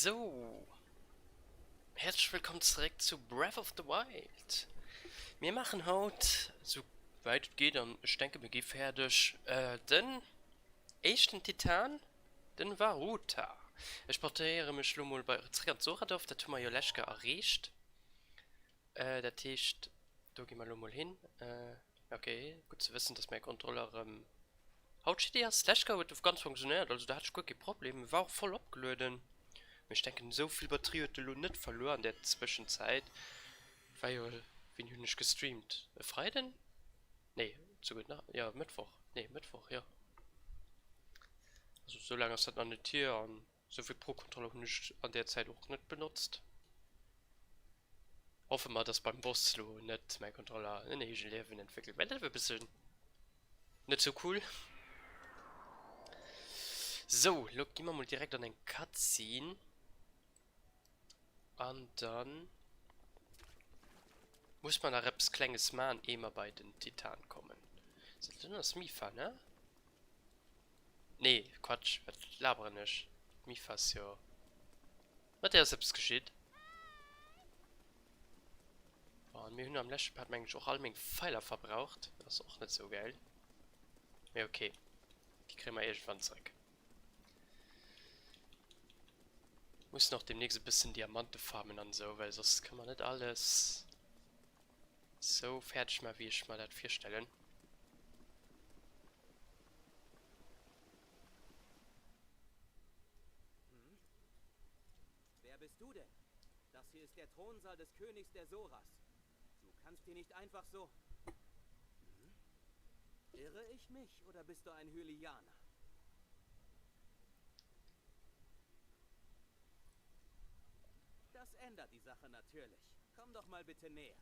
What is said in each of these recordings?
Sou, häerzlech wëllkomm zeréck zu Breath of the Wild. Mir maachen haut, sou wäit et geet, an ech denke mir gi fäerdeg, den éischten Titan, den Varuta. Ech portéiere mech lo mol bei zeréck an d'Soradorf, dat hu mer jo lescht Kéier erreecht. Dat heescht, do gi mer lo mol hin. Ok, gutt ze wëssen, dass mäi Controller erëm haut shitty ass. D'lescht Kéier huet e ganz funktionéiert, also do hat ech guer kee Problem. E war och voll opgelueden. Mee ech denken, esou vill Batterie huet e lo net verluer an där Zwëschenzäit. War jo, wéini hunn ech gestreamt? E Freiden? Nee, souguer nach, jo, Mëttwoch. Nee, Mëttwoch, jo. Also esou laang ass dat nach net hier an esou vill Pro-Controller hunn ech an där Zäit och net benotzt. Hoffe mer dass beim Boss lo net mäi Controller en eege Liewen entwéckelt, well dat wier e bëssen net sou cool. Sou, lo gi mer mol direkt an eng Cutscene an dann muss mer nach eppes klenges man ehe mer bei den Titan kommen. So, dann ass Mifa, ne? Nee, Quatsch, wat laberen ech? D'Mifa ass jo. Mat där ass eppes geschitt. An mir hunn am leschte Part mengen ech och all meng Pfeiler verbraucht. Dat ass och net sou gäil. Mee ok, déi kréie mer iergendwann zeréck. Mussen och demnächst e bëssen Diamante farmen an esou, well soss kënne mer net alles sou fäerdeg maachen, wéi ech mer dat virstellen. Wer bist du denn? Das hier ist der Thronsaal des Königs der Soras. Du kannst hier nicht einfach so. Hm? Irre ich mich oder bist du ein Hylianer? Das ändert die Sache natürlich. Komm doch mal bitte näher.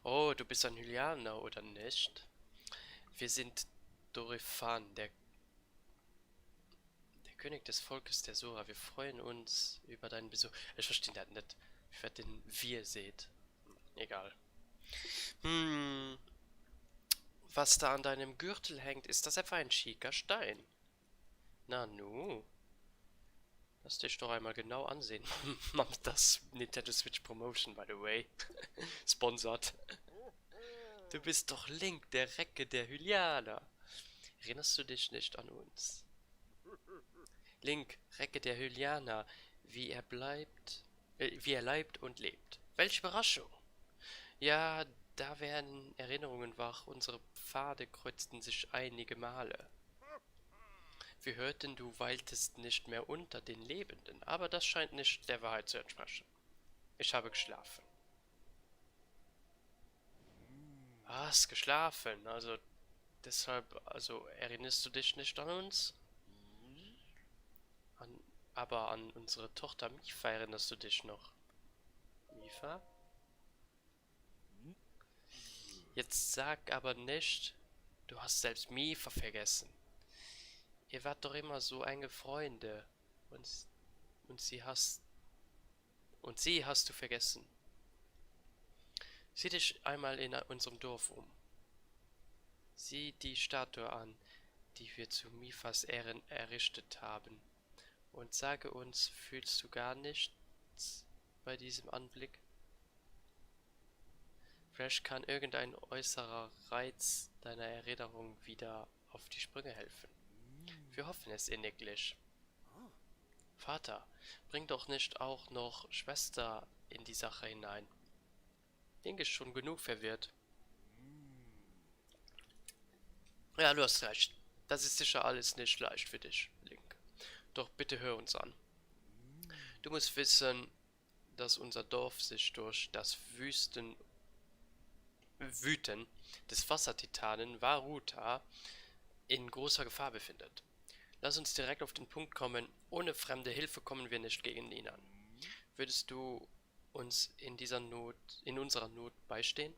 Oh, du bist ein Hylianer, oder nicht? Wir sind Dorephan, der, der König des Volkes der Sora. Wir freuen uns über deinen Besuch. Ech verstinn dat net, firwat den wir seet. Egal. Hm. Was da an deinem Gürtel hängt, ist das etwa ein schicker Stein? Nanu. Lass dich doch einmal genau ansehen. Mam das Nintendo Switch Promotion, by the way. Sponsored. Du bist doch Link, der Recke der Hylianer. Erinnerst du dich nicht an uns? Link, Recke der Hylianer, wie er bleibt, äh, wie er leibt und lebt. Welch Überraschung! Ja, da werden Erinnerungen wach, unsere Pfade kreuzten sich einige Male. Wir hörten, du weiltest nicht mehr unter den Lebenden, aber das scheint nicht der Wahrheit zu entsprechen. Ich habe geschlafen. Was? Geschlafen? Also deshalb, also erinnerst du dich nicht an uns? An, aber an unsere Tochter Mifa erinnerst du dich noch? Mifa? Jetzt sag aber nicht, du hast selbst Mifa vergessen. Ihr wart doch immer so enge Freunde und, und sie hast und sie hast du vergessen. Sieh dich einmal in unserem Dorf um. Sieh die Statue an, die wir zu Mifas Ehren errichtet haben. Und sage uns, fühlst du gar nichts bei diesem Anblick? Vielleicht kann irgendein äußerer Reiz deiner Erinnerung wieder auf die Sprünge helfen. Wir hoffen es inniglich. Vater, bring doch nicht auch noch Schwester in die Sache hinein. Link ist schon genug verwirrt. Ja, du hast recht. Das ist sicher alles nicht leicht für dich, Link. Doch bitte hör uns an. Du musst wissen, dass unser Dorf sich durch das Wüsten Wüten des Wassertitanen Varuta in großer Gefahr befindet. Lass uns direkt auf den Punkt kommen, ohne fremde Hilfe kommen wir nicht gegen ihn an. Würdest du uns in dieser Not in unserer Not beistehen?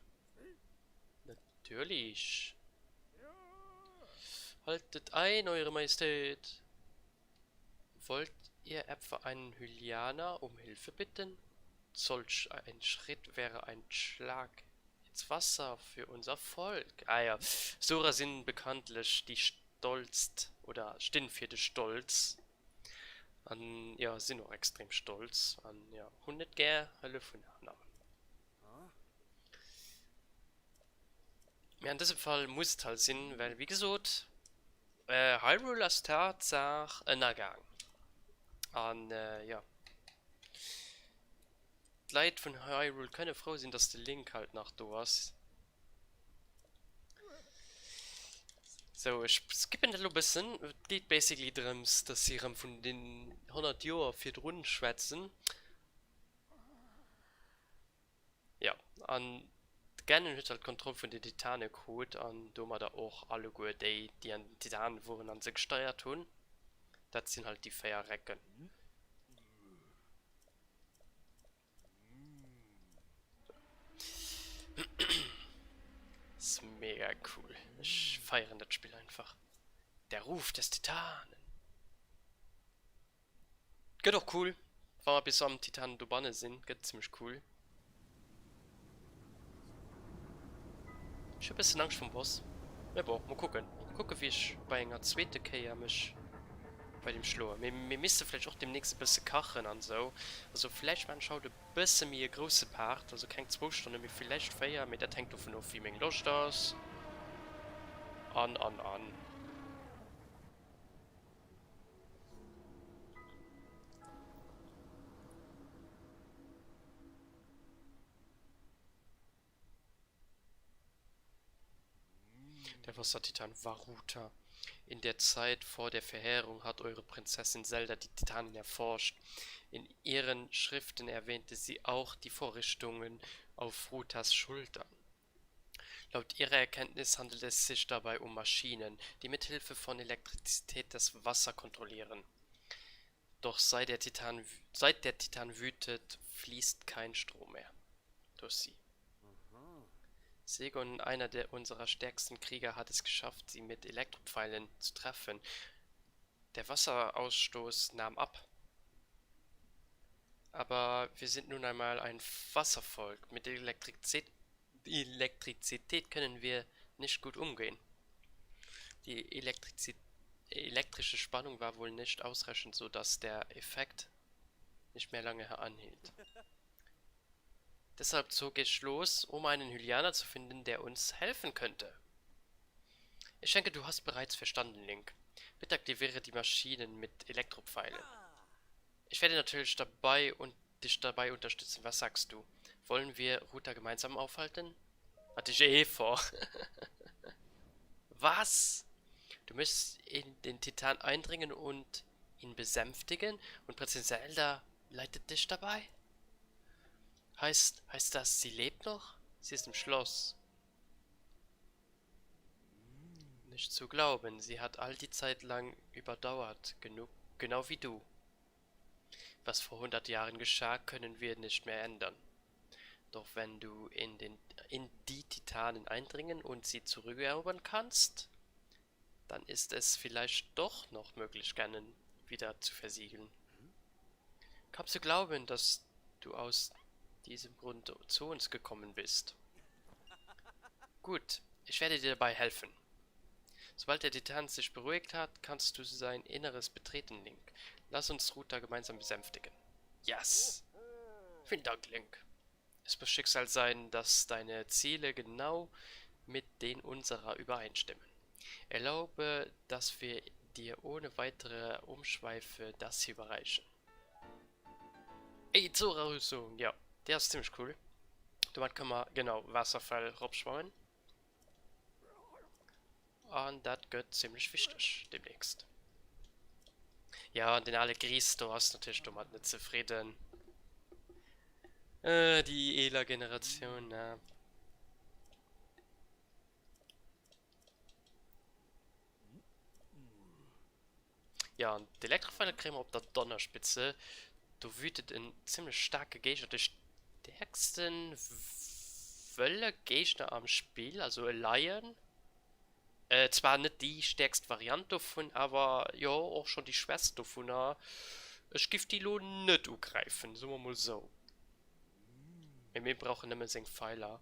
Natürlich. Haltet ein, Eure Majestät! Wollt ihr etwa einen Hylianer um Hilfe bitten? Solch ein Schritt wäre ein Schlag ins Wasser für unser Volk. Ah ja, Zora sinn bekanntlech déi stolzt oder stinn fir de Stolz an jo sinn och extrem stolz an jo hunn net gär Hëllef vun aneren. Mee an dësem Fall muss et halt sinn, well wéi gesot, Hyrule ass Tatsaach ënnergaang. An jo, d'Leit vun Hyrule kënne frou sinn, dass de Link halt nach do ass. Sou, ech skippen dat elo e bëssen. Et geet basically drëms, dass si erëm vun den 100 Joer virdrun schwätzen. Jo, an de Ganon huet halt d'Kontroll vun den Titane krut an domadder och alleguer déi, déi an den Titanen woren an se gesteiert hunn. Dat sinn halt déi 4 Recken. Ass mega cool. Ech feieren dat Spill einfach. Der Ruf des Titanen. Gëtt och cool, wa mer bis am Titan dobanne sinn, gëtt zimmlech cool. Ech hu bëssen Angscht vum Boss, mee bon, mol kucken. Kucke wéi ech bei enger zweete Kéier mech bei deem schloen. Mee mir misste vläicht och deemnächst e bësse kachen an esou. Also vläicht maachen ech haut e bësse méi e grousse Part, also keng zwou Stonne, mee villäicht 4, mee dat hänkt dovun of wéi meng Loscht ass an an an. Der Wassertitan Varuta. In der Zeit vor der Verheerung hat eure Prinzessin Zelda die Titanen erforscht. In ihren Schriften erwähnte sie auch die Vorrichtungen auf Rutas Schultern. Laut ihrer Erkenntnis handelt es sich dabei um Maschinen, die mithilfe von Elektrizität das Wasser kontrollieren. Doch seit der Titan, seit der Titan wütet, fließt kein Strom mehr durch sie. Segon, einer der unserer stärksten Krieger, hat es geschafft, sie mit Elektropfeilen zu treffen. Der Wasserausstoß nahm ab. Aber wir sind nun einmal ein Wasservolk. Mit Elektrizität, Elektrizität können wir nicht gut umgehen. Die Elektrizi elektrische Spannung war wohl nicht ausreichend, so dass der Effekt nicht mehr lange anhielt. Deshalb zog ich los, um einen Hylianer zu finden, der uns helfen könnte. Ich denke, du hast bereits verstanden, Link. Bitte aktiviere die Maschinen mit Elektropfeilen. Ich werde natürlich dabei und dich dabei unterstützen. Was sagst du? Wollen wir Ruta gemeinsam aufhalten? Hatte ich eh vor. Was? Du möchtest in den Titan eindringen und ihn besänftigen und Prinzessin Zelda leitet dich dabei? Heißt, heißt das, sie lebt noch? Sie ist im Schloss. Nicht zu glauben, sie hat all die Zeit lang überdauert, genug, genau wie du. Was vor 100 Jahren geschah, können wir nicht mehr ändern. Doch wenn du in, den, in die Titanen eindringen und sie zurückerobern kannst, dann ist es vielleicht doch noch möglich, Ganon wieder zu versiegeln. Kaum zu glauben, dass du aus diesem Grund zu uns gekommen bist. Gut, ich werde dir dabei helfen. Sobald der Titan sich beruhigt hat, kannst du sein Inneres betreten, Link. Lass uns Ruta gemeinsam besänftigen. Yes! Vielen Dank, Link. Es muss Schicksal sein, dass deine Ziele genau mit den unserer übereinstimmen. Erlaube, dass wir dir ohne weitere Umschweife das hier überreichen. Ey, Zora-Rüstung! Ja, déi ass ziemlech cool. Domat kënne mer, genau, Waasserfäll ropschwammen. An dat gëtt ziemlech wichteg demnächst. Ja, an den ale Gris do ass natierlech domat net zefridden. Äh, déi eeler Generatioun, ne? Ja, an d'Elektrofeile kréie mer op der Donnerspitze. Do wütet en zimmlech staarke Géigner, de stäerkste wëlle Géigner am Spill, also e Lion. Zwar net déi stäerkst Variant dovun, awer jo och schonn déi schwächst dovunner. Ech giff déi lo net ugräifen, soe mer mol sou. Mee mir brauchen nëmme seng Pfeiler.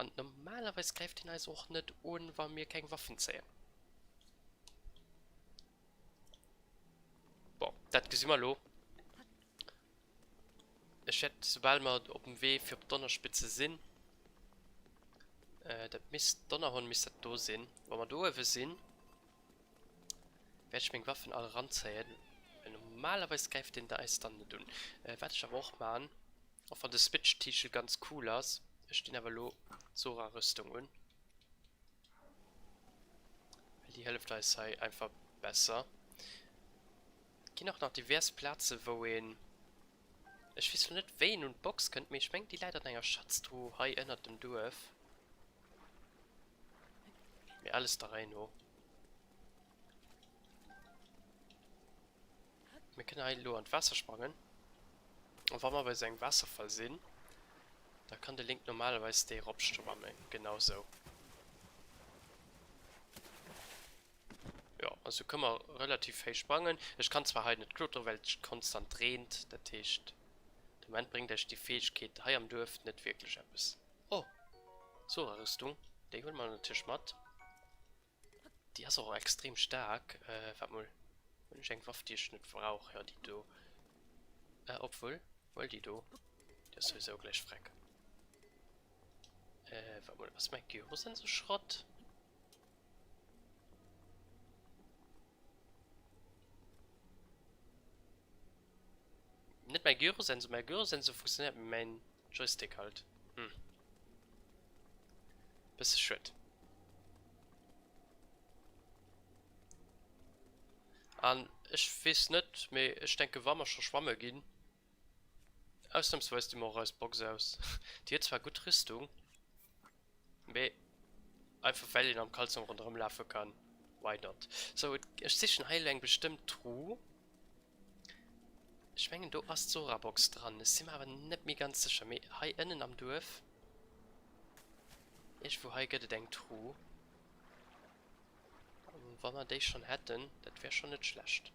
An normalerweis gräift hien eis och net un, wa mir keng Waffen zéien. Bon, dat gesi mer lo. Ech wäert, soubal mer op dem Wee fir op d'Donnerspitze sinn, dat misst, Donnerhorn misst dat do sinn, wa mer do uewe sinn, wäert ech meng Waffen all eranzéien, well normalerweis gräift deen eis dann net un. Wat ech awer och man, och wann de Switch-Tichel ganz cool ass, ech dinn awer elo d'Zora-Rüstung un, well déi hëlleft eis hei einfach besser. Ginn och nach divers Plaze wou een, ech weess lo net wéi een un d'Box kënnt, mee ech mengen déi läit an enger Schatztruh hei ënnert dem Duerf. Mee alles der Rei no. Mir kënnen hei elo an d'Waasser sprangen. An wa mer bei esou engem Waasserfall sinn, da kann de Link normalerweis déi eropschwammen. Genau sou. Jo, also kënne mer relativ héich sprangen. Ech kann zwar hei net kloteren, well et konstant reent. Dat heescht, de Moment bréngt eis déi Fäegkeet hei am Duerf net wierklech eppes. Oh, Zora-Rüstung, déi huele mer natierlech mat. Déi ass och extrem staark. Waart mol, hunn ech eng Waff, déi ech net brauch? Jo, déi do. Obwuel, huel déi do. Déi ass souwisou gläich freck. Waart mol, ass mäi Gyrosensor Schrott? Net mäi Gyrosensor, mäi Gyrosensor funktionéiert, mee mäin Joystick halt. Hm. Bësse schued. An ech weess net, mee ech denke wa mer scho schwamme ginn, ausnamsweis di mer och eis Box aus. Déi huet zwar gutt Rüstung. Mee einfach well een am Kalzong ronderëm lafe kann, why not? Sou, ech sichen hei elo eng bestëmmt Truh. Ech mengen do ass d'Zora-Box dran, ech si mer awer net méi ganz sécher. Mee hei ënnen am Duerf, iergendwou hei gëtt et eng Truh. Wa mer déi schonn hätten, dat wär schonn net schlecht.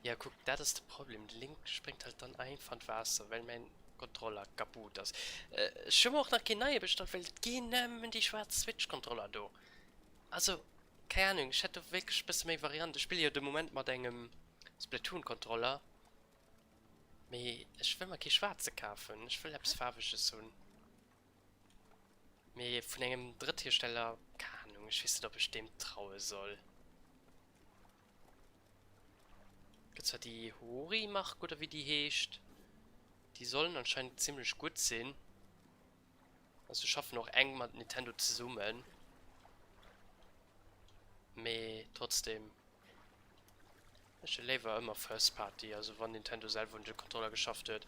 Ja kuck, dat ass de Problem, de Link spréngt halt dann einfach an d'Waasser, well mäin Controller kaputt ass. Ech hu mer och nach keen neie bestallt, well et ginn nëmmen déi schwaarz Switch Controller do. Also, keng Ahnung, ech hätt do wierklech e bësse méi Varianten. Ech spille jo de Moment mat engem Splatoon Controller, mee ech wëll mer kee schwaarze kafen, ech wëll eppes faarweges hunn. Mee vun engem Drëtthiersteller, keng Ahnung, ech weess net ob ech deem traue soll. Gëtt zwar déi Hori Mark oder wéi déi heescht. Déi sollen anscheinend zimlech gutt sinn. Also schaffen och enk mat Nintendo zesummen. Mee trotzdem. Ech hu léiwer ëmmer First Party, also wann Nintendo selwer un de Controller geschafft huet.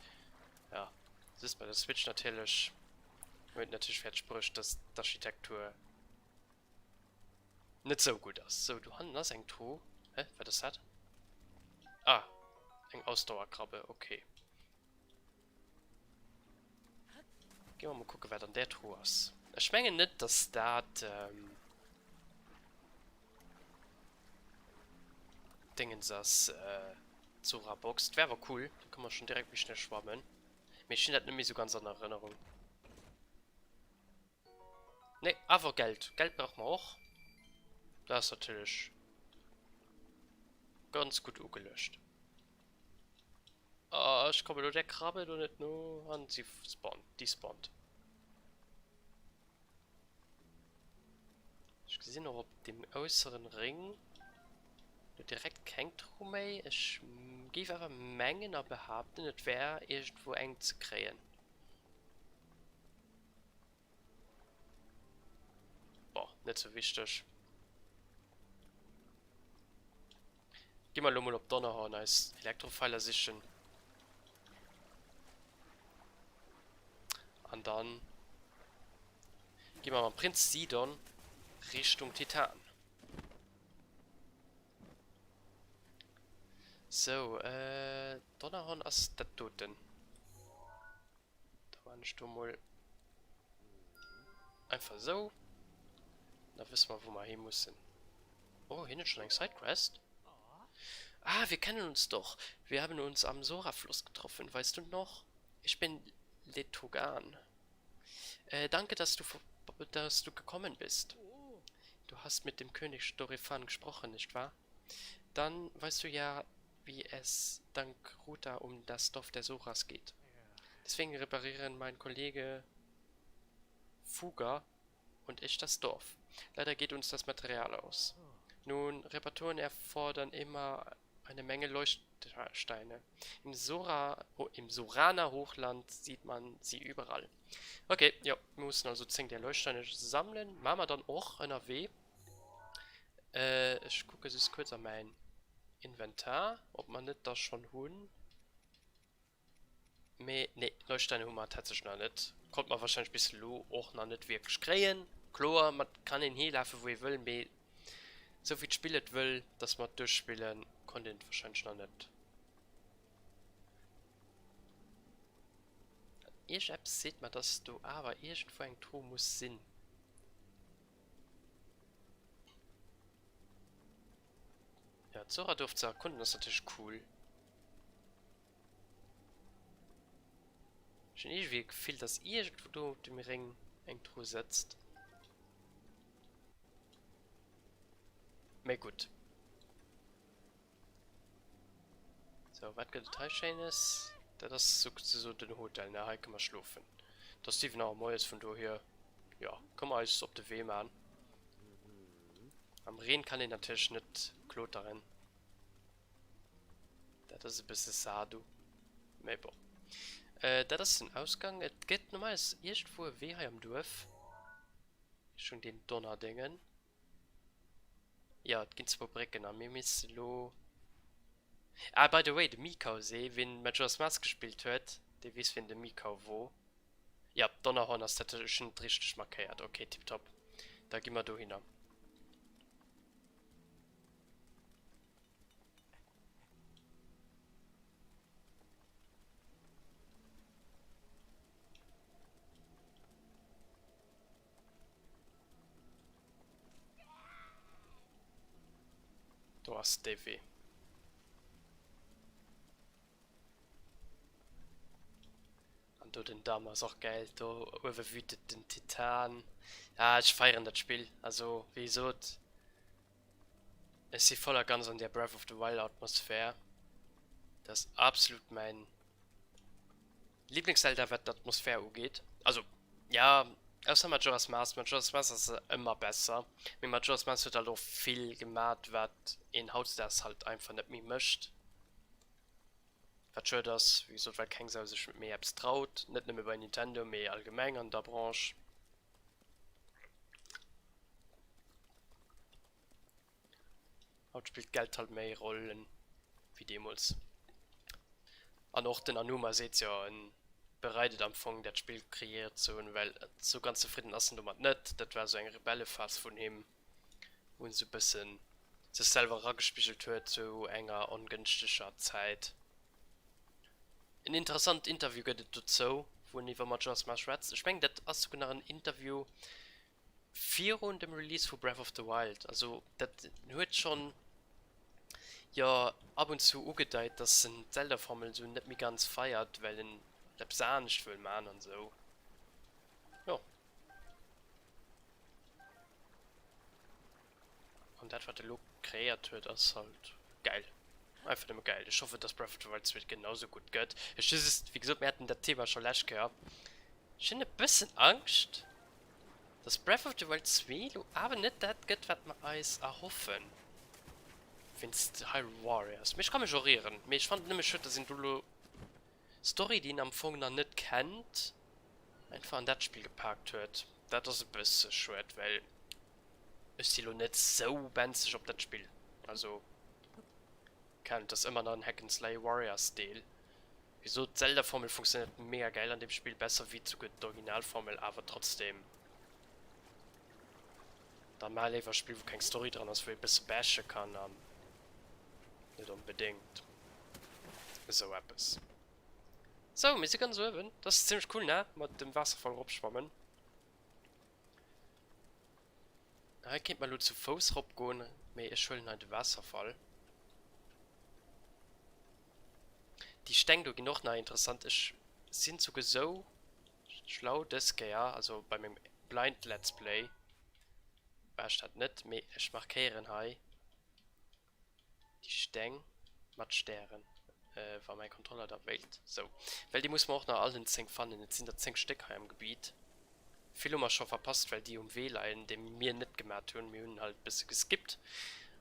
Ja, se ass bei der Switch natierlech, huet natierlech fäerdeg bruecht, dass d'Architektur net sou gutt ass. Sou, do hannen ass eng Truh. Hä, wat ass dat? Ah, eng Ausdauerkrabbe, okay. Gi mer mol kucken, wat an där Truh ass. Ech mengen net, dass dat ähm, Dingens ass, äh, Zora Box. Dat wär awer cool, da kann mer schon direkt méi schnell schwammen. Mee ech hunn dat net méi sou ganz an Erënnerung. Nee, awer Geld. Geld brauche mer och. Dat ass natierlech ganz gutt ugeluecht. Ah, ech komme lo der Krabbe do net no. An si spawnt, despawnt. Ech gesinn och op dem äusseren Ring lo direkt keng Truh méi. Ech géif awer mengen a behaapten, et wär iergendwou eng ze kréien. Bon, net sou wichteg. Gi mer elo mol op Donnerhorn eis Elektrofeiler sichen. An dann gi mer mam Prinz Sidon Richtung Titan. Sou, äh, Donnerhorn ass dat doten. Da man ech do mol einfach esou. Da wësse mer, wou mer hi mussen. Oh, hien huet schonn eng Sidequest. Ah, wir kennen uns doch. Wir haben uns am Sora-Fluss getroffen, weißt du noch? Ich bin Letogan. Äh, danke, dass du, dass du gekommen bist. Du hast mit dem König Dorephan gesprochen, nicht wahr? Dann weißt du ja, wie es dank Ruta um das Dorf der Soras geht. Deswegen reparieren mein Kollege Fuger und ich das Dorf. Leider geht uns das Material aus. Nun, Reparaturen erfordern immer eine Menge Leuchtsteine. Im Sora, oh, im Sorana Hochland sieht man sie überall. Okay, jo, mir mussen also 10 där Leuchtsteine sammelen. Maache mer dann och ënnerwee. Ech kucke just kuerz a mäin Inventar, ob mer net der schonn hunn. Mee nee, Leuchtsteine hu mer tatsächlech nach net. Konnt mer wahrscheinlech bis elo och nach net wierklech kréien. Kloer, mat kann een hilafe wou ee wëll, mee esou wéi d'Spill et wëll, dass mer et duerchspillen, konnt een et wahrscheinlech nach net. Iergendeppes seet mer, dass do awer iergendwou eng Truh muss sinn. Ja, d'Zora-Duerf ze erkunden ass natierlech cool. Ech hunn iergendwéi e Gefill, dass iergendwou do op dem Réng eng Truh sëtzt. Mee gutt. Sou, wat gëtt et hei Schéines? Dat ass souzesoen den Hotel, ne? Hei kënne mer schlofen. Et ass 7 Auer moies, vun dohier, jo, kënne mer eis op de Wee man. Am Reen kann een natierlech net kloteren. Dat ass e bësse sado. Mee bon. Dat ass den Ausgang. Et gëtt normalerweis iergendwou e Wee hei am Duerf. Richtung deen Donnerdéngen. Jo, et ginn zwou Brécken a mir misste lo. Ah, by the way, de Mikausee, wien Majora's Mask gespillt huet, dee weess wien de Mikau wor. Jo, Donnerhorn ass dat, ech hunn et richteg markéiert. Ok, tiptop. Da gi mer dohinner. Do ass dee Wee. An do den Damm ass och gäil. Do uewe wütet den Titan. Ah, ech feieren dat Spill. Also, wéi gesot, ech si voll a ganz an där Breath of the Wild Atmosphär. Dat ass absolut mäin Lieblings-Zelda, wat d'Atmosphär ugeet. Also, ja, ausser Majora's Mask. Majora's Mask ass ëmmer besser. Mee Majora's Mask huet halt och vill gemat, wat een hautdesdaags halt einfach net méi mécht. Wat schued ass, wéi gesot, well keng Sau sech méi eppes traut, net nëmme bei Nintendo, mee allgemeng an der Branche. Haut spillt d'Geld halt méi Roll wéi deemools. An och den Anuma seet jo, en bereit et am Fong dat Spill kreéiert ze hunn, well sou ganz zefridden ass en domat net. Dat war sou eng Rebellephas vun him. wou en sou bëssen sech selwer eragespigelt huet zu enger ongënschteger Zäit. En interessant Interview gëtt et dozou, wou en iwwer Majora's Mask schwätzt. Ech mengen dat ass souguer nach en Interview virun dem Release vu Breath of the Wild. Also dat en huet schonn jo ab und zu ugedeit, dass en d'Zelda-Formel sou net méi ganz feiert, well en eppes anescht wëll man an sou. Jo. An dat wat e lo kreéiert huet ass halt gäil. Einfach nëmme gäil. Ech hoffen dass Breath of the Wild 2 genau sou gutt gëtt. Ech hu just, wéi gesot, mir haten dat Thema scho lescht Kéier, ech hunn e bëssen Angscht dass Breath of the Wild 2 lo awer net dat gëtt wat mer eis erhoffen wéinst Hyrule Warriors. Mee ech ka mech och ieren. Mee ech fannen et nëmme schued dass een do lo Story déi een am Fong nach net kennt einfach an dat Spill gepaakt huet. Dat ass e bësse schued, well ech si lo net sou benzeg op dat Spill. Also keng Ahnung, et ass ëmmer nach en Hack and Slay Warriors Deel. Wéi gesot, d'Zelda-Formel funktionéiert mega gäil an deem Spill, besser wéi souguer d'Originalformel, awer trotzdem, da maach léiwer e Spill wou keng Story dran ass, wou ee bësse bashe kann an net onbedéngt esou eppes. Sou, mir si ganz uewen. Dat ass zimmlech cool, ne? Mat dem Waasserfall eropschwammen. Hei kéint mer elo zu Fouss rop goen, mee ech huelen hei de Waasserfall. Déi Steng do ginn och nach interessant. Ech sinn souguer sou schlau dës Kéier, also bei mengem Blind Let's Play war ech dat net, mee ech markéieren hei déi Steng mat Stären, wa mäi Kontroller da wéilt. Sou, well déi muss mer och nach all den 10 fannen. Et sinn der 10 Stéck hei am Gebiet. Vill hu mer scho verpasst, well déi um Wee leien, déi mir net gemat hunn. Mir hunn halt bësse geskippt.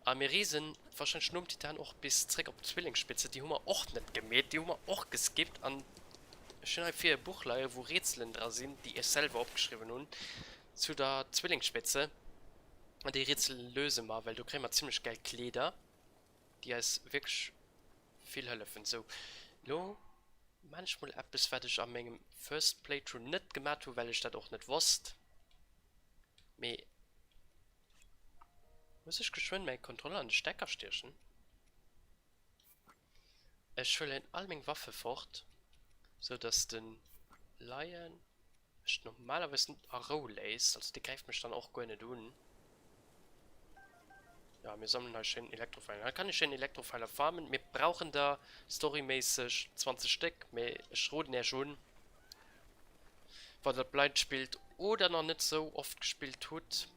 A mir reesen wahrscheinlech nom Titan och bis zréck op d'Zwillingsspitze. Déi hu mer och net gemeet, déi hu mer och geskippt. An ech hunn hei vir e Buch leien, wou Rätselen dra sinn, déi ech selwer opgeschriwwen hunn zu der Zwillingsspitze. An déi Rätsel löse mer, well do kréie mer zimmlech gäil Kleeder, déi eis wierklech vill hëllefen. Sou, lo maan ech mol eppes wat ech a mengem first playthrough net gemaat hu well ech dat och net wosst, mee muss ech geschwënn mäi Kontroller an de Stecker stiechen? Ech huelen all meng Waffe fort, sou dass den Lion mech normalerweis net a Rou léisst, also dee gräift mech dann och guer net un. Ja, mir sammelen hei schéin Elektrofeiler. Hei kann ee schéin Elektrofeiler farmen. Mir brauchen der storyméisseg 20 Stéck, mee ech roden äech un, wann der Blind spillt oder nach net sou oft gespillt hutt,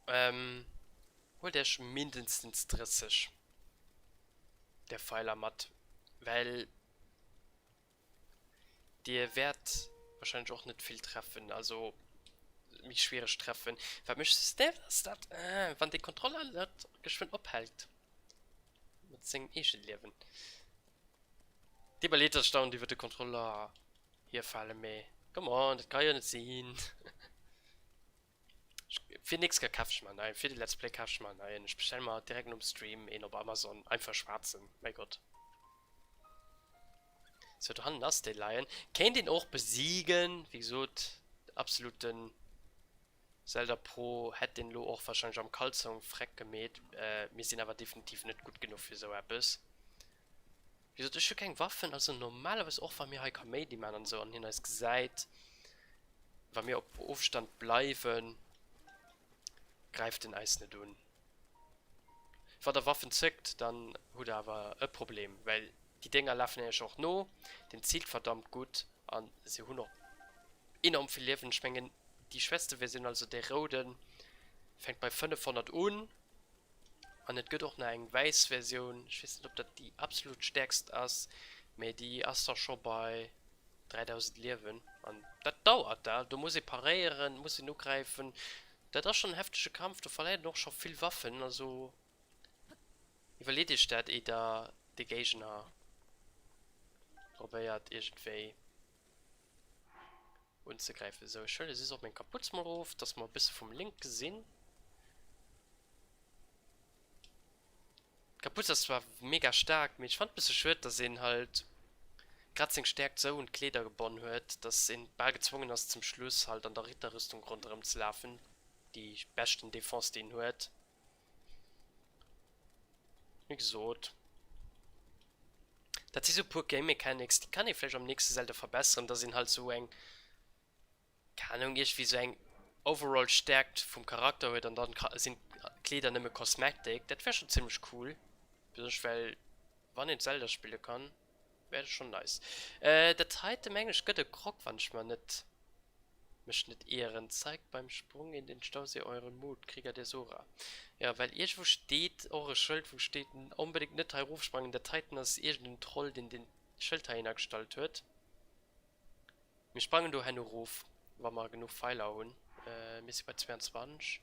huelt äech mindestens 30 där Feiler mat, well Dir wäert wahrscheinlech och net vill treffen, also méi schwiereg treffen. Wat mech just nervt ass dat wann de Kontroller net geschwënn ophält mat sengem eegene Liewen. Dir iwwerleet iech dauernd iwwer de Kontroller hierfalen, mee come on, dat ka jo net sinn. Fir nächst Kéier kaf ech mer en neien, fir de Let's Play kaf ech mer en neien. Ech bestelle mer direkt nom Stream een op Amazon, einfach schwaarzen, mäi Gott. Sou, do hannen ass dee Lion. Kéint een och besiegen, wéi gesot, absoluten Zelda Pro hätt deen elo och wahrscheinlech am Kalzong freck gemeet. Mir sinn awer definitiv net gutt genuch fir esou eppes. Wéi gesot, ech hu keng Waffen, also normalerweis och wa mir hei Kaméidi man an esou an hien eis gesäit, wa mir op Ofstand bleiwen, gräift en eis net un. Wa der Waffen zéckt, dann hutt der awer e Problem, well déi Dénger lafen iech och no, den ziilt verdammt gutt an se hunn och enorm vill Liewen. Ech mengen déi schwéierste Versioun, also dee rouden, fänkt bei 500 un an et gëtt och nach eng wäiss Versioun, ech weess net ob dat déi absolut stäerkst ass, mee déi ass da scho bei 3000 Liewen an dat dauert da, do muss ee paréieren, muss een ugräifen, dat ass schonn en heftege Kampf, do verléiert een och scho vill Waffen, also iwwerleet iech dat éier der de Géigner probéiert iergendwéi unzegräifen. Sou, ech huele just och meng Kaputz mol erof, dass mer e bësse vum Link gesinn. D'Kaputz ass zwar mega staark, mee ech fannen et bësse schued, dass een halt grad seng Stäerkt sou un d'Kleeder gebonn huet, dass een bal gezwongen ass zum Schluss halt an der Ritterrüstung ronderëm ze lafen, déi beschten Defense déi een huet. Wéi gesot, dat si sou puer Game Mechanics, déi kann ee vläicht am nächste Zelda verbesseren, dass een halt sou eng keng Ahnung, iergendwéi sou eng overall Stäerkt vum Charakter huet an dann sinn d'Kleeder nëmme Cosmetic. Dat wär schon zimmlech cool, besonnesch well wann een Zelda spille kann, wär dat schon nice. Dat heite mengen ech gëtt e Croc, wann ech mer net mech net ieren. Zeigt beim Sprung in den Stausee euren Mut, Krieger der Sora. Jo, well iergendwou steet och e Schëld wou steet onbedéngt net hei erofsprangen. Dat heiten ass iergend en Troll deen den Schëld heihinner gestallt huet. Mir sprangen do herno rof, wa mer genuch Pfeiler hunn. Mir si bei 22.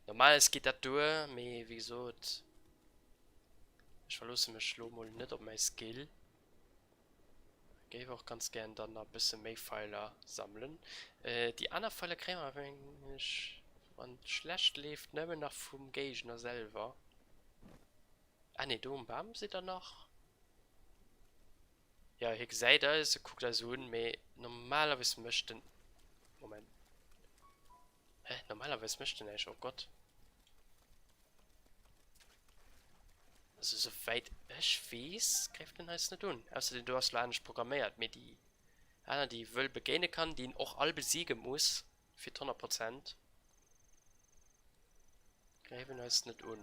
Normalerweis geet dat duer, mee wéi gesot, ech verloosse mech lo mol net op mäi Skill. Géif och ganz gären dann nach e bësse méi Pfeiler sammelen. Déi aner Pfeiler kréie mer awer, mengen ech, wann et schlecht leeft, nëmmen nach vum Géigner selwer. Ah nee, do um Bam sidd der nach. Jo, hie gesäit eis, e kuckt eis un, mee normalerweis mécht en... Moment. Hä? Normalerweis mécht en näischt. Oh Gott. Also, souwäit ech weess, gräift en eis net un. Ausser deen do ass lo anescht programméiert. Mee déi aner, déi e wëll begéine kann, déi en och all besiege muss, fir d'100 Prozent. Gräifen eis net un.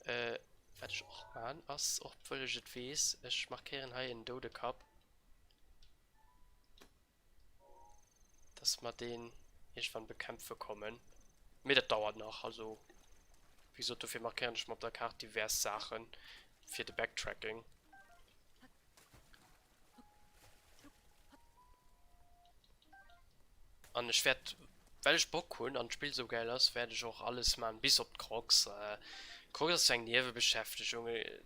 Äh, wat ech och maan ass, obwuel ech et weess, ech markéieren hei en Doudekapp, dass mer deen iergendwann bekämpfe kommen. Mee dat dauert nach, also wéi gesot, dofir markéieren ech mer op der Kaart divers Saachen fir de Backtracking. An ech wäert, well ech Bock hunn an d'Spill sou gäil ass, wäert ech och alles man, bis op d'Crocs. Crocs ass sou eng Niewebeschäftegung, et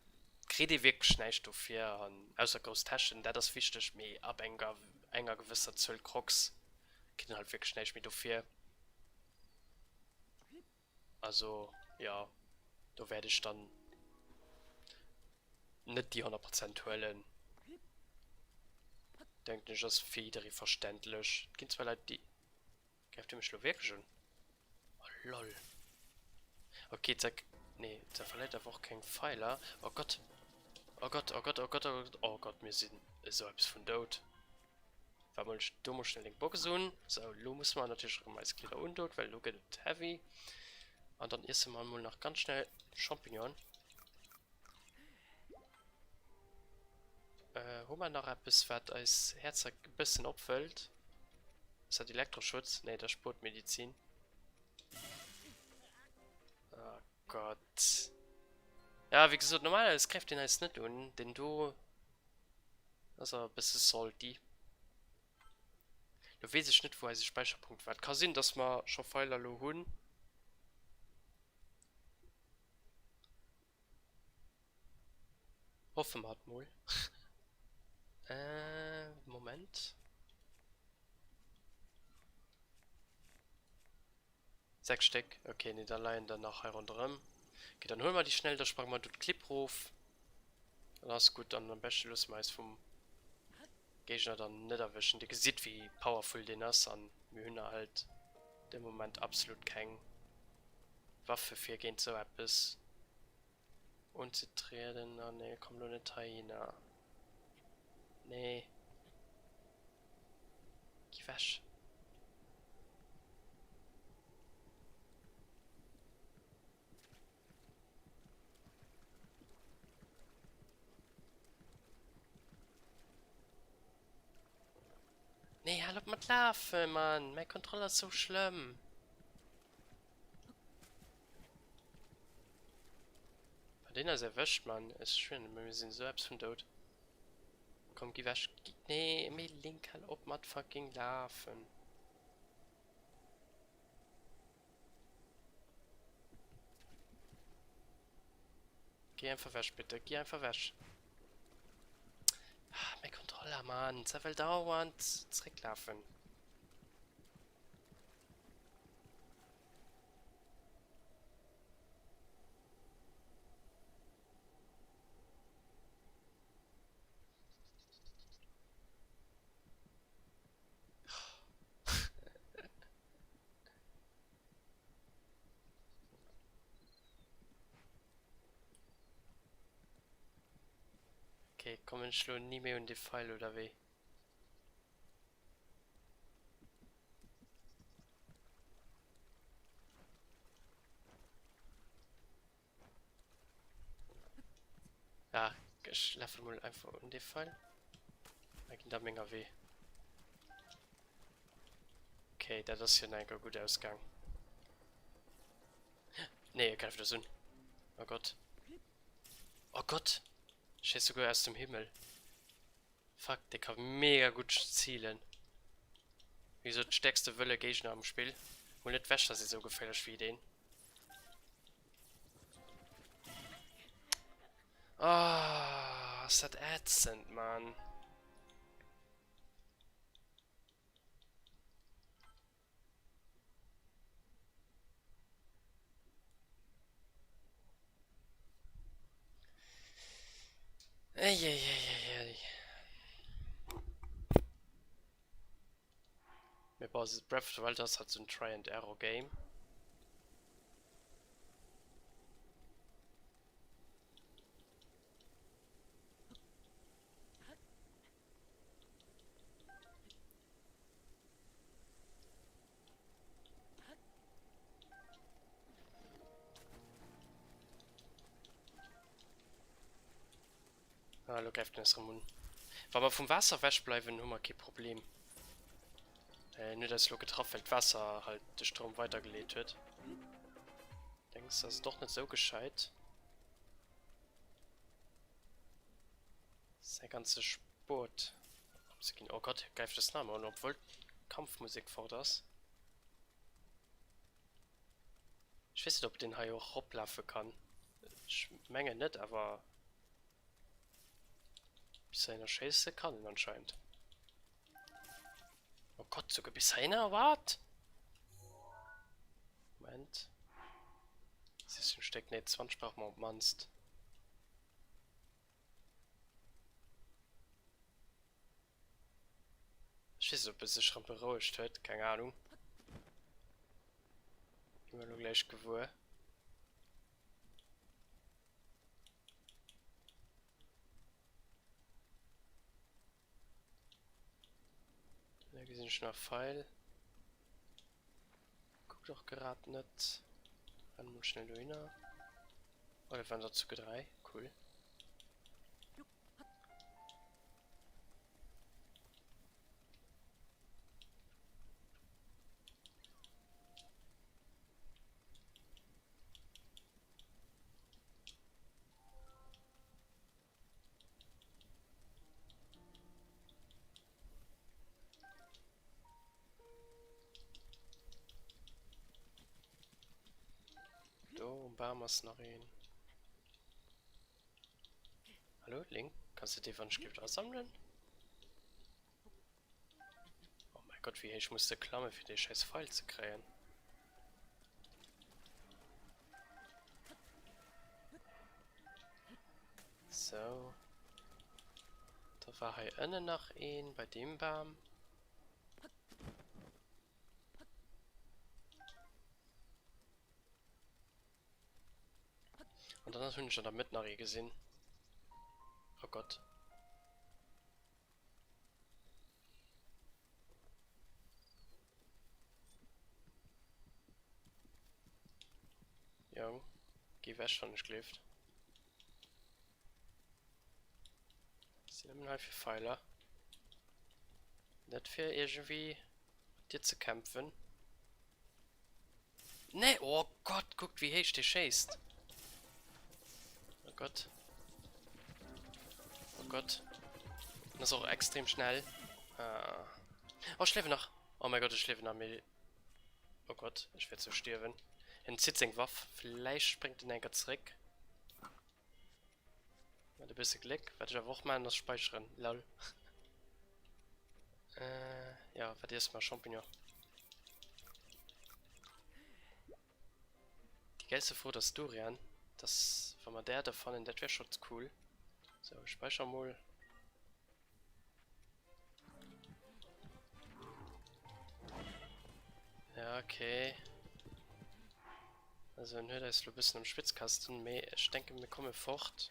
kritt ee wierklech näischt dofir, an ausser grouss Täschen, dat ass wichteg, mee ab enger enger gewësser Zuel Crocs kritt een halt wierklech näischt méi dofir. Also jo, do wäert ech dann net déi 100 Prozent huelen. Denken ech ass fir jidderee verständlech. Et ginn zwar Leit déi. Gräift dee mech lo wierklech un? Oh lol. Ok, zack. Nee, da verléiert awer och keng Pfeiler. Oh Gott. Oh Gott, oh Gott, oh Gott, oh Gott, oh Gott, mir sinn esou eppes vun dout. War mol do mol schnell deng Box un. Sou, lo musse mer natierlech erëm eis Kleeder undoen, well lo gëtt et heavy. An dann iesse mer mol nach ganz schnell Champignon. Äh, hu mer nach eppes, wat eis Häerzer e bëssen opfëllt? Ass dat Elektroschutz? Nee, dat ass Sportmedizin. Oh Gott. Ja, wéi gesot, normalerweis gräift deen eis net un. Deen do Ass awer e bësse salty. Lo weess ech net wou eise Späicherpunkt war. Et ka sinn dass mer scho Feiler lo hunn. Hoffe mer et mol. Äh, Moment. 6 Stéck, ok, nee da leien der nach hei ronderëm. Ok, dann huele mer déi schnell, da sprange mer do d'Klipp rof an ass gutt. An am beschte loosse mer eis vum Géigner dann net erwëschen. Dir gesitt wéi powerful deen ass an mir hunn halt de Moment absolut keng Waffe fir géint sou eppes unzetrieden. Ah nee, komm lo net heihinner. Nee. Gi wech. Nee, hal op mat lafen, Mann. Mäi Kontroll ass sou schlëmm. Wann deen eis erwëscht, Mann, ech schwieren, mir sinn esou eppes vun dout. Komm, gi wech. Gi, nee, mee Link, hal op mat fucking lafen. Geh einfach weg, bitte. Geh einfach weg. Ah, mein Controller, Mann. Der will dauernd zurücklaufen. Okay, kommen ech lo ni méi un dee Pfeil oder wéi? Ja, ech lafe mol einfach un dee Pfeil. Da ginn der menger Wee. Okay, dat ass jo enker gutt ausgaang. Nee, e gräift eis un. Oh Gott. Oh Gott! Schéisst souguer aus dem Himmel. Fuck, dee ka mega gutt zilen. Wéi gesot, stäerkste wëlle Géigner am Spill. Mol net d'Wächter si sou geféierlech wéi deen. Oh, ass dat ätzend, Mann. Eieieiei. Mee bon, Breath of the Wild ass halt sou en Try and Error Game. Ah, elo gräift en eis erëm un. Wa mer vum Waasser ewech bleiwen, hu mer kee Problem. En huet eis elo getraff, well d'Waasser halt de Stroum weidergeleet huet. Denks ass et och net sou gescheit. Säi ganze Sport opzeginn. Oh Gott, hie gräift eis nach ëmmer un, obwuel d'Kampfmusek fort ass. Ech weess net, ob deen hei och eroplafe kann. Ech mengen net, awer bis heihinner schéisse kann en anscheinend. Oh Gott, souguer bis heihinner? What? Moment. 16 Stéck, nee 20 brauche mer op d'mannst. Ech weess net ob e sech rem berouegt huet, keng Ahnung. Gi mer elo gläich gewuer. Da gesinn ech nach Feil. Kuckt och grad net. Rennen mol schnell dohinner. Oh, da waren der souguer 3. Cool. Do um Bam ass nach een. Hallo Link, kanns de dee Wandschrift asammelen? Oh mein Gott, wéi héich muss de klammen, fir dee scheiß Pfeil ze kréien? Sou. Da war hei ënnen nach een, bei deem Bam. An dann hunn ech an der Mëtt nach ee gesinn. Oh Gott. Jong, geh weg wann ech gleeft. Sinn nëmmen hei fir Pfeiler. Net fir iergendwéi mat dir ze kämpfen. Nee, oh Gott, guckt wéi héich dee schéisst. Oh Gott. Oh Gott. Den ass och extrem schnell. Ah. Oh, ech liewen nach. Oh mein Gott, ech liewen nach, mee... Oh Gott, ech wäert sou stierwen. En zitt seng Waff. Vläicht spréngt en enker zréck. Mat e bësse Gléck. Wat ech awer och maachen, ass speicheren. Lol. Äh, ja, wat iesse mer? Champignon. Déi gäilste Frucht ass Durian. Das, wa mer där da fannen, dat wär scho cool. So, ech speicher mol. Ja, okay. Also en huet eis lo bëssen am Schwitzkasten, mee ech denken mir komme fort.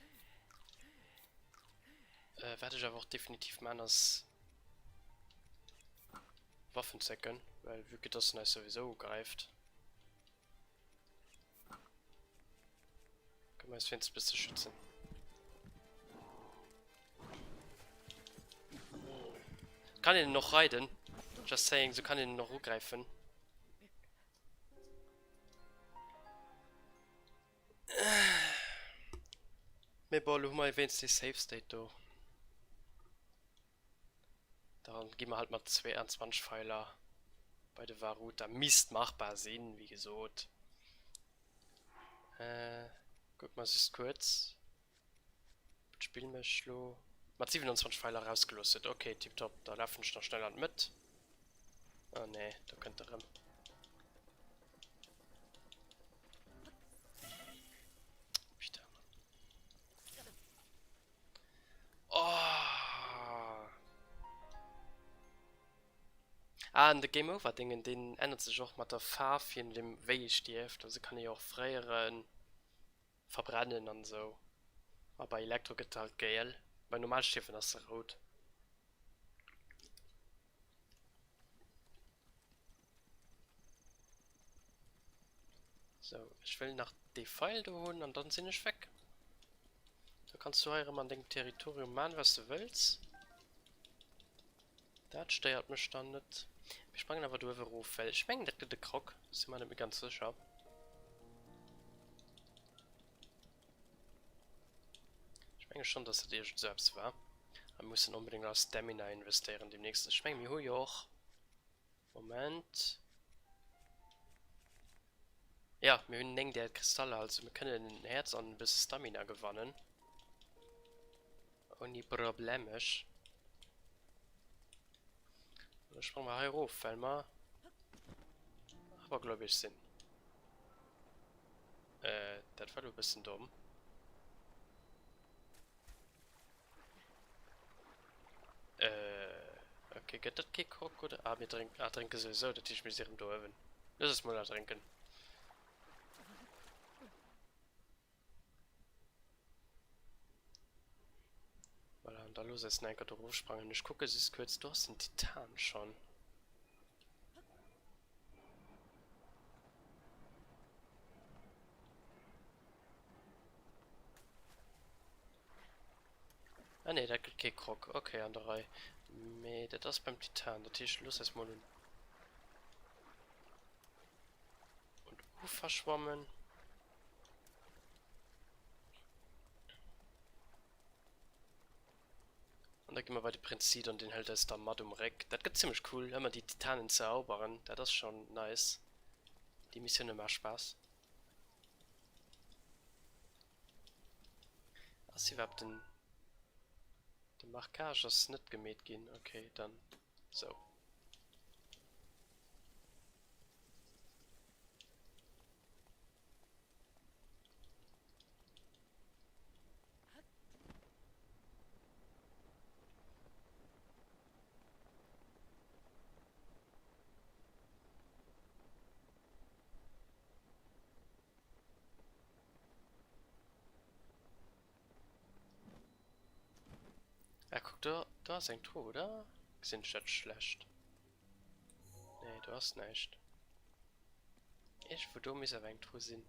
Äh, wat ech awer och definitiv man ass Waffen zécken, well vue que dass en eis souwisou ugräift. Können wir uns wenigstens ein bisschen schützen. Kann een noch reiden? Just saying, so kann een noch ugreifen. Mee bon, lo hu mer wéinst dee Safe State do. Dann gi mer halt mat 22 Pfeiler bei de Vah Ruta. Misst machbar sinn, wéi gesot. Äh, kucke mer just kuerz, ob d'Spill mech lo mat 27 Pfeiler erausgelooss huet. Ok, tiptop, da lafen ech nach schnell an d'Mëtt. Oh nee, do kënnt e rëm. Putain, Mann. Oh. Ah, an de Game Over Dingen, deen ännert sech och mat der Faarf, je nodeem wéi ee stierft. Also kann ee jo och fréieren, verbrennen an esou. A bei Elektro gëtt se halt géiel, bei normal Stierwen ass se rout. Sou, ech wëll nach dee Feil do hunn an dann sinn ech weg. Da kanns du hei erëm an dengem Territorium man wat s de wëlls. Dat stéiert mech dann net. Mir sprangen awer do uewe erof, well ech mengen dat gëtt e Croc. Si mer net méi ganz sécher. Ech menge schonn, dass dat iergend esou eppes war. A mir mussen onbedéngt a Stamina investéieren demnächst. Ech menge mir hu jo och. Moment. Ja, mir hunn 9 där Kristaller, also mir kënnen en Häerz an e bësse Stamina gewannen. Ouni Problemech. Da sprange mer hei erof, well mer abergläubeg sinn. Äh, dat war lo e bëssen domm. Äh, okay, gëtt dat kee Croc oder? Ah, mir drénken, ah, drénke souwisou, dat heescht mir si rëm do uewen. Looss eis mol erdrénken. Voilà, an da looss eis nach eng Kéier do erofsprangen. Ech kucke just kuerz, do ass den Titan schonn. Ah nee, dat gëtt kee Croc. Okay, an der Rei. Mee dat ass beim Titan. Dat heescht, looss eis mol un un d'Ufer schwammen. An da gi mer bei de Prinz Sidon, deen hëlt eis da mat um Réck. Dat gëtt zimmlech cool, ëmmer déi Titanen ze eroberen. Dat ass schonn nice. Déi Missioune maache Spaass. Ass iwwerhaapt den de Marquage ass net gemeet ginn, okay dann sou. Ah, kuck, do, do ass eng Truh, oder? Gesinn ech dat schlecht? Nee, do ass näischt. Iergendwou do misst awer eng Truh sinn.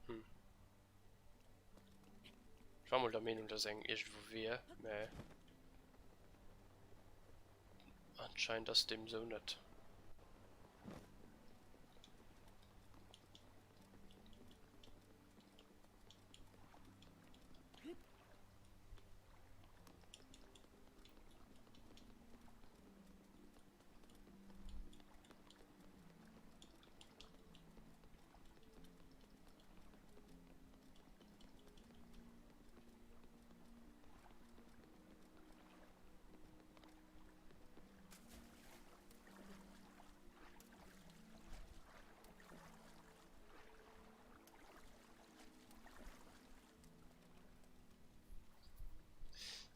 Hm. Ech war mol der Meenung, dass eng iergendwou wier, mä anscheinend ass deem sou net.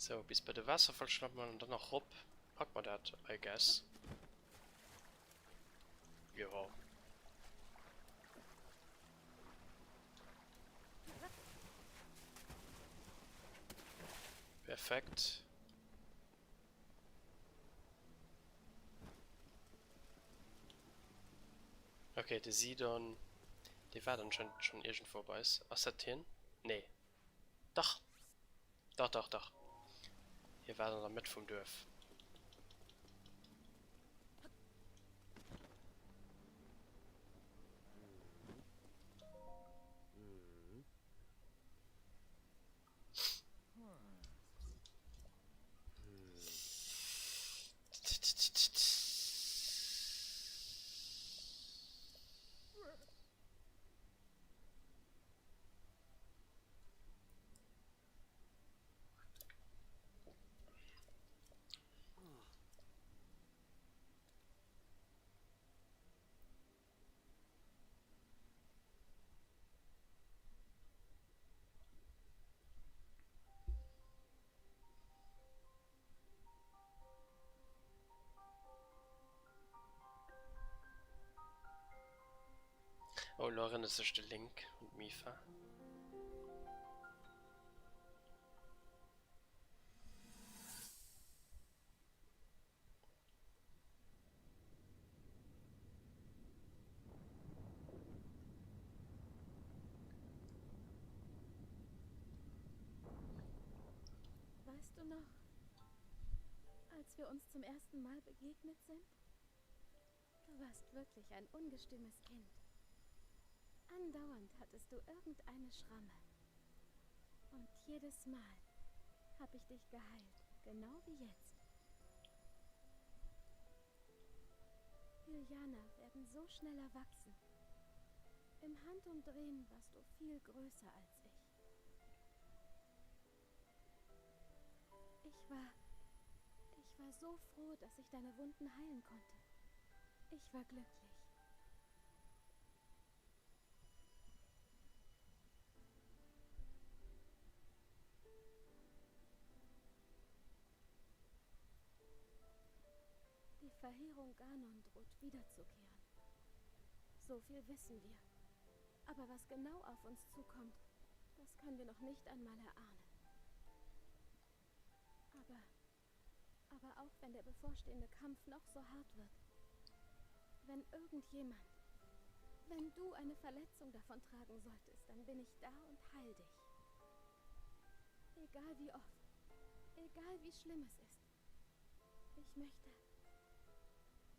So, bis bei de Waasserfall schwammen an dann nach rop. Pack mer dat, I guess. Jo. Perfekt. Okay, de Sidon, dee waart anscheinend schonn iergendwou op eis. Ass dat hien? Nee. Dach! Dach, dach, dach. Hie waart an der Mëtt vum Duerf. Oh, elo erënnert sech de Link un d'Mipha. du noch, als wir uns zum ersten Mal begegnet sind? Du warst wirklich ein ungestümes Kind. Andauernd hattest du irgendeine Schramme. Und jedes Mal habe ich dich geheilt, genau wie jetzt. Juliana werden so schnell erwachsen. Im Handumdrehen warst du viel größer als ich. Ich war. Ich war so froh, dass ich deine Wunden heilen konnte. Ich war glücklich. Die Verheerung Ganon droht wiederzukehren. So viel wissen wir. Aber was genau auf uns zukommt, das können wir noch nicht einmal erahnen. Aber, aber auch wenn der bevorstehende Kampf noch so hart wird, wenn irgendjemand, wenn du eine Verletzung davon tragen solltest, dann bin ich da und heil dich. Egal wie oft, egal wie schlimm es ist. Ich möchte,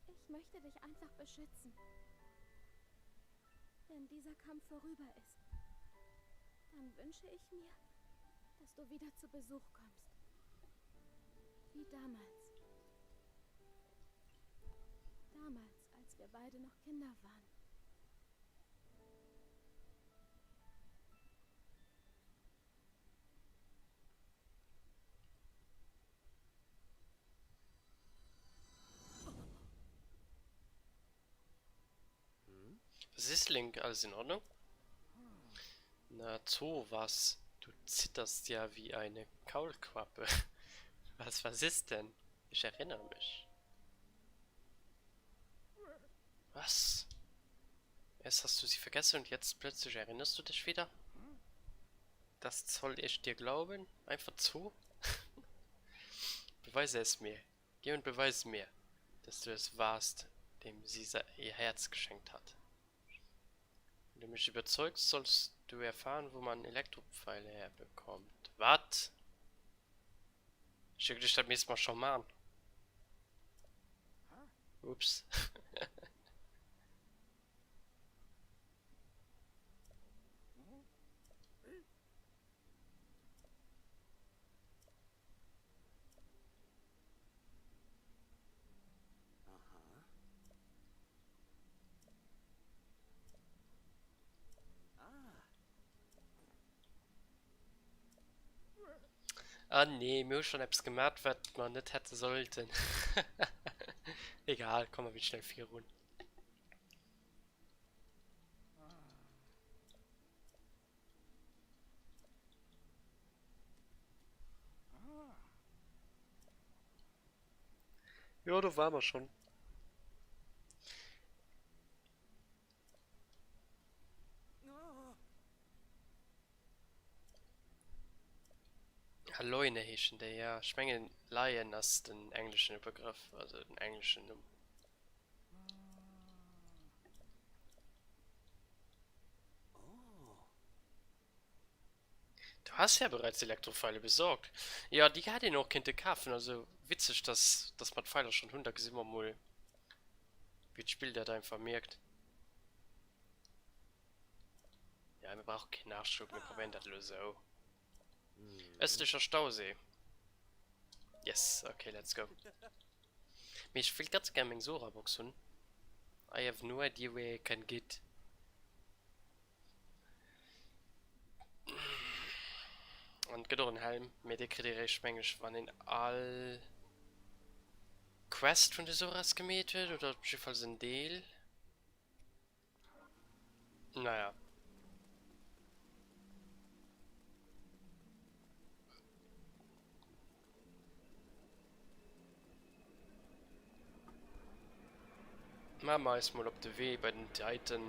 ich möchte dich einfach beschützen. Wenn dieser Kampf vorüber ist, dann wünsche ich mir, dass du wieder zu Besuch kommst. Wie damals. Damals, als wir beide noch Kinder waren. Was ist, Link? Alles in Ordnung? Na, so was. Du zitterst ja wie eine Kaulquappe. Was, was ist denn? Ich erinnere mich. Was? Erst hast du sie vergessen und jetzt plötzlich erinnerst du dich wieder? Das soll ich dir glauben? Einfach zu? Beweise es mir. Geh und beweise mir, dass du es warst, dem sie ihr Herz geschenkt hat. Wenn du mich überzeugst, sollst du erfahren, wo man Elektropfeile herbekommt. Wat? Ech hu geduecht, dat misst mer scho man. Ups. Ah nee, mir hu schon eppes gemat, wat mer net hätte sollten. Egal, komm mer wéi schnell virun. Jo, do ware mer schonn. Ah, Leune heeschen déi, ja. Ech mengen, Lion ass den engleschen Begrëff, also den engleschen Numm. Du has ja bereits Elektropfeile besorgt. Jo, déi hätt een och kéinte kafen. Also witzeg, dass dass mer d'Pfeiler schonn hunn. Da gesi mer mol, wéi d'Spill dat einfach mierkt. Ja, mir brauche keen Nachschub, mir probéieren dat elo esou. Östlicher Stausee. Yes, okay, let's go. Mee ech wéilt ganz gär meng Sora-Box hunn. I have no idea where I can get. An et gëtt och en Helm, mee dee kritt ee réischt, meng ech, wann een all Quest vun de Soras gemeet huet, oder op jiddefalls en Deel. Naja. Maache mer eis mol op de Wee bei den Titan.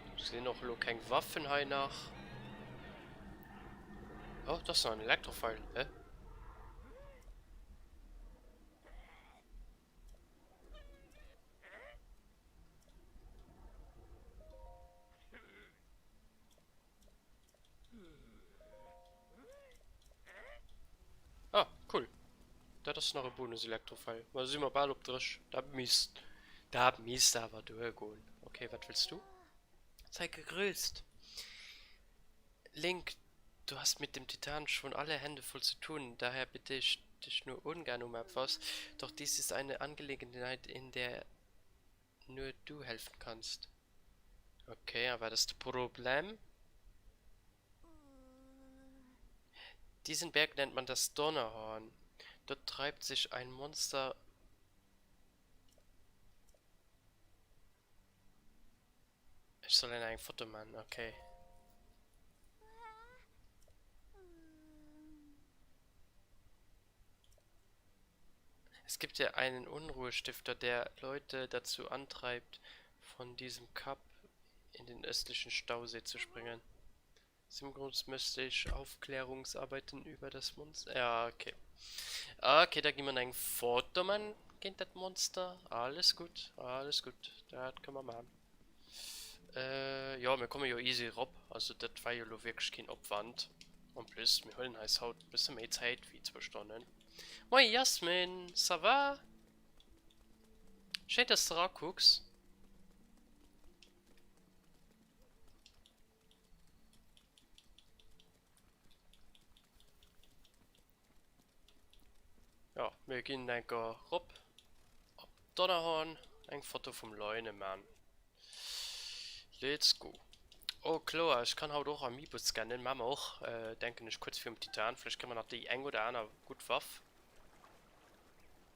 Ech gesinn och elo keng Waffen hei nach. Oh, do ass nach en Elektrofeil. Hä? Dat ass nach e Bonus-Elektrofeil. Ma da si mer bal op dréch. Dat misst, dat misst awer duergoen. Okay, wat wëlls du? Sei gegrüßt! Link, du hast mit dem Titan schon alle Hände voll zu tun, daher bitte ich dich nur ungern um etwas, doch dies ist eine Angelegenheit, in der nur du helfen kannst. Okay, a wat ass de Problem? Diesen Berg nennt man das Donnerhorn. Dort treibt sich ein Monster Ech soll en eng Foto man, okay. Es gibt ja einen Unruhestifter, der Leute dazu antreibt, von diesem Kap in den östlichen Stausee zu springen. Aus dem Grund möchte ich Aufklärungsarbeiten über das Monster. Ja, okay. Okay, da gi mer eng Foto man géint dat Monster. Alles gutt, alles gutt. Dat kënne mer man. Äh, jo, mir komme jo easy erop. Also dat war jo lo wierklech keen Opwand. En plus, mir huelen eis haut e bësse méi Zäit wéi zwou Stonnen. Moie Jasmin, ça va? Schéin, dass de erakucks. Jo, mir ginn enker rop op d'Donnerhorn eng Foto vum Leune man. Let's go. Oh kloer, ech kann haut och Amiibo scannen, maa mer och, denken ech, kuerz virum Titan. Vläicht kréie mer nach déi eng oder aner gutt Waff.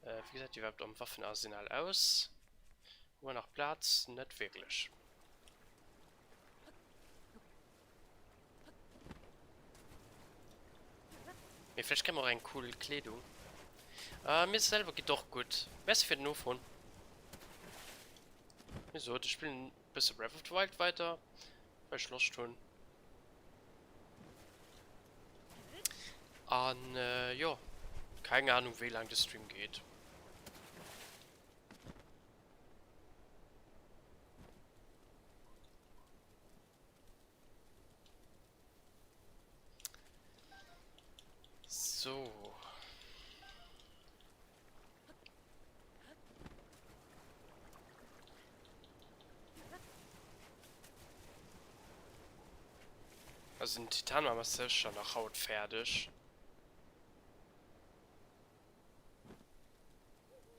Wéi gesäit iwwerhaapt am Waffenarsenal aus? Hu mer nach Plaz? Net wierklech. Mee vläicht kréie mer och eng cool Kleedung. Ah, mir selwer geet och gutt. Merci fir den Nofroen. Wéi gesot, ech spillen e bësse Breath of the Wild weider, well ech Loscht hunn. An jo, keng Ahnung wéi laang de Stream geet. So. Also den Titan war sécher nach haut fäerdeg.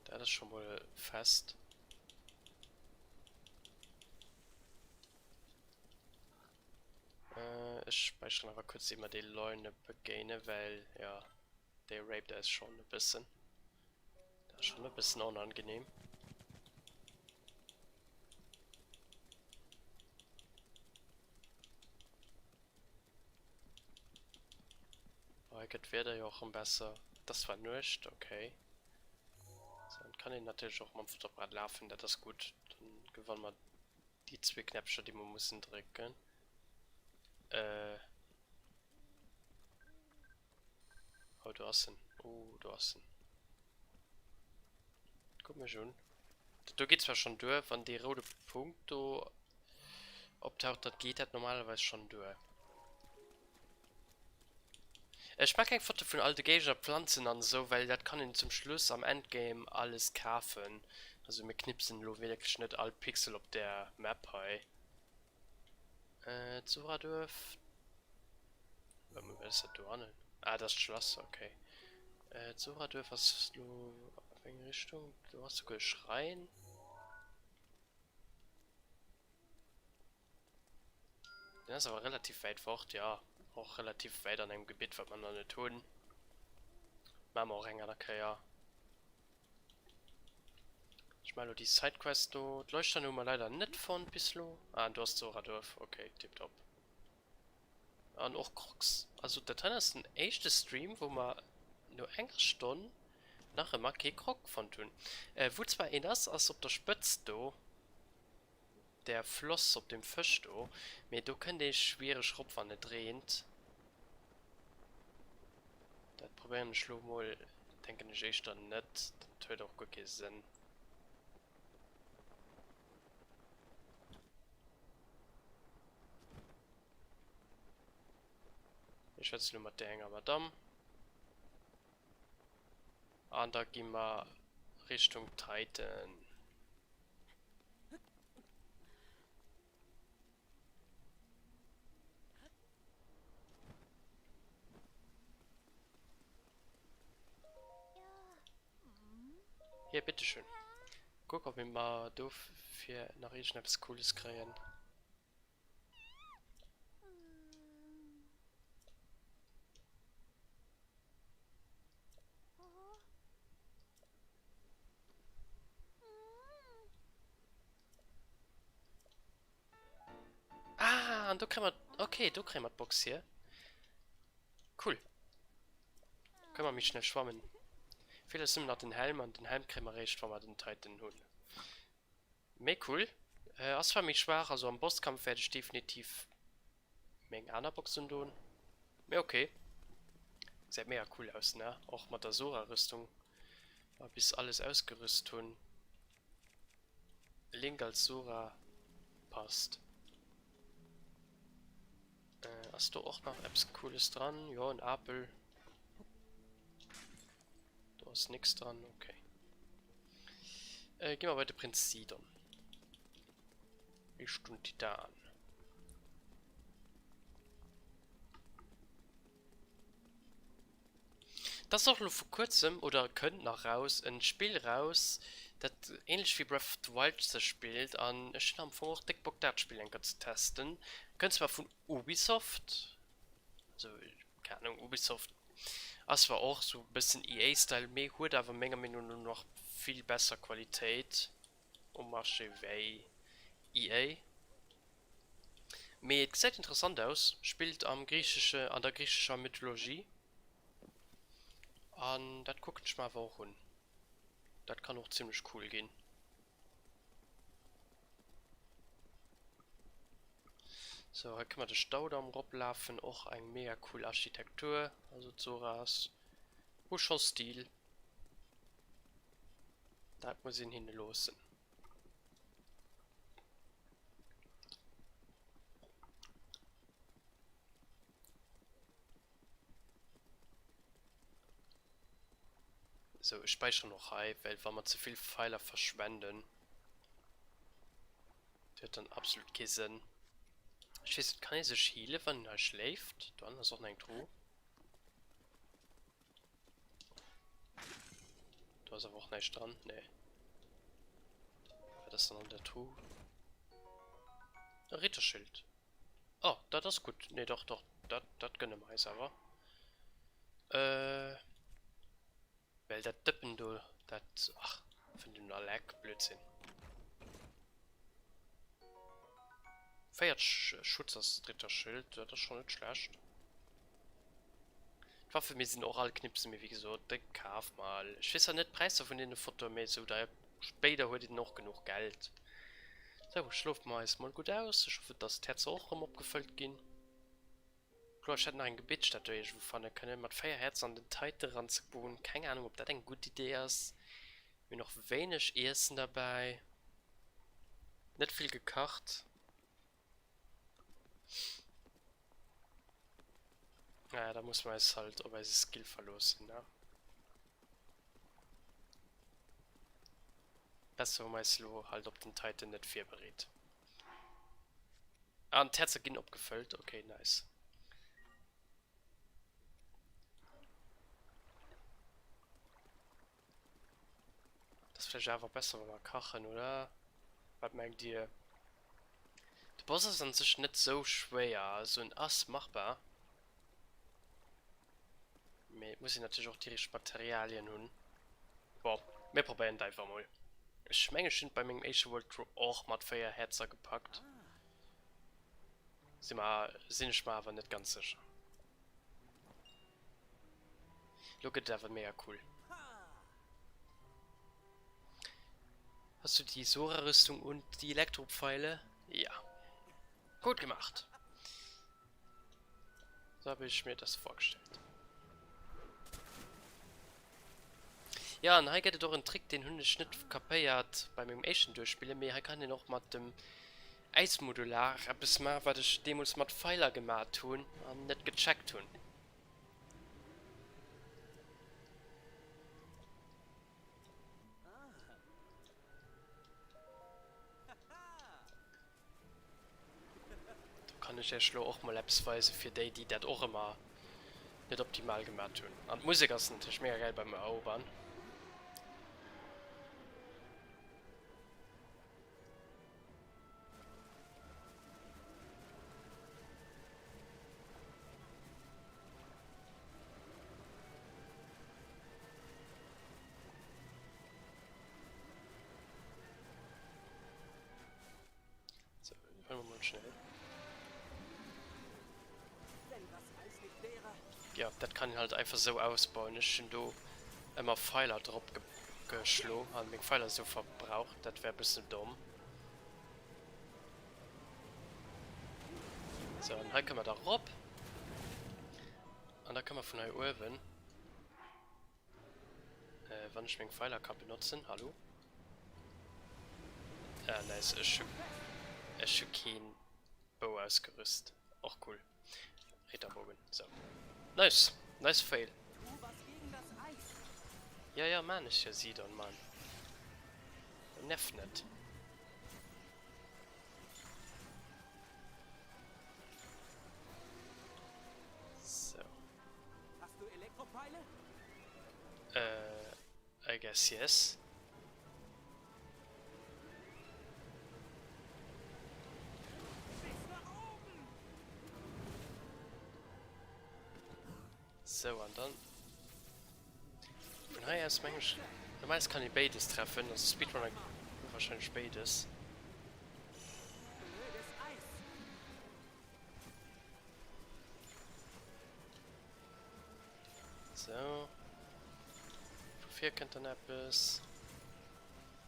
Dat ass scho mol fest. Äh, ech späicheren awer kuerz ier mer déi Leune begéinen, well ja, déi raped eis schonn e bëssen. Dat ass schonn e bëssen onangenehm. Oh, hei gëtt d'Wieder jo och rëm besser. Et ass zwar Nuecht, okay. So, dann kann een natierlech och mam Fotoapparat lafen, dat ass gutt. Dann gewanne mer déi zwee Knäppcher, déi mer mussen drécken. Äh. Oh, do ass en. Oh, do ass en. Kuck mech un. Dat do geet zwar schonn duer, wann dee roude Punkt do optaucht, dat geet dat normalerweis schonn duer. Ech maa keng Foto vun all de Géigner, Pflanzen an esou, well dat kann een zum Schluss am Endgame alles kaafen. Also mir knipsen elo wierklech net all Pixel op der Map hei. D'Suraduerf, wat ass dat do hannen? Ah dat ass d'Schlass, okay. D'Suraduerf ass elo a wéi eng Richtung? Do ass souguer e Schräin. Den ass awer relativ wäit fort, jo. Och relativ wäit an engem Gebitt, wat mer nach net hunn. Maache mer och eng aner Kéier. Ech maache lo déi Sidequest do. D'Leuchtern hu mer leider net fonnt bis elo. Ah, an do ass d'Sora-Duerf. Okay, tiptop. An och Crocs. Also dat hei ass den éischte Stream, wou mer no enger Stonn nach ëmmer kee Croc fonnt hunn. Wou zwar een ass, ass op der Spëtzt do. Der Floss op dem Fësch do, mee do kënnt ee schwiereg rop wann et reent. Dat probéieren ech lo mol, denken ech éischter net, dat huet och guer kee Sënn. Ech schwätze lo mat där enger Madame. An da gi mer Richtung Titan. Hier, bitteschön. Kuck, ob mir mar dofir nach iergendeppes Cooles kréien. Ah, an do kréie mer, okay, do kréie mer d'Box hier. Cool. Kënne mer méi schnell schwammen. Feelt eis nëmmen nach den Helm, an den Helm kréie mer eréischt, wa mer den Titan hunn. Méi cool. Ass zwar méi schwaach, also am Bosskampf wäert ech definitiv meng aner Box undoen. Mee ok. Gesäit mega cool aus, ne? Och mat der Sora-Rüstung. Wa bis alles ausgerüst hunn. Link als Sora passt. Ass do och nach eppes Cooles dran? Jo, en Apel. Do ass nix dran, okay. Äh, gi mer bei de Prinz Sidon. Richtung Titan. Dat ass och lo vu kuerzem, oder kënnt nach raus, en Spill raus, dat ähnlech wéi Breath of the Wild sech spillt an ech hunn am Fong och déck Bock dat Spill eng Kéier ze testen. Kënnt zwar vun Ubisoft, also keng Ahnung, Ubisoft ass zwar och sou bëssen EA Style, mee huet awer menger Meenung no nach vill besser Qualitéit um Marché wéi EA. Mee et gesäit interessant aus, spillt am griichesche, an der griichescher Mythologie an dat kucken ech mer awer och un. Dat kann och zimlech cool ginn. Sou, hei kënne mer de Staudamm eroplafen, och eng mega cool Architektur, also d'Soras hu scho Stil, dat muss een hinne loossen. Sou, ech späicheren och hei, well wa mer ze vill Pfeiler verschwenden, dat huet dann absolut kee Sënn. Ech weess net, kann ee sech healen, wann een hei schléift? Do hannen ass och nach eng Truh. Do ass awer och näischt dran, nee. Wat ass dann an der Truh? E Ritterschild. Oh, dat ass gutt. Nee, dach, dach, dat, dat gënne mer eis awer. Äh, well dat Dëppen do, dat, ach, vun dem Aleck, Blödsinn. 40 Schutz ass d'Ritterschild, dat ass schonn net schlecht. D'Waffe mir sinn och all Knipsen, mee wéi gesot, de kaf mal. Ech weess zwar net d'Präisser vun deene Fotoen, mee esou da spéider huet een och genuch Geld. Sou, schlofe mer eis mol gutt aus. Ech hoffen, dass d'Häerzer och erëm opgefëllt ginn. Kloer, ech hätt nach eng Gebetsstatue iergendwou fanne kënnen, mat 4 Häerzer an den Titan eranzegoen. Keng Ahnung, ob dat eng gutt Idee ass. Mir hunn och wéineg Iessen derbäi. Net vill gekacht. Naja, da musse mer eis halt op eise Skill verloossen, ne? Besser hu mer eis elo halt op den Titan net virbereet. An d'Häerzer ginn opgefëllt, okay, nice. Dat ass vläicht awer besser wa mer kachen, oder? Wat mengt dir? De Boss ass an sech net sou schwéier, also en ass machbar. Mee et muss een natierlech och déi richteg Materialien hunn. Bon, mir probéieren et einfach mol. Ech mengen ech hunn et bei mengem éischte World Tour och mat 4 Häerzer gepackt. Si mer, sinn ech mer awer net ganz sécher. Lo gëtt et awer mega cool. Hast du die Sora-Rüstung und die Elektropfeile? Ja. Gut gemacht. So habe ich mir das vorgestellt. Ja, an hei gëtt et och en Trick, deen hunn ech net kapéiert bei mengem éischten Duerchspillen, mee hei kann een och mat dem Äismodular eppes maachen, wat ech deemools mat Pfeiler gemat hunn an net gecheckt hunn. ech iech elo och mol eppes weisen fir déi, déi dat och ëmmer net optimal gemat hunn. An d'Musek ass natierlech mega gäil beim Erobern. So, hören wir mal schnell. Ja, dat kann een halt einfach sou ausbauen. Ech hunn do ëmmer Pfeiler drop ge geschlo an meng Pfeiler sou verbraucht. Dat wär e bëssen domm. So, an hei kënne mer da rop. An da kënne mer vun hei uewen, äh, wann ech meng Pfeiler ka benotzen, hallo? Ah, nice, ech hu, ech hu keen Bou ausgerüst. Och cool. Ritterbogen, so. Nice, nice Fail. Ja, ja, man ech jo, Sidon, Mann. Nerv net. So. Hast du Elektropfeile? Äh, I guess yes. So, an dann vun hei aus meng ech, normalerweis kann ee béides treffen, also Speedrunner wahrscheinlech béides. So. Vu vir kënnt dann eppes.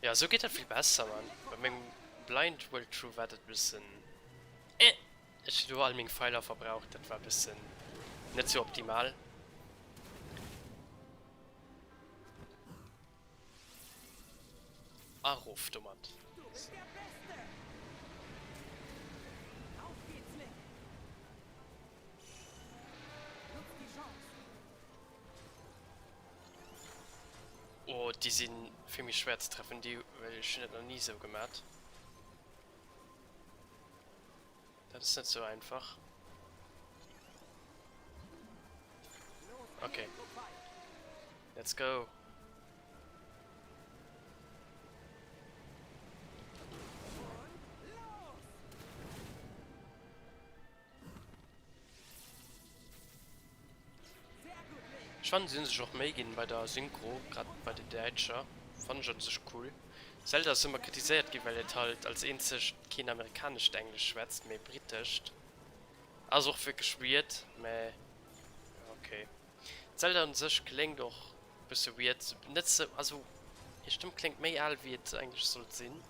Ja, sou geet dat vill besser, Mann. Bei mengem Blind Walkthrough war dat e bëssen eh. Ech hunn do all meng Pfeiler verbraucht, dat war e bëssen net sou optimal. A rof domat. Oh, déi si vill méi schwéier ze treffen, déi, well ech hunn dat nach ni esou gemat. Dat ass net sou einfach. Okay. Let's go. Ech fannen se hunn sech och Méi ginn bei der Synchro, grad bei der däitscher fannen ech an sech cool. Zelda ass ëmmer kritiséiert ginn well et halt als eenzegt keen amerikanescht Englesch schwätzt mee britescht. Ass och wierklech weird, mä jo ok. Zelda un sech kléngt och bësse weird, net sou, also hir Stëmm kléngt méi al wéi et eigentlech sollt sinn.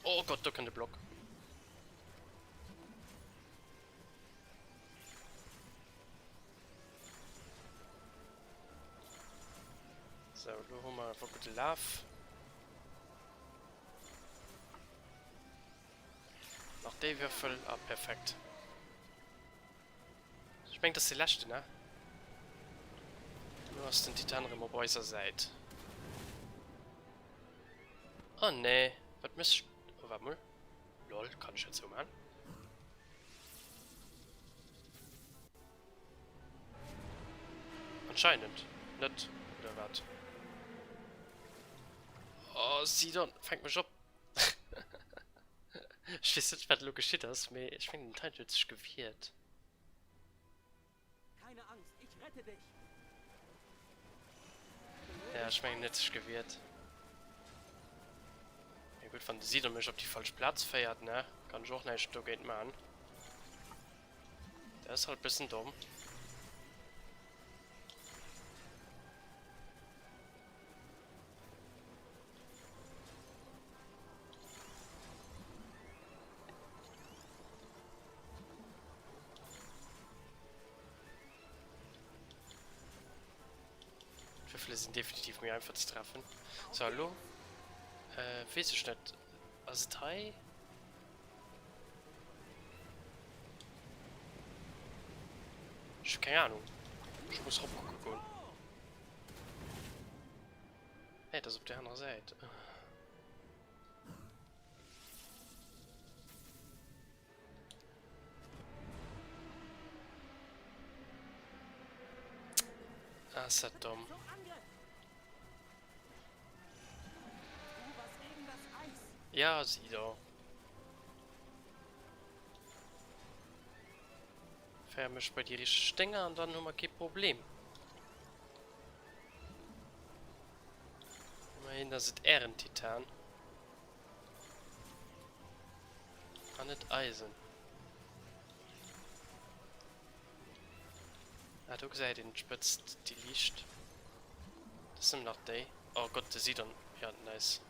Oh Gott, do kënnt e Block. So, lo hu mer einfach gudde Laf. Nach déi Würfel. Ah, perfekt. Ech mengen, dat ass de leschten, ne? Lo ass den Titan erëm op eiser Säit. Oh nee, wat mécht... Oh, waart mol. Lol, kann ech dat sou man? Anscheinend net, oder wat? Oh, Sidon, fänk mech op! Ech weess net, wat elo geschitt ass, mee ech mengen, den Titan huet sech gewiert. Keine Angst, ich rette dich. Ja, ech mengen, en huet sech gewiert. Mee gutt, wann de Sidon mech op déi falsch Plaz féiert, ne, kann ech och näischt dogéint man. Dat ass halt bëssen domm. D'Würfele sinn definitiv méi einfach ze treffen. So, elo weess ech net, ass et hei? Ech hu keng Ahnung. Ech muss rop kucke goen. Nee, et ass op der anerer Säit. Ass dat domm. Ja, si do. Féier mech bei déi richteg Dénger an dann hu mer kee Problem. Immerhin ass et ären Titan. An net eisen. Ah, do gesäit een d'Spëtzt, déi liicht. Dat ass nëmmen nach déi. Oh Gott, de Sidon. Ja, nice.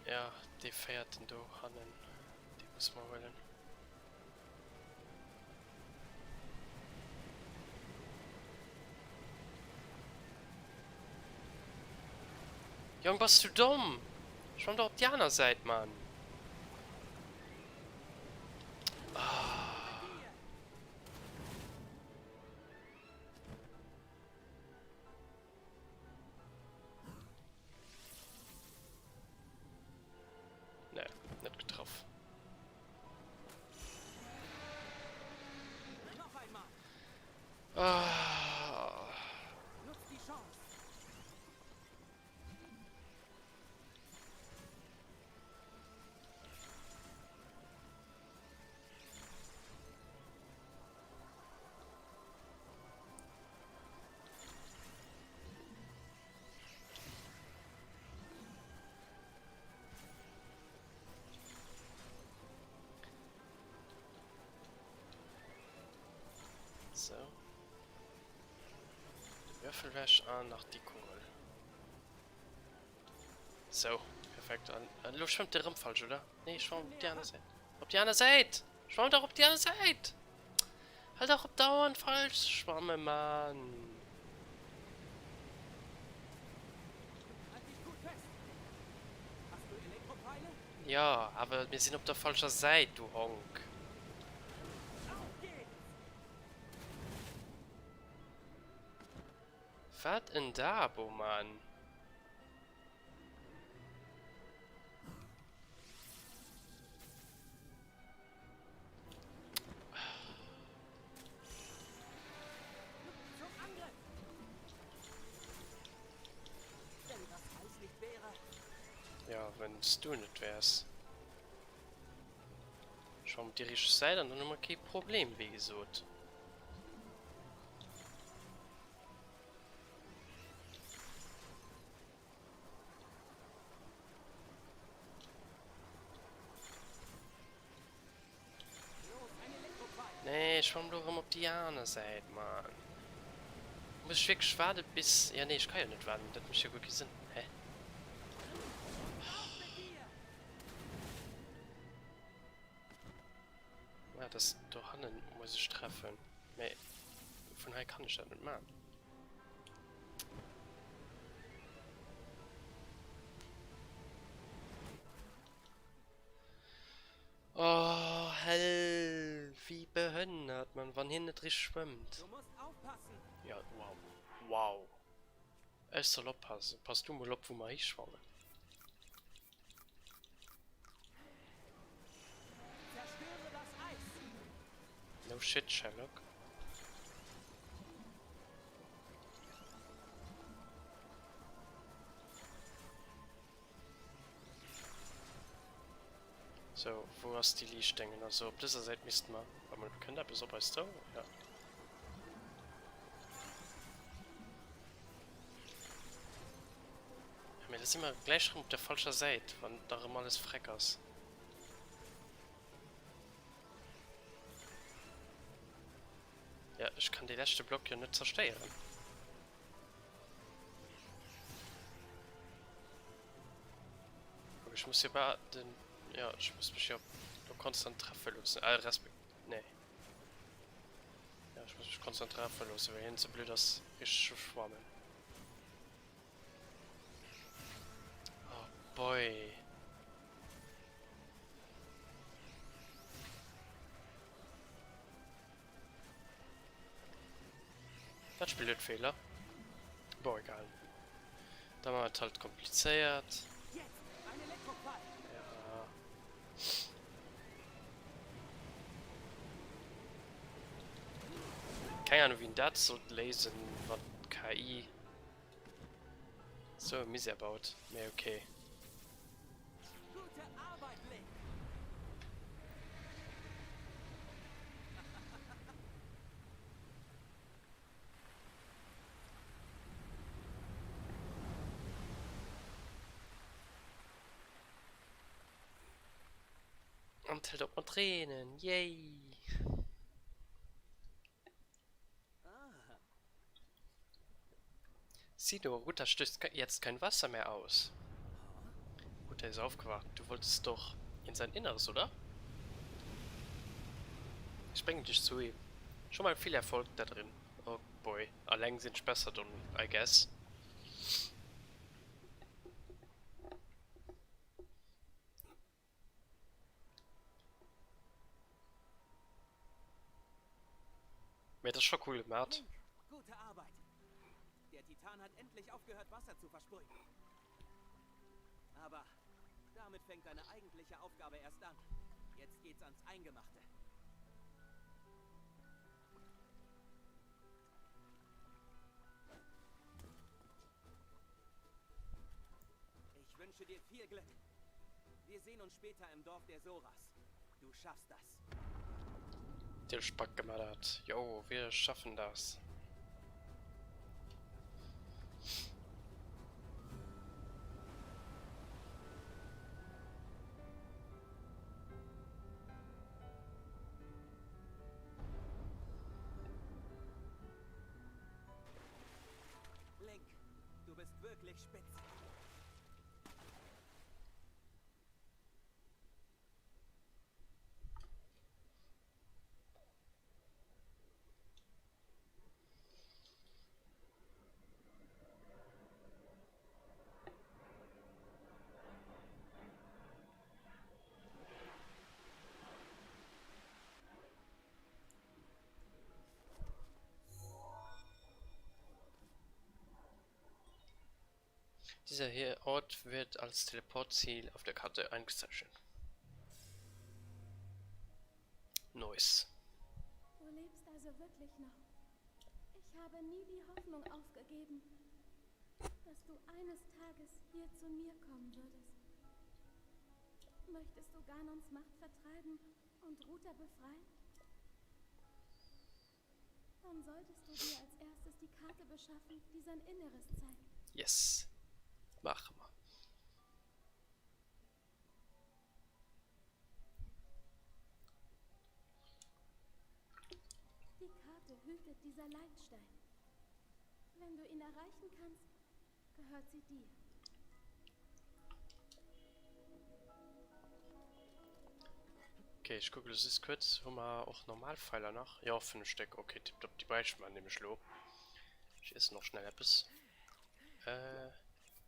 Ja, dee véierten do hannen, dee musse mer huelen. Jong, bass du domm? Schwamm dach op déi aner Säit, Mann! Ah. Nee, net getraff. Ah. So. De Würfel weg an nach déi Kugel. So, perfekt. An, an lo schwëmmt der rëm falsch, oder? Nee, schwamm op déi aner Säit. Op déi aner Säit! Schwamm dach op déi aner Säit! Hal dach op dauernd falsch ze schwamme, Mann! Jo, awer mir sinn op der falscher Säit, du Honk! Wat en Dabo, Mann! Ja, wenn's du net wärs. Schau op déi richteg Säit an dann hu mer kee Problem, wéi gesot. Nee, ech schwamm lo rëm op déi aner Säit, Mann. Muss ech wierklech waarde bis... Ja, nee, ech ka jo net waarden, dat mécht jo guer kee Sënn. Hä? Ah, das do hannen muss ech treffen. Mee vun hei kann ech dat net maachen. Oh, hell, wéi behënnert, Mann, wann hien net richteg schwëmmt. Ja, wow, wow. Ech soll oppassen. Pass du mol op, wou mer hischwammen. No shit, Sherlock. Sou, wou ass déi Liichtdéngen? Also op dëser Säit misste mer... Warte mol, kënnt eppes op eis zou? Ja. Mee da si mer gläich erëm op der falscher Säit, wann da erëm alles freck ass. Ja, ech kann dee leschte Block jo net zerstéieren. Ech muss jo ba den... Ja, ech muss mech jo lo konstant treffe loossen. Äh, respekt... Nee. Ja, ech muss mech konstant treffe loossen, well hien ze blöd ass, richteg ze schwammen. Oh boy. Dat Spill huet Feeler. Bon, egal. Da war et halt komplizéiert. Ja. Keng Ahnung wien dat sollt léisen, wann d'KI sou e Misär baut, mee ok. Gute Arbeit, Link! An et hält op mat reenen, yay! Sieh nur, Ruta stößt jetzt kein Wasser mehr aus. Ruta ist aufgewacht. Du wolltest doch in sein Inneres, oder? Ich bringe dich zu ihm. Schon mal viel Erfolg da drin. Oh boy, alleng sinn ech besser don, I guess. Mee et ass scho cool gemat. Link, gute Arbeit. Der Titan hat endlich aufgehört, Wasser zu versprühen. Aber damit fängt deine eigentliche Aufgabe erst an. Jetzt geht's ans Eingemachte. Ich wünsche dir viel Glück. Wir sehen uns später im Dorf der Soras. Du schaffst das. Der Spack gemacht. Jo, wir schaffen das. Link, du bist wirklich spitze. Dieser hier Ort wird als Teleportziel auf der Karte eingezeichnet. Nice. Du lebst also wirklich noch. Ich habe nie die Hoffnung aufgegeben, dass du eines Tages hier zu mir kommen würdest. Möchtest du Ganons Macht vertreiben und Ruta befreien? Dann solltest du dir als erstes die Karte beschaffen, die sein Inneres zeigt. Yes. Maache mer. Die Karte hütet dieser Leitstein. Wenn du ihn erreichen kannst, gehört sie dir. Okay, ech kucke lo just kuerz, hu mer och normal Pfeiler nach? Jo, 5 Stéck, okay, tiptop, déi bräichte mer nämlech lo. Ech iessen och schnell eppes. Äh,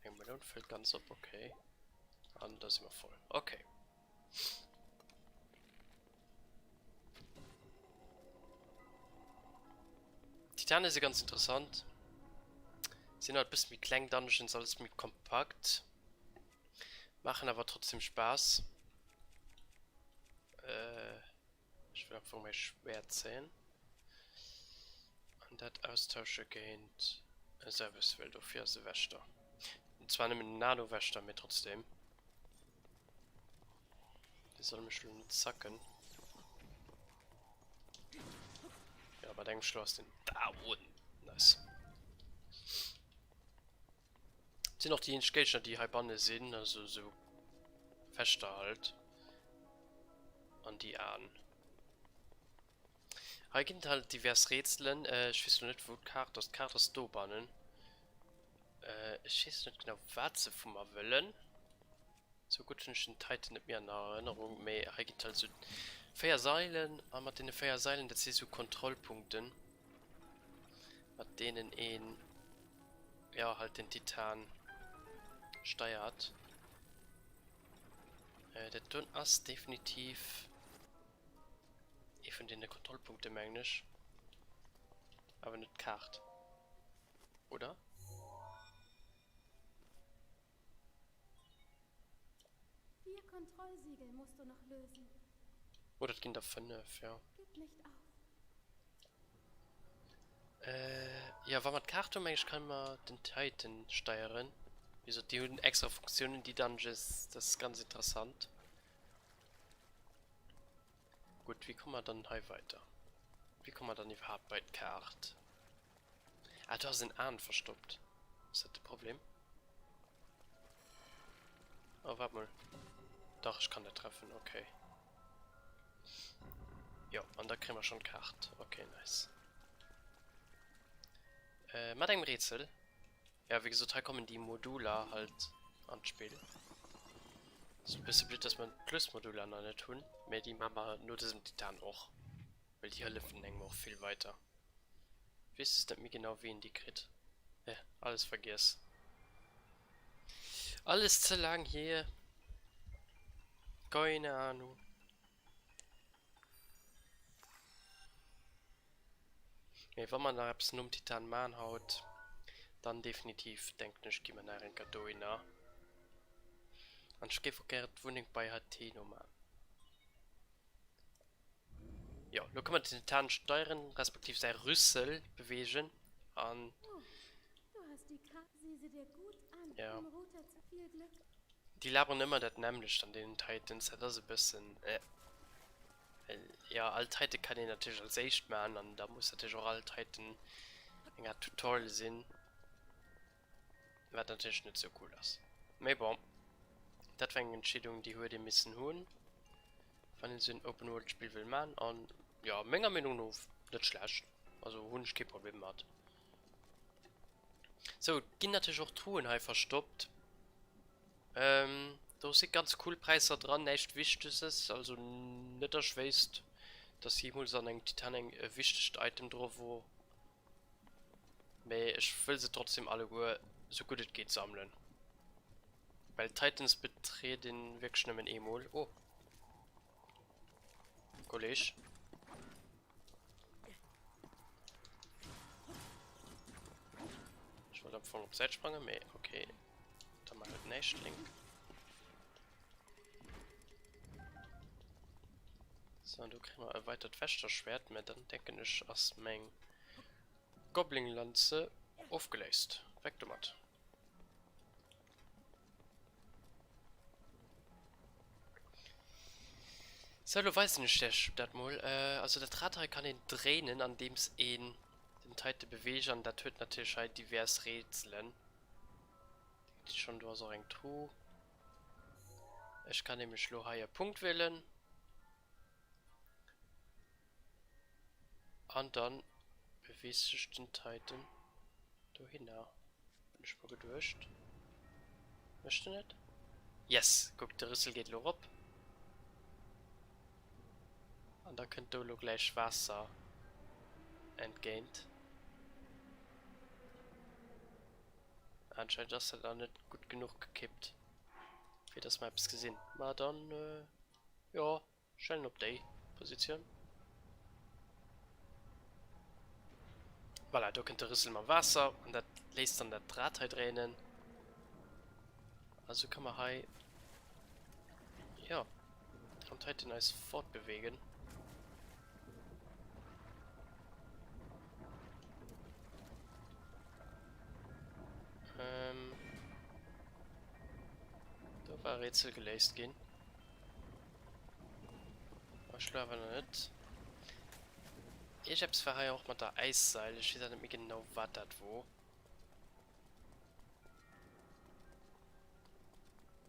eng Meloun fëllt ganz op, okay. An da si mer voll, okay. Titane si ganz interessant. Sinn halt bëssen méi kleng Dungeons, alles méi kompakt. Maachen awer trotzdem Spaass. Äh, ech wëll am Fong mäi Schwäert zéien. An dat austausche géint e Service, well dofir ass e Wächter. Zwar nëmmen en Nano-Wächter, mee trotzdem. Dee soll mech lo net zacken. Ja, bei engem Schlo ass den down. Nice. Sinn och déi eenzeg Géigner, déi heibanne sinn, also sou Fechter halt. An déi an. Hei ginn et halt divers Rätselen. Ech weess lo net, wou d'Kaart ass. D'Kaart ass dobannen. Ech weess net genau, wat se vu mer wëllen. Sou gutt hunn ech den Titan net méi an Erënnerung, mee hei ginn et halt sou 4 Sailen a mat deene 4 Sailen, dat si sou Kontrollpunkten, mat deenen een, jo, halt den Titan steiert. Dat doen ass definitiv ee vun deene Kontrollpunkten, mengen ech, awer net d'Kaart, oder? Vier Kontrollsiegel musst du noch lösen. Oh, dat ginn der 5, jo. Gib nicht auf. Jo, wa mer d'Kaart hunn, meng ech, kënne mer den Titan steieren. Wéi gesot, déi hunn extra Funktiounen, déi Dungeons, dat ass ganz interessant. Gutt, wéi komme mer dann hei weider? Wéi komme mer dann iwwerhaapt bei d'Kaart? Ah, do ass en Aan verstoppt. Ass dat de Problem? Oh, waart mol. Dach, ech kann dat treffen, okay. Jo, an da kréie mer schonn d'Kaart. Okay, nice. Äh, mat engem Rätsel. Ja, wéi gesot, hei kommen déi Moduler halt an d'Spill. Ass e bësse blöd, dass mer d'Plus-Moduler nach net hunn, mä déi maache mer no dësem Titan och, well déi hëllefen engem och vill weider. Weess just net méi genau, wéi een déi kritt. Eh, alles vergiess. Alles ze laang hier. Keine Ahnung. Mee wa mer nach eppes nom Titan maan haut, dann definitiv denken ech gi mer nach eng Kéier dohinner. An ech géif och gären d'Wunneng bei Hateno maan. Jo, lo kënne mer den Titan steieren, respektiv säi Rüssel beweegen an. Jo. Déi laberen ëmmer dat nämmlecht an deenen Titans, dat ass e bëssen eh. Well jo, all Titan kann een natierlech als éischt maachen an da muss natierlech och all Titan eng Art Tutorial sinn, wat natierlech net sou cool ass. Mee bon, dat war eng Entscheedung, déi huet ee missen hunn, wann een sou en Open World Spill wëll maachen an jo, menger Meenung no net schlecht, also hunn ech kee Problem mat. Sou, et ginn natierlech och Truhen hei verstoppt. Ähm, do si ganz cool Präisser dran, näischt Wichteges, also net dass ech wéisst, dass jeemools an engem Titan eng e wichtegt Item dru wor. Mee ech wëll se trotzdem alleguer sou gutt et geet sammelen. Well Titans betriet een wierklech nëmmen eemol. Oh. Kolleg. Ech wollt am Fong op d'Säit sprangen, mee okay. Da mar halt näischt, Link. So, an do kréie mer e weitert Wächterschwert, mä dann denken ech ass meng Goblinglanze ofgeléist. Weg domat. Sou, elo weisen ech iech dat mol. Also dat Rad hei kann een dréinen andeems een den Titan beweegt an dat huet natierlech hei divers Rätselen. Dir gesitt schonn, do ass och eng Truh. Ech kann nämlech elo hei e Punkt wielen an dann beweegt sech den Titan dohinner. Hunn ech mer geduecht. Mécht en et? Yes! Kuck, de Rüssel geet elo erop. An da kënnt do elo gläich Waasser entgéint. Anscheinend ass dat nach net gutt genuch gekippt, fir dass mer eppes gesinn. Ma dann, jo. Stellen op déi Positioun. Voilà, do kënnt de Rüssel mam Waasser an dat léisst dann dat Rad hei dréinen. Also kann mer hei ja am Titan eis fortbewegen. Ähm, do war Rätsel geléist ginn. Ech lo awer nach net. Iergeppes war hei och mat der Äisseil. Ech weess awer net méi genau wat dat wor.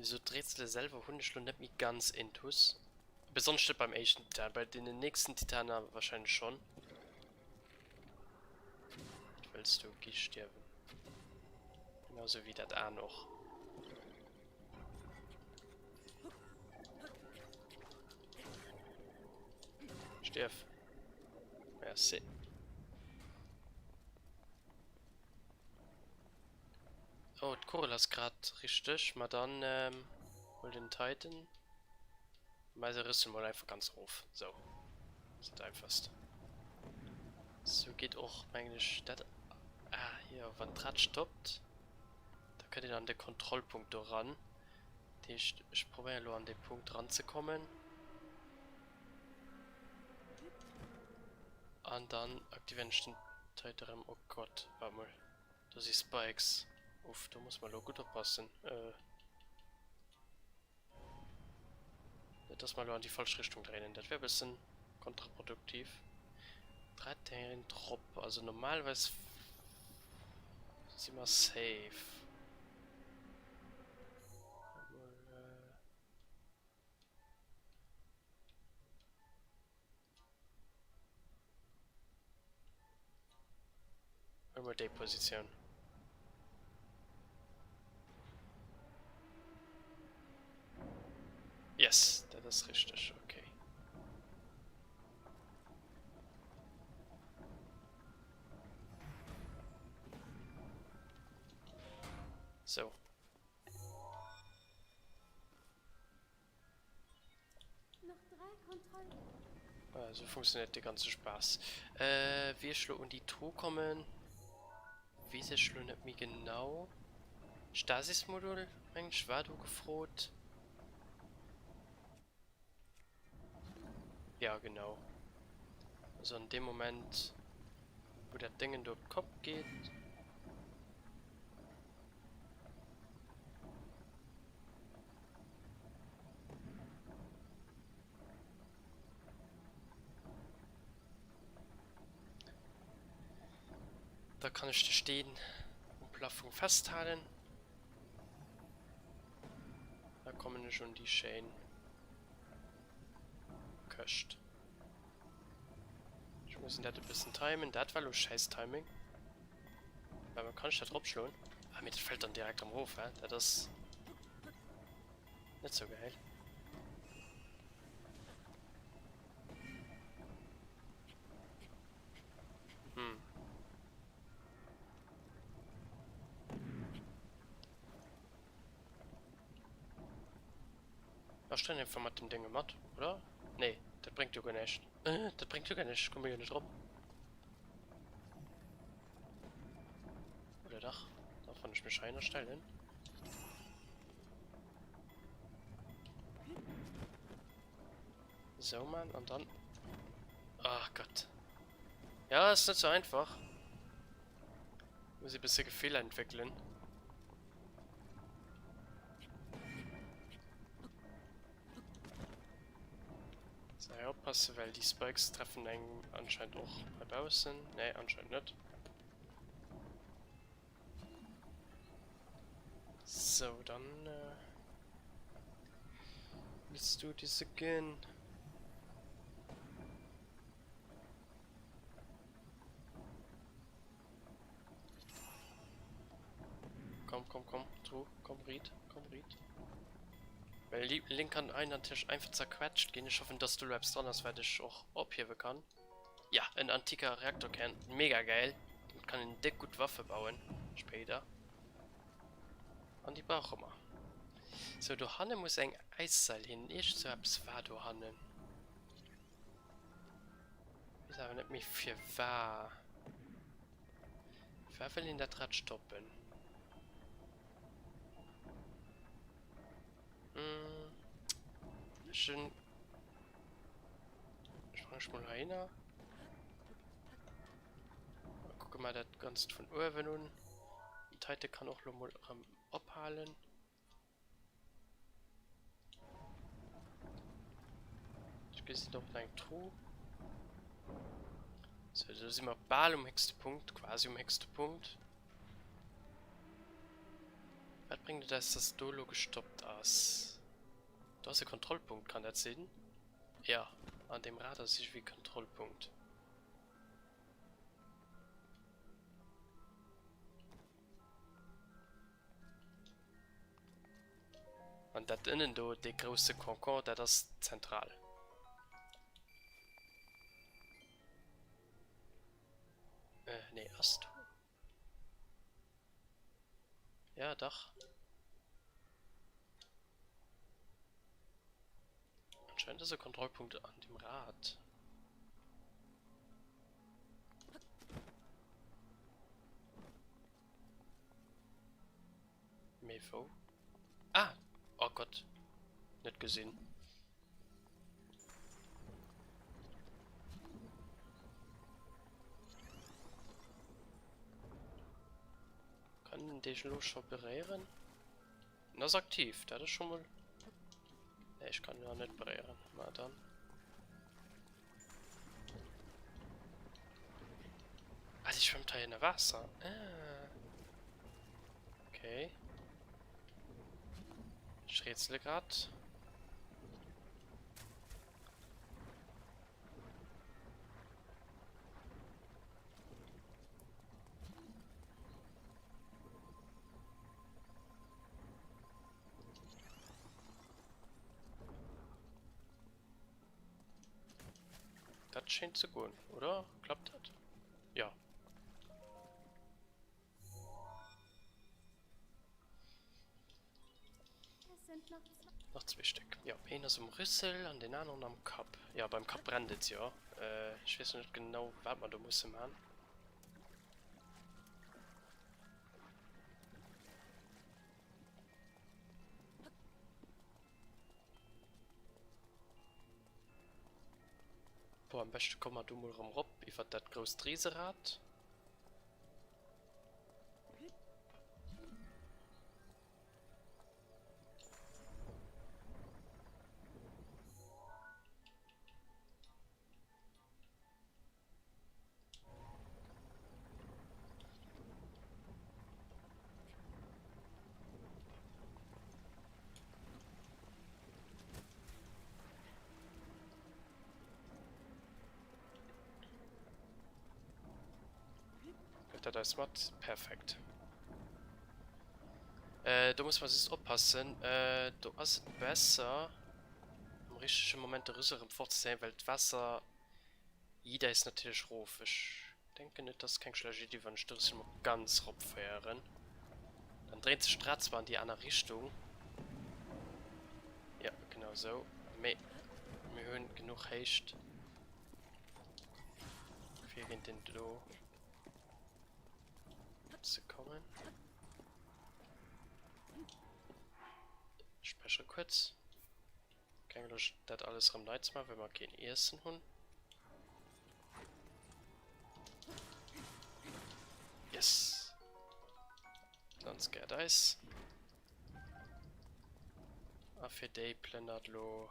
Sou d'Rätsele selwer hunn ech lo net méi ganz intus. Besonnesch net beim éischten Titan, bei deenen nächsten Titaner wahrscheinlech schonn. Wat wëlls du? Gi stierwen. Genau sou wéi dat Aan och. Stierf. Merci. Oh, d'Kugel ass grad richteg. Ma dann ähm, hol den Titan. Mä se rësse mol einfach ganz erof. Sou. Das ist das einfachst. Sou geet och, mengen ech, dat. Ah, hier, wann d'Rad stoppt. Da kënnt een an de Kontrollpunkt do ran. Dat heescht, ech probéieren elo an dee Punkt ranzekommen. An dann aktivéieren ech den. D'Heite rem, oh Gott, waart mol, do si Spikes. Uff, do muss mer elo gutt oppassen. Äh. Net dass mer elo an déi falsch Richtung dréinen, dat wär e bëssen kontraproduktiv. 13 drop, also normalerweis si mer safe. Waart mol, äh. Huele mer déi Positioun. Yes, dat ass richteg, okay. So. Esou funktionéiert de ganze Spaass. Wéi ech lo un déi Truh kommen, weess ech lo net méi genau. Stasis-Modul, mengen ech, war do gefrot. Ja, genau. Also an deem Moment, wou dat Déngen do op d'Kopp geet. Da kann ech de Steen um Plafong festhalen. Da kommen ech un déi schéin Këscht. Ech mussen dat e bëssen timen. Dat war lo schäiss Timing. Well kann ech dat eropschloen? Ah mee dat fällt dann direkt erëm erof, hä? Dat ass net sou geil. Hm. Ech dréinen einfach mat dem Dénge mat, oder? Nee, dat bréngt jo guer näischt. Äh, dat bréngt jo guer näischt, ech komme jo net drop. Oder dach? Dach, wann ech mech heihinner stellen. So, Mann, an dann... Ach Gott. Ja, ist nicht so einfach. Muss ich ein bisschen Gefühl entwickeln. So, ja, oppassen, weil die Spikes treffen eng anscheinend och hei baussen. Nee, anscheinend net. So, dann äh, let's do this again. Komm, komm, komm, Tru, komm, Ried, komm, Ried. Well Link kann ein natürlich einfach zerquetscht ginn. Ech hoffen, dass du lo eppes dran ass, wat ech och ophiewe kann. Ja, en antiker Reaktorkern. Mega geil. Domat kann een déck gutt Waffe bauen spéider. An déi brauche mer. Sou, dohanne muss eng Äisseil hin. Iergend sou eppes war dohannen. Weess awer net méi firwar. Firwar wëll een dat Rad stoppen? Hm. Ech hunn. Ech sprang ech mol heihinner. A kucke mer dat Ganzt vun uewen un. D'Heite kann och lo mol erëm ophalen. Ech gesinn och nach eng Truh. So, do si mer bal um héchste Punkt, quasi um héchste Punkt. Wat bréngt et eis, dass do elo gestoppt ass? Do ass e Kontrollpunkt, kann dat sinn? Ja, an deem Rad ass iergendwéi e Kontrollpunkt. An dat ënnen do, dee grousse Concon, dat ass d'Zentral. Äh, nee, ass do? Ja, dach. Anscheinend ass e Kontrollpunkt an dem Rad. Mee wou? Ah! Oh Gott. Net gesinn. Kann een dee elo scho beréieren? En ass aktiv, dat ass scho mol... Nee, ech kann en nach net beréieren. Ma dann. Ah, déi schwëmmt hei ënner Waasser. Ah. Okay. Ech rätsele grad. Dat schéint ze goen, oder? Klappt dat? Ja. Nach zwee Stéck. Jo, een ass um Rüssel an deen aneren am Kapp. Jo, beim Kapp brennt et jo. Ech weess net genau, wat mer do musse man. Boah, am beschte komme mer do mol erëm rop iwwer dat grousst Riserad. Hëlt dat eis mat? Perfekt. Äh, do muss man just oppassen. Äh, do ass et besser, am richtege Moment de Rüssel erëm fortzezéien, well d'Waasser jiit eis natierlech rof. Ech denken, et ass keng schlecht Iddi, wann ech de Rüssel mol ganz ropféieren. Dann dréint sech d'Rad zwar an déi aner Richtung. Ja, genau sou. Mee mir hunn genuch Héicht, fir géint den do ze kommen. Späichere kuerz. Keng Loscht dat alles erëm nei ze maachen, well mer keen Iessen hunn. Yes! D'Lanz gehéiert eis. A fir déi plënnert lo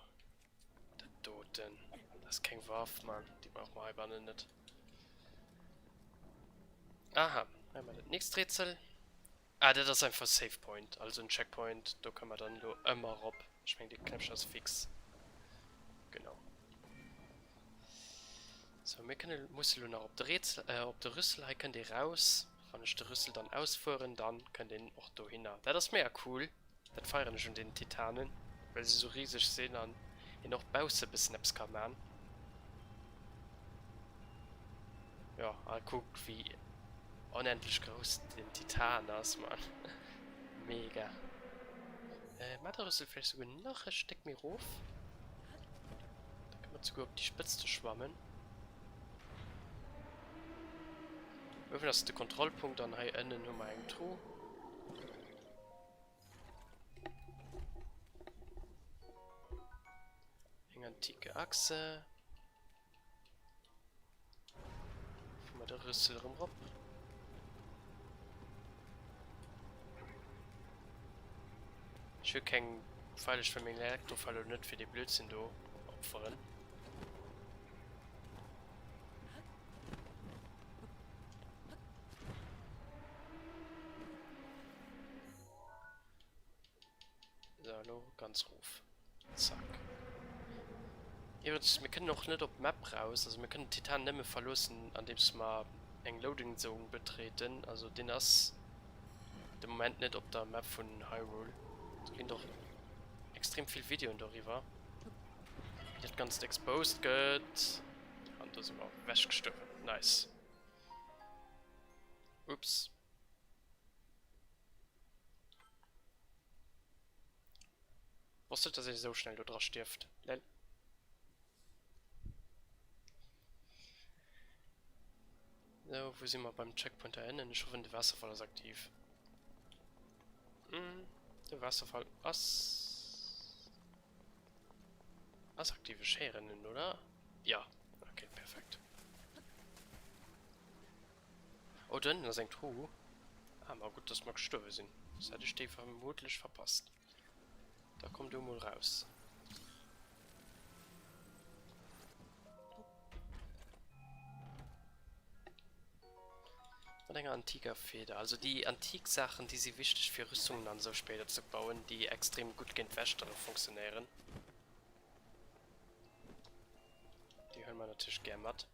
dat doten. Dat ass keng Waff, Mann. Déi brauche mer heibannen net. Aha, hei hu mer dat nächst Rätsel. Ah, dat ass einfach Save Point, also en Checkpoint, do kënne mer dann elo ëmmer erop. Ech mengen, dee Knäppchen ass fix. Genau. Sou, mir kënne, musse elo nach op de Rätsel, äh, op de Rüssel. Hei kënnt ee raus. Wann ech de Rüssel dann ausfueren, dann kënnt een och dohinner. Dat ass mega cool. Dat feieren ech un den Titanen, well se sou riseg sinn an een och bausse bëssen eppes ka man. Jo, a kuck wéi onendlech grouss den Titan ass, man. Mega. Äh, mat der Rüssel vläicht souguer nach e Stéck méi rof. Da kënne mer souguer op déi Spëtzte schwammen. Uewen ass de Kontrollpunkt an hei ënnen hu mer eng Truh. Eng antike Achse. Fu mer de Rüssel erëm rop. Ech hu keng Pfeil, ech wëll meng Elektrofeil elo net fir dee Blödsinn do opferen. So, elo ganz rof. Zack. Iwwregens, mir kënnen och net op d'Map raus. Also mir kënnen Titan nëmme verloossen, andeems mer eng Loading Zone betreten. Also deen ass de Moment net op der Map vun Hyrule. Do ginn och extrem vill Videoen doriwwer, wéi dat Ganzt exposed gëtt. An do si mer ewechgestuerwen. Nice. Ups. Wosst net dass ee sou schnell do dra stierft lel. Sou, wou si mer beim Checkpoint hei ënnen? Ech hoffen de Waasserfall ass aktiv. Hm, de Waasserfall ass ass aktiv. Ech héieren en, oder? Ja, okay, perfekt. Oh, do ënnen ass eng Truh. Ah, ma gutt, dass mer gestuerwe sinn. Soss hätt ech déi vermutlech verpasst. Da komm du mol raus. Mat enger antiker Feder. Also déi antik Saachen, déi si wichteg fir Rüstungen an esou spéider ze bauen, déi extrem gutt géint Wächtere funktionéieren. Déi huele mer natierlech gär mat.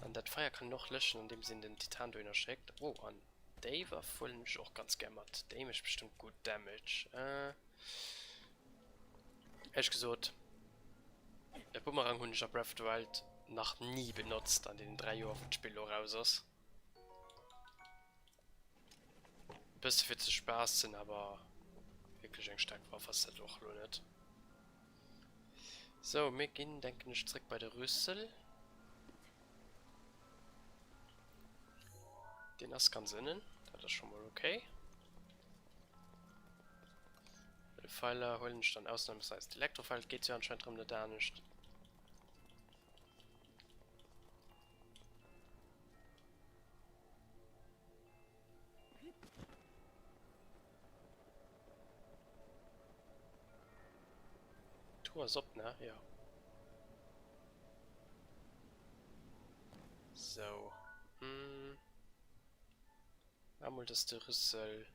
An dat Feier kann een och löschen, andeems een den Titan dohinner schéckt. Oh, an déi Waff huelen ech och ganz gär mat. Déi mécht bestëmmt gutt Damage. Äh, éierlech gesot, e Bumerang hunn ech a Breath of the Wild nach ni benotzt an deenen 3 Joer, wou d'Spill elo raus ass. E bësse fir ze spaassen, awer wierklech eng staark Waff ass dat och elo net. Sou, mir ginn, denken ech, zréck bei de Rüssel. Deen ass ganz ënnen, dat ass scho mol ok. Bei de Pfeiler huelen ech dann ausnahmsweis d'Elektrofeld, geet jo anscheinend rëm net anescht. D'Tour ass op, ne? Jo. Sou. Hm. Maa mol, dass de Rüssel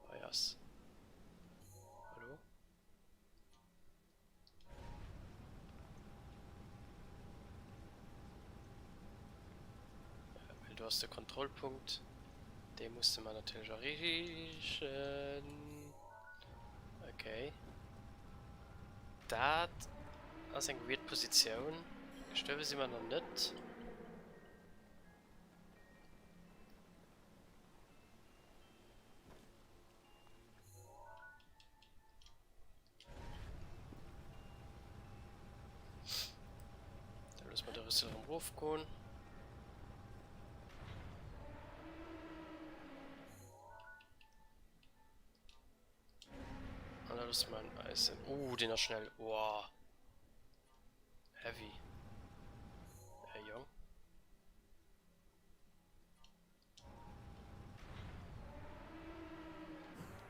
hei ass. Hallo? Well do ass de Kontrollpunkt. Dee musse mer natierlech erreechen. Okay. Dat ass eng weird Positioun. Gestuerwe si mer nach net. Da loosse mer de Rüssel erëm erofgoen. An da loosse mer en eisen... Uh, deen ass schnell. Wow. Heavy. Äh, Jong.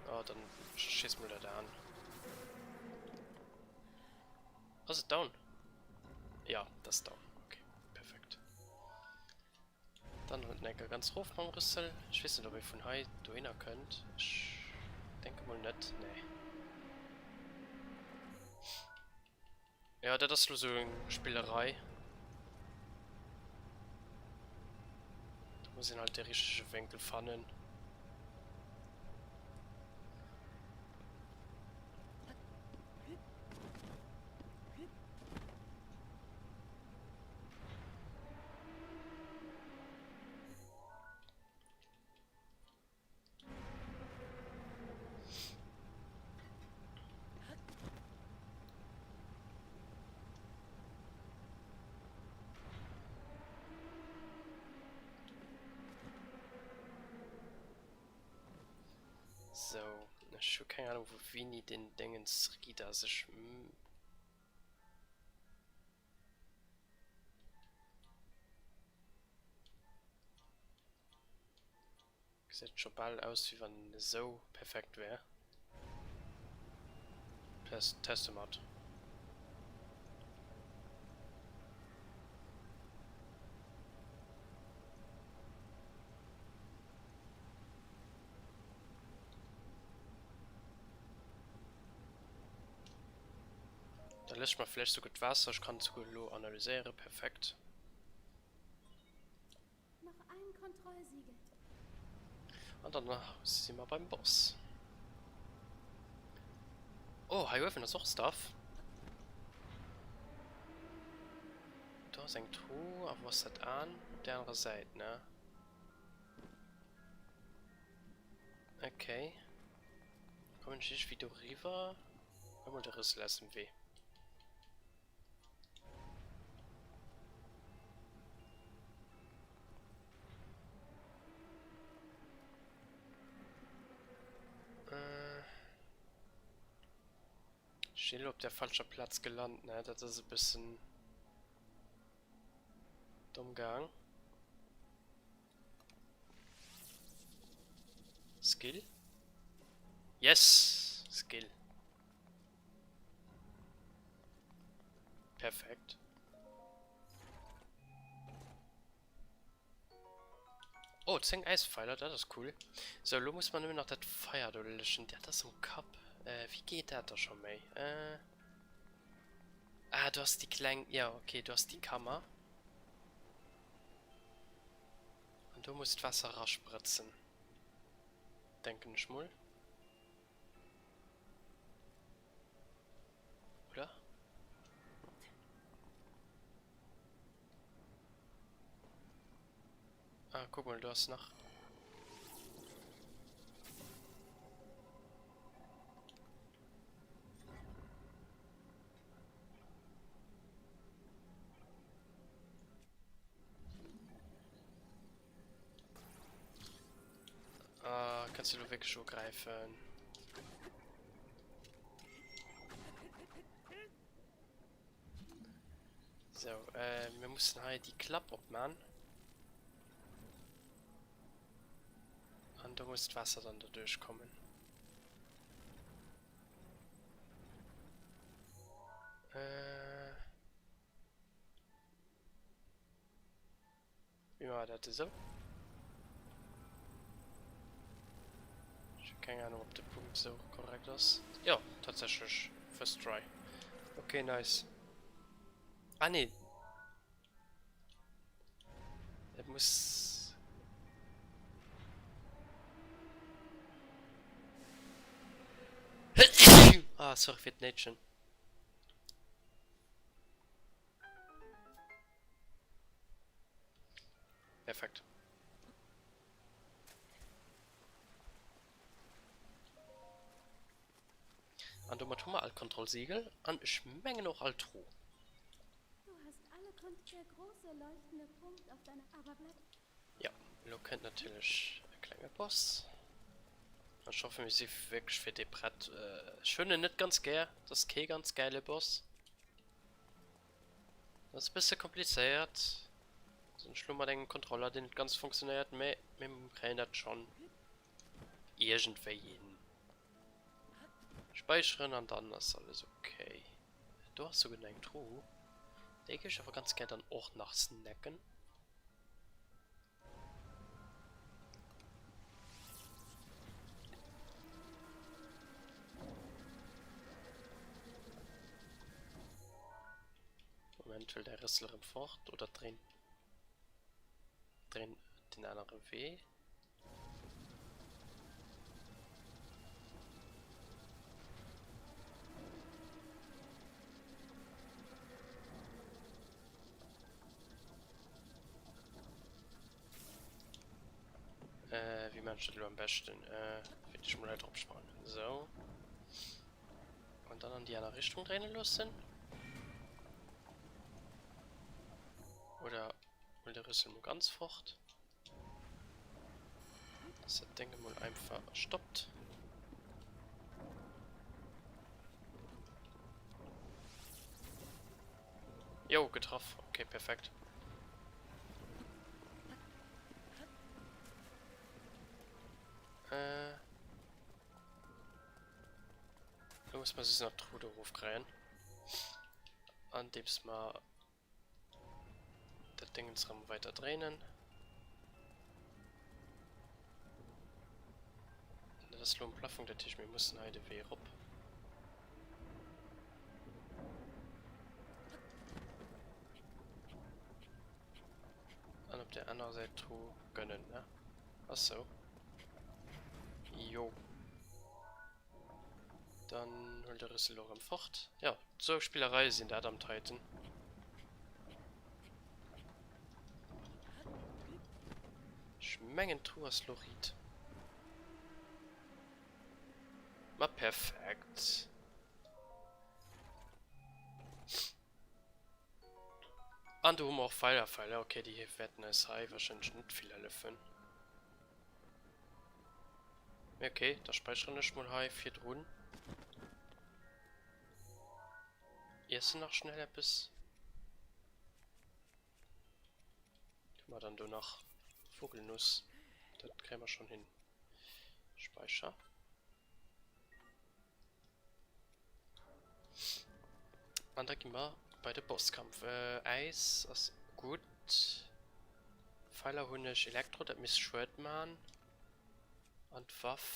Oh, dann schieß mal dat an. Ass et down? Ja, dat ass down. Okay, perfekt. Dann huet en enker ganz rof mam Rüssel. Ech weess net, ob ee vun hei dohinner kënnt. Ech denke mol net, nee. Ja, dat ass lo sou eng Spillerei. Do muss een halt de richtege Wénkel fannen. So, ech hu keng Ahnung wou wéini den Déngens Rida sech Gesäit scho bal aus wéi wann en esou perfekt wär. Teste mat. Da läscht mer vläicht souguer d'Waasser. Ech kann et souguer elo analyséieren. Perfekt. Nach ein Kontrollsiegel. An dann si mer beim Boss. Oh, hei uewen ass och Stuff. Do ass eng Truh. A wou ass dat an? Op där anerer Säit, ne? Okay. Kommen ech iergendwéi do riwwer? Hol mol de Rüssel aus dem Wee. Ech sinn elo op der falscher Plaz gelant, ne? Dat ass e bëssen domm gaang. Skill? Yes! Skill. Perfekt. Oh, 10 Äispfeiler, dat ass cool. Sou, elo muss mer nëmmen nach dat Feier do löschen. Dat ass am Kapp. Äh, wéi geet dat da scho méi? Äh. Ah, do ass déi kleng, jo, okay, do ass déi Kammer. An do muss d'Waasser erasprëtzen. Denken ech mol. Oder? Ah, guck mal, du hast nach. Ah, kannst du wirklich greifen? So, äh, mir mussen hei déi Klapp opman. An do muss d'Waasser dann doduerch kommen. Äh. Wéi maache mer dat esou? Ech hu keng Ahnung ob de Punkt esou korrekt ass. Jo, tatsächlech first try. Ok, nice. Ah nee. Et muss... Ah, sorry fir d'Néitschen. Perfekt. An domat hu mer all Kontrollsiegel an ech mengen och all Truh. Jo, elo kënnt natierlech e klenge Boss. An ech hoffe mir si wierklech fir dee prett. Ech hunn en net ganz gär, dat ass kee ganz gäile Boss. Dat ass e bësse komplizéiert. Sinn ech lo mat engem Kontroller, deen net ganz funktionéiert, mee mir kréien dat schonn iergendwéi hin. Späicheren an dann ass alles ok. Do ass souguer nach eng Truh. Déi géif ech awer ganz gär dann och nach snacken. Moment, wëll däi Rëssel erëm fort oder dréint dréint den anere Wee? Äh, wéi maan ech dat elo am beschten? Äh, wéilt ech mol hei drop sprangen. Sou. An dann an déi aner Richtung dréine loossen. Oder hol de Rüssel mol ganz fort. Dass dat Ding emol einfach stoppt. Jo, getraff. Okay, perfekt. Äh. Da muss man sich nach Trude rofkriegen. Andeems mer dat Dingens rem weiter dréinen. Dat ass lo um Plafong, dat heescht mir mussen hei de Wee erop. An op der anerer Säit d'Truh gönnen, ne? Ass sou. Jo. Dann huel de Rüssel och erëm fort. Jo, sou Spillereie sinn dat am Titan. Ech mengen d'Truh ass lo riit. Ma perfekt. An do hu mer och Feierfeiler. Okay, déi wäerten eis hei wahrscheinlech net vill hëllefen. Mee okay, da späicheren ech mol hei virdrun. Iessen nach schnell eppes. Hu mer dann do nach Vogelnuss. Dat kréie mer schonn hin. Speicher. An da gi mer bei de Bosskampf. Äis ass gutt. Pfeiler hunn ech. Elektro, dat misst Schued man. An d'Waff.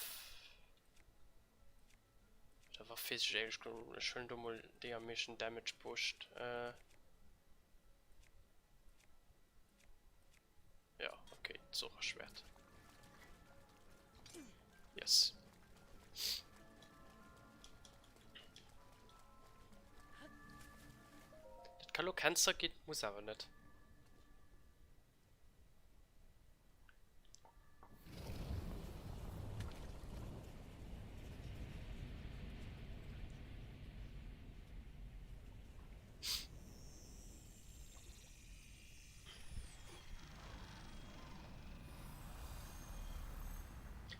Bei der Waff weess ech éierlech gesot net. Ech huelen do mol déi am meeschten Damage bruecht. Ja, okay, Zora-Schwert. Yes. Dat kann lo Cancer ginn, muss awer net.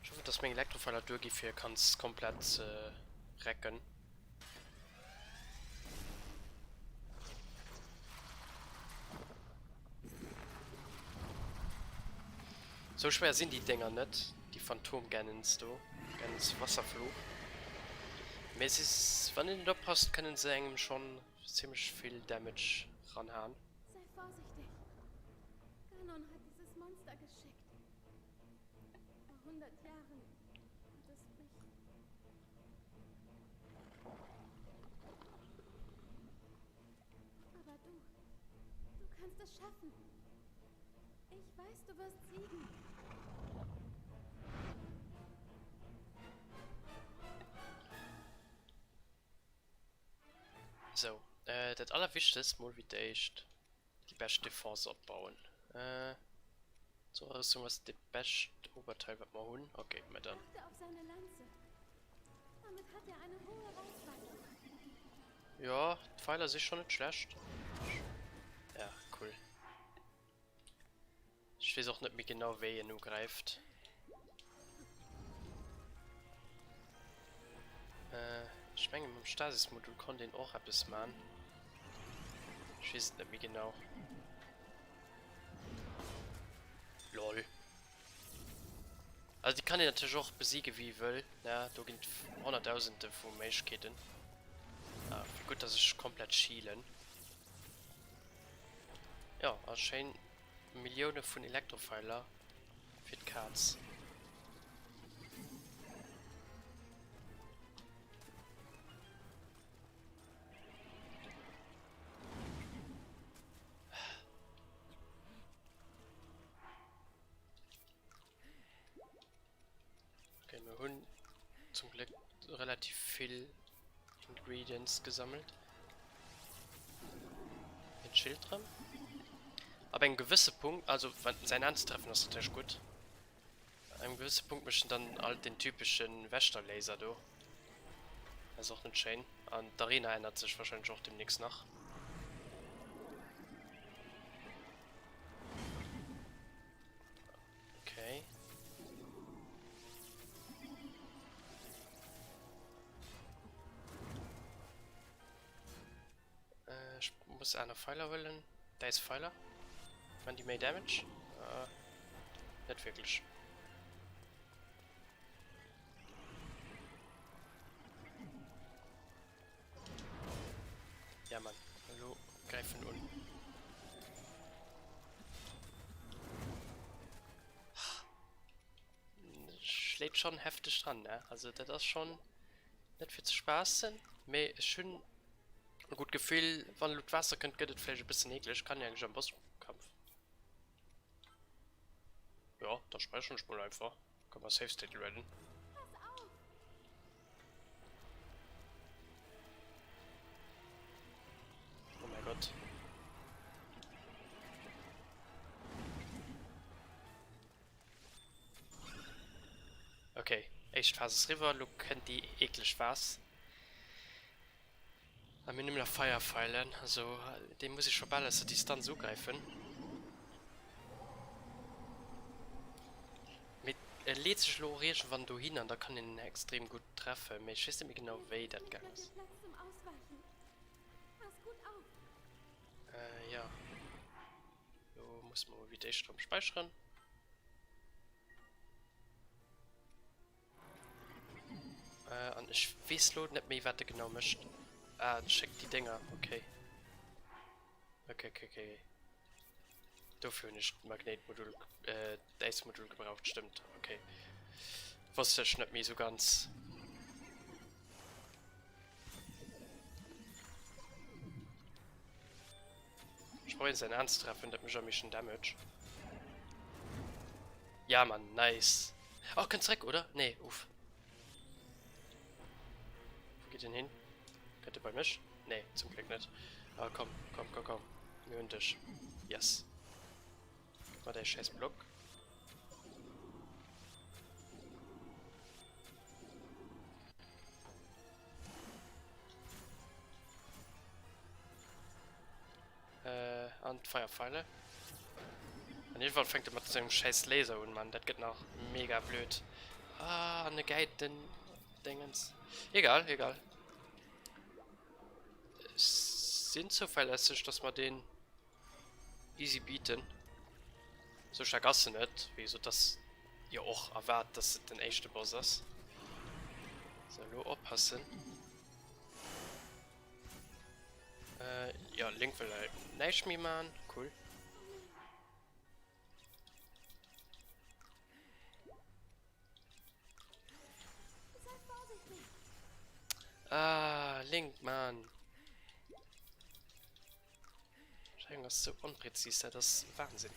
Ech hoffen dass meng Elektrofeiler duer gi fir kanns komplett ze recken. Sou schwéier sinn déi Dénger net, déi Phantom Ganons do, Ganons Wasserfluch. Mee si, wann een net oppasst, kënnen se engem schonn zimmlech vill Damage ranhaen. Sei vorsichtig. Ganon hat dieses Monster geschickt. Vor 100 Jahren hat es mich. Aber du, du kannst es schaffen. Ich weiß, du wirst siegen. Sou, dat allerwichtegst mol wéi d'éischt déi bescht Defense opbauen. D'Zora-Rüstung ass de bescht Oberteil wat mer hunn. Ok, mä dann. Jo, d'Pfeiler si schonn net schlecht. Ja, cool. Ech weess och net méi genau wéi en ugräift. Ech mengen mam Stasis-Modul konnt een och eppes man. Ech weess et net méi genau. Lol. Also déi kann een natierlech och besiege wéi ee wëll, ne? Do ginn et honnertdausende vu Méiglechkeeten. Ah, wéi gutt dass ech komplett schielen. Jo, a schéin Millioune vun Elektrofeiler fir d'Kaz. Okay, mir hunn zum Glück relativ vill Ingredients gesammelt. Den Schild dran. Ab engem gewësse Punkt, also wann säin anzetreffen ass natierlech gutt. Ab engem gewësse Punkt mécht en dann alt den typeschen Wächterlaser do. Dat ass och net schéin. An d'Arena ännert sech wahrscheinlech och demnächst nach. Okay. Äh, ich muss aner Pfeiler huelen. Da ist Pfeiler. Man die méi Damage? Äh, net wirklich. Ja Mann, elo gräifen un. Schléit schon hefteg dran, ne? Also dat ass schon net fir ze spaassen, mee ech hunn e gutt Gefill. Wann elo d'Waasser kënnt, gëtt et vläicht e bëssen eekleg. Kann jo eigentlech am Bosskampf. Jo, da späicheren ech mol einfach. Kann mer Save State lueden. Oh mein Gott. Okay, éischt Phase ass riwwer, lo kënnt déi eekleg Phase. A mir nëmmen nach Feierfeilen, also dee muss ech scho bal aus der Distanz ugräifen. Mee e leet sech elo och iergendwann dohin an da kann een en extrem gutt treffen, mee ech weess net méi genau wéi dat gaang ass. Äh jo, lo musse mer mol wéi d'éischt erëm späicheren. An ech weess lo net méi wat e genau mécht. Ah, en schéckt déi Dénger, okay. Okay, okay, okay. Dofir hunn ech d'Magnéitmodul, äh, d'Äismodul gebraucht, stëmmt, okay. Wosst ech net méi sou ganz. Ech probéieren säin Aan ze treffen, dat mécht am meeschten Damage. Ja Mann, nice. Oh, kënnt zréck, oder? Nee, uff. Wou geet en hin? Kënnt e bei mech? Nee, zum Gléck net. Ah, komm, komm, komm, komm. Mir hunn dech. Yes. Gëtt mer däi schäiss Block. Äh, an d'Feierpfeile. An irgendwann fänkt er mat sengem scheiß Laser un, Mann. Dat gëtt nach mega blöd. Ah, an e gäit den Dingens. Egal, egal. Ech sinn zouverlässeg, dass mer den easy beaten. Sou staark ass en net. Wéi gesot, ass jo och erwaart, dass et den éischte Boss ass. So, elo oppassen. Äh, ja, Link wëll hei näischt méi man. Cool. Ah, Link, Mann. Schein ass so onpräzis, dat ass Wahnsinn.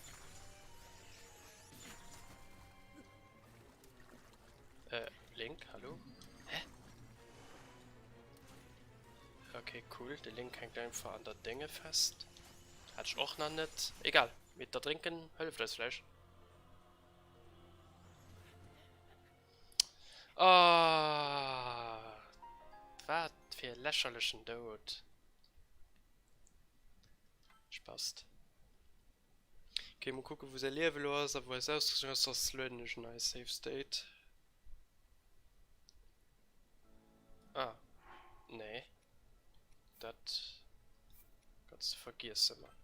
Äh, Link, hallo? Hä? Okay, cool. De Link hänkt einfach an der Dinge fest. Hat ich och nach net. Egal, mit der Drinken hëlleft eis vläicht. Oh, wat fir e lächerlechen Doud. Spast. Ok, mol kucken wou säi Liewe lo ass a wou eis Ausrüstung ass, soss lueden ech en neie Save State. Ah, nee. Dat kanns de vergiessen, Mann.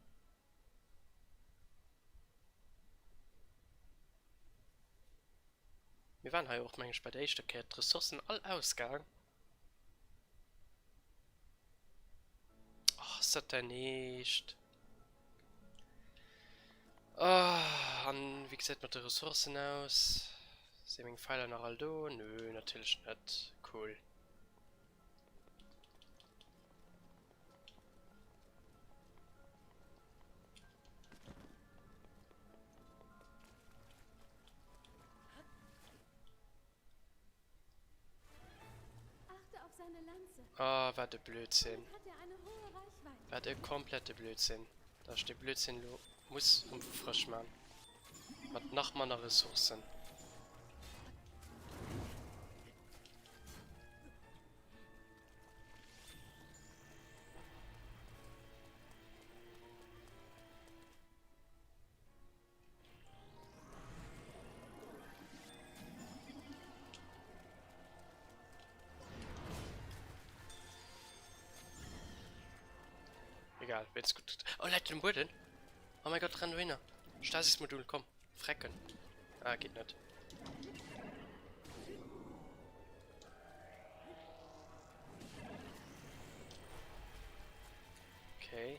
Mir waren hei och, meng ech, bei der éischter Kéier d'Ressourcen all ausgaang. Oh, ass dat däin Eescht? Oh, an wéi gesäit mat de Ressourcen aus? Si meng Pfeiler nach all do? Nö, natierlech net. Cool. Ah, wat e Blödsinn. Wat e komplette Blödsinn. Dass ech dee Blödsinn elo muss erëm vu frësch man. Mat nach manner Ressourcen. Egal, wenn's gut. Oh, läit den um Bueden? Oh mein Gott, renn dohinner. Stasis-Modul, komm. Frecken. Ah, geht net. Okay.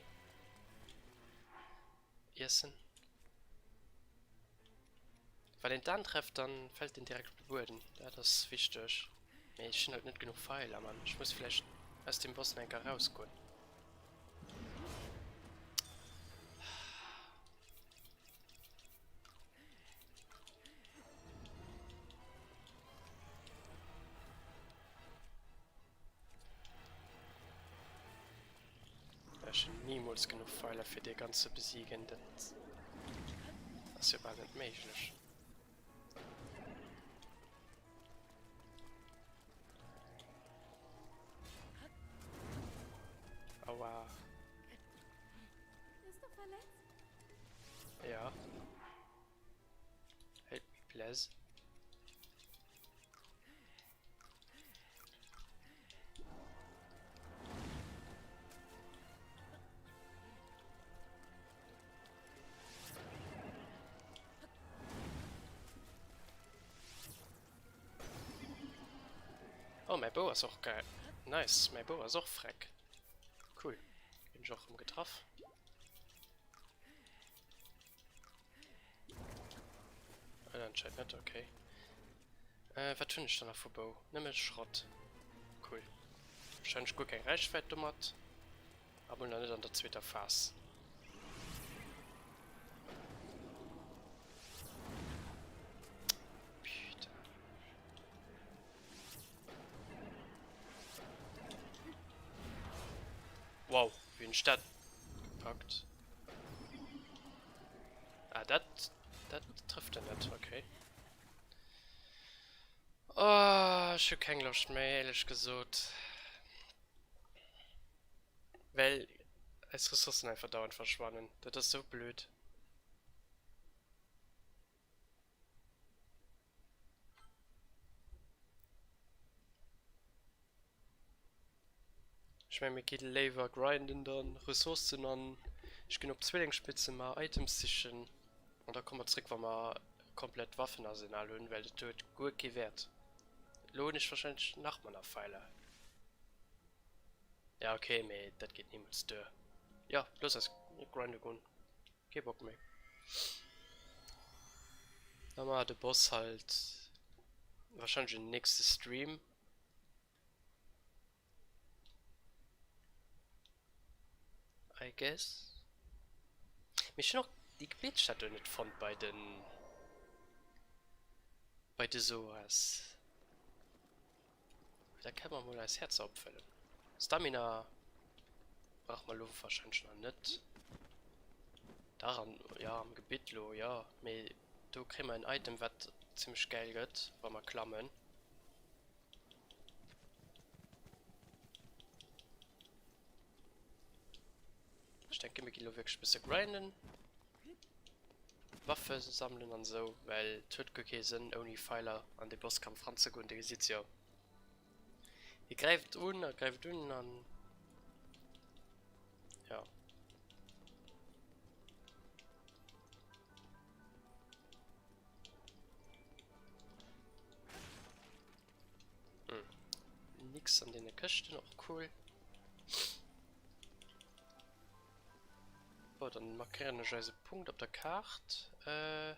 Iessen. Wann een d'Aan trefft, dann fällt den direkt op de Bueden. Dat ass wichteg. Mee ech hunn halt net genuch Pfeiler, Mann. Ech muss vläicht aus dem Boss nach eng Kéier rausgoen. Ech hunn nimools genuch Pfeiler fir dee ganz ze besiegen, dat ass jo bal net méiglech. Aua. Bist du verletzt? Ja. Help me, please. Oh man. mäi Bou ass och geil. Nice, mäi Bou ass och freck. Cool. Ginn ech och erëm getraff. Ah, anscheinend net, okay. Äh, wat hunn ech dann nach vu Bou? Nëmme Schrott. Cool. Wahrscheinlech guer keng Reichwäit domat. A mol nach net an der zweeter Phas. Putain. Wow, wéi hunn ech dat gepackt? Ah, dat, dat trëfft en net, okay. Oh, ech hu keng Loscht méi, éierlech gesot. Well eis Ressourcen einfach dauernd verschwannen. Dat ass sou blöd. Ech mengen mir gi léiwer grinden dann Ressourcen an ech ginn op Zwillingsspitze mar Items sichen an da komme mer zréck wa mer komplett Waffenarsenal hunn, well dat huet guer kee Wäert. Elo hunn ech wahrscheinlech nach manner Pfeiler. Ja ok, mee dat geet nimools duer. Jo, looss eis grinde goen. Kee Bock méi. Da mar de Boss halt wahrscheinlech en nächste Stream. I guess. Mee ech hunn och déi Gebetsstatue net fonnt bei den bei de Soas. Da kënne mer mol eis Häerzer opfëllen. Stamina brauche mer elo wahrscheinlech nach net. Dach an, jo am Gebitt elo, jo. Mee do kréie mer en Item wat zimmlech gäil gëtt wa mer klammen. Ech denke mir ginn elo wierklech e bësse grinden. Waffe sammelen an esou, well et huet guer kee Sënn ouni Pfeiler an de Bosskampf ranzegoen, dir gesitt jo. Hie gräift un a gräift un an ja. Hm. Nix an deene Këschten, och cool. Bon, dann markéieren ech eise Punkt op der Kaart. Äh,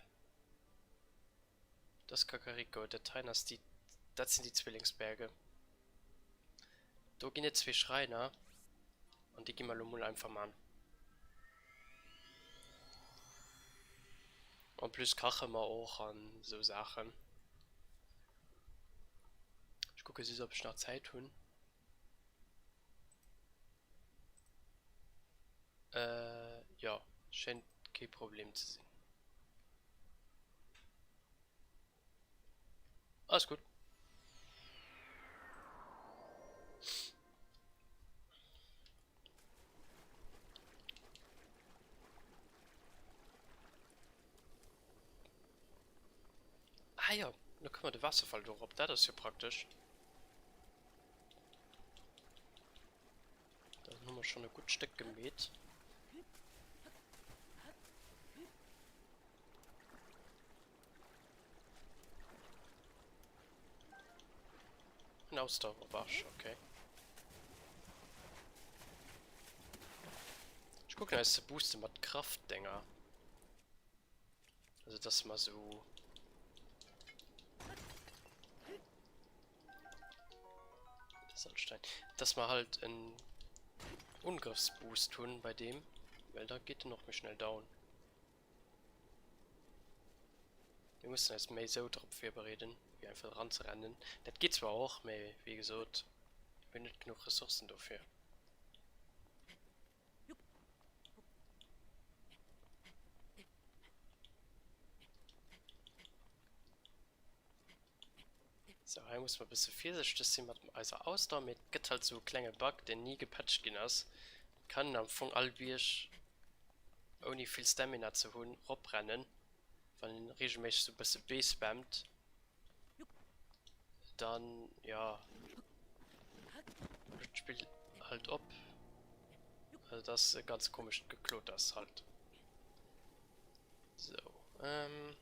das Kakariko, dat heien ass déi, dat sinn déi Zwillingsberge. Do ginn et zwee Schräiner an déi gi mer elo mol einfach man. En plus kache mer och an esou Saachen. Ech kucke just, ob ech nach Zäit hunn. Äh, jo, schéint kee Problem ze sinn. Alles gutt. Ah jo, lo kënne mer de Waasserfall do erop, dat ass jo praktesch. Dann hu mer schonn e gutt Stéck gemeet. En Ausdauerbarsch, okay. Ech kucken eis ze boosten mat Kraftdinger. Also dass mer sou Sandstein, dass mer halt en Ungrëffsboost hunn bei deem, well da geet en och méi schnell down. Mir mussen eis méi sou drop virbereeden, wéi einfach eranzerennen. Dat geet zwar och, mee wéi gesot, mir hunn net genuch Ressourcen dofir. Sou, hei musse mer e bësse virsichteg si mat eiser Ausdauer, mee et gëtt halt sou e klenge Bug, deen ni gepatcht ginn ass. Et kann een am Fong all Bierg ouni vill Stamina ze hunn eroprennen, wann een regelméisseg sou e bësse B spammt. Dann, jo, huet d'Spill halt op. Also dat ass e ganz komescht Gekloters halt. Sou, ähm,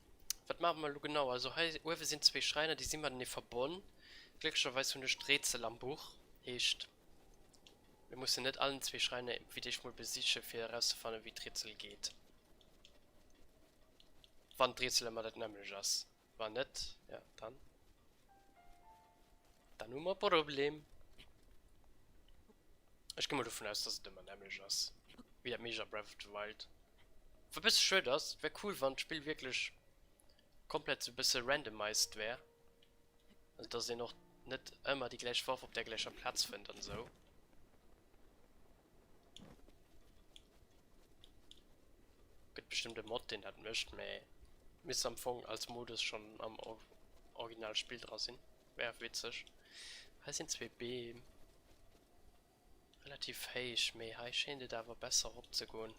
wat maache mer elo genau? Also hei uewe sinn zwee Schräiner, déi si matenee verbonn. Glécklecherweis hunn ech d'Rätsel am Buch, heescht mir mussen net allen zwee Schräiner fir d'éischt mol besiche fir erauszefannen wéi d'Rätsel geet. Wann d'Rätsel ëmmer dat nämmlecht ass. Wann net, ja dann dann hu mer e Problem. Ech gi mol dovun aus dass et ëmmer nämmlecht ass wéi dat meescht a Breath of the Wild. Wat e bësse schued ass, et wär cool wann d'Spill wierklech komplett sou e bësse randomized wär. Also dass een och net ëmmer déi gläich Waff op der gläicher Plaz fënnt an esou. Gëtt bestëmmt e Mod deen dat mécht, mä misst am Fong als Modus schonn am originale Spill dra sinn. Wär witzeg. Hei sinn zwee Beem. Relativ héich, mee hei schéint et awer besser erop ze goen.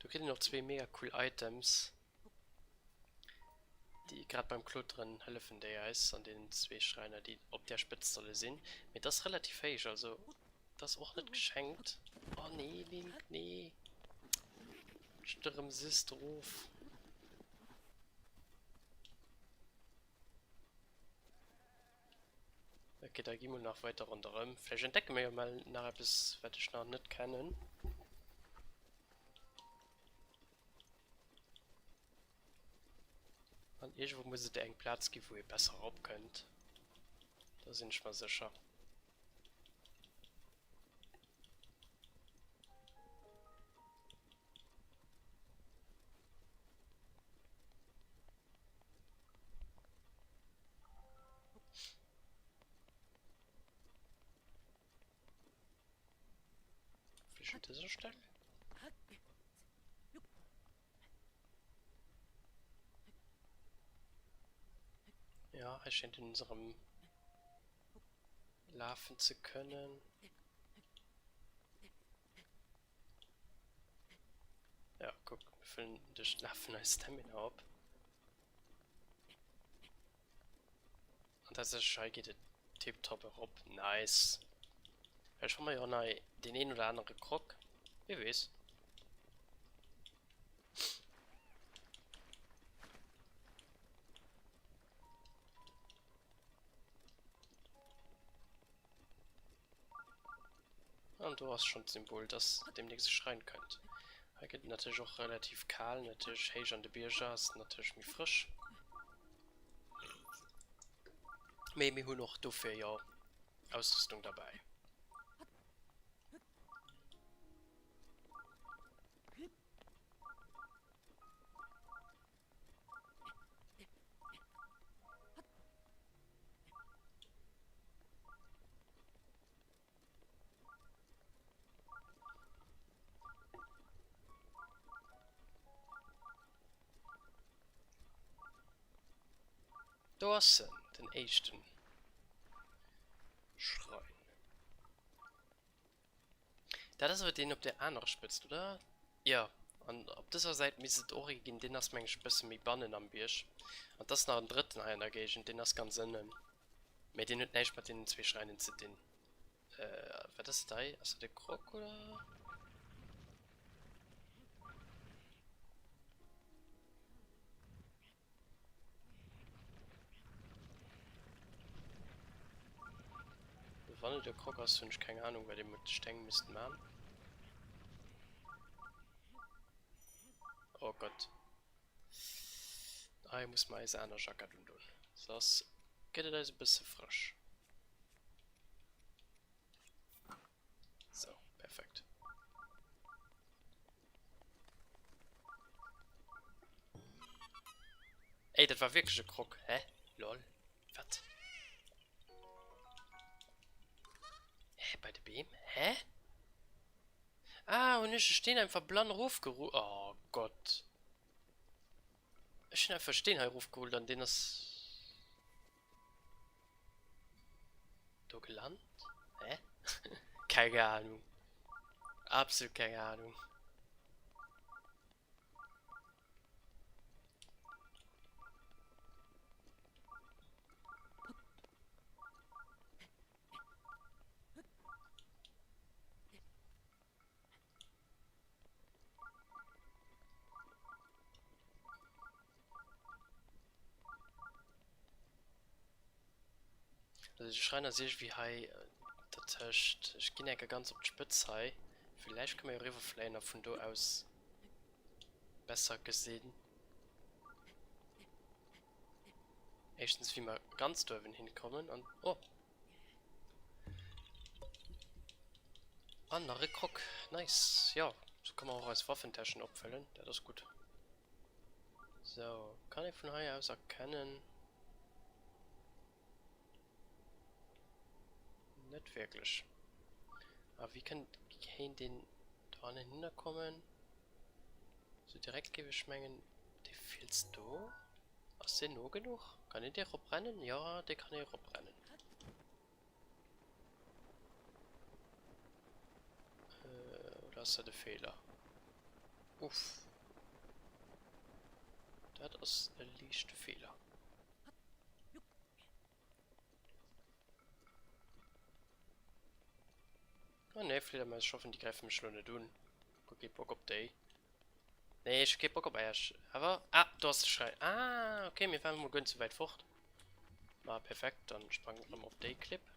Do kritt een och zwee mega cool Items, déi grad beim Kloteren hëllefen déi eis an deenen zwee Schräiner déi op där Spëtzt solle sinn. Mee et ass relativ héich, also et ass och net geschenkt. Oh nee Link, nee! Rutscht erëm sist erof. Ok, da gi mol nach weiter ronderëm. Vläicht entdecke mir jo mol nach eppes, wat ech nach net kennen. An iergendwou muss et eng Plaz gi wou ee besser erop kënnt. Da sinn ech mer sécher. Vläicht un dëser Stell? Ja, hei schéint een ons erëm lafen ze kënnen. Ja, kuck, mir fëllen duerch d'Lafen eis Stamina op. An tatsächlech hei geet et tiptop erop. Nice. Vläicht fanne mer jo nei deen een oder anere Croc. Wie weess. An do ass schonn d'Symbol, dass deemnächst e Schräin kënnt. Hei gëtt et natierlech och relativ kal, natierlech héich an de Bierger ass et natierlech méi frësch. Mee mir hunn och dofir jo Ausrüstung derbäi. Do ass en, den éischten Schrein. Dat ass awer deen op der anerer Spëtzt, oder? Jo, an op dëser Säit misst et och ee ginn, deen ass meng ech e bësse méi bannen am Bierg. An et ass nach en drëtten hei an der Géigend, deen ass ganz ënnen, mä deen huet näischt mat deenen zwee Schräinen ze dinn. Wat ass dat hei? Ass dat e Krok oder? Wann et e Krok ass, hunn ech keng Ahnung wat ee mat de Steng misst man. Oh Gott. Hei muss mer eis aner Jackett undon, soss gëtt et eis e bësse frësch. Sou, perfekt. Ey, dat war wierklech e Krok, hä? Lol, wat? Hä, bei de Beem? Hä? Ah, hunn ech e Steen einfach blann erofgeru-, oh Gott. Ech hunn einfach e Steen hei erofgeholt an deen ass do gelant? Hä? Keng Ahnung. Absolut keng Ahnung. Also de Schräin ass iergendwéi hei dertëscht. Ech ginn enker ganz op d'Spëtz hei. Villäicht kënne mer jo eriwwerfléien a vun do aus besser gesinn. Éischtens wéi mer ganz do uewen hinkommen an... Oh! An nach e Krog. Nice. Jo, sou ka mer och eis Waffentäschen opfëllen. Dat ass gutt. Sou, kann ee vun hei aus erkennen... Net wierklech. A wéi kënnt, kéint een do hannehinner kommen? Sou direkt géif ech mengen, dee Fiels do, ass deen no genuch? Kann een dee eroprennen? Jo, dee kann ee eroprennen. Oder ass dat e Feeler? Uff. Dat ass e liichte Feeler. Oh nee, Fliedermaus, ech hoffen déi gräife mech lo net un. Hu kee Bock op déi. Nee, ech hu kee Bock op Äerch. Awer, ah, do ass de Schräin. Ah, okay, mir waren mol guer net sou wäit fort. Ma perfekt, dann sprangen wir erëm op déi Klipp.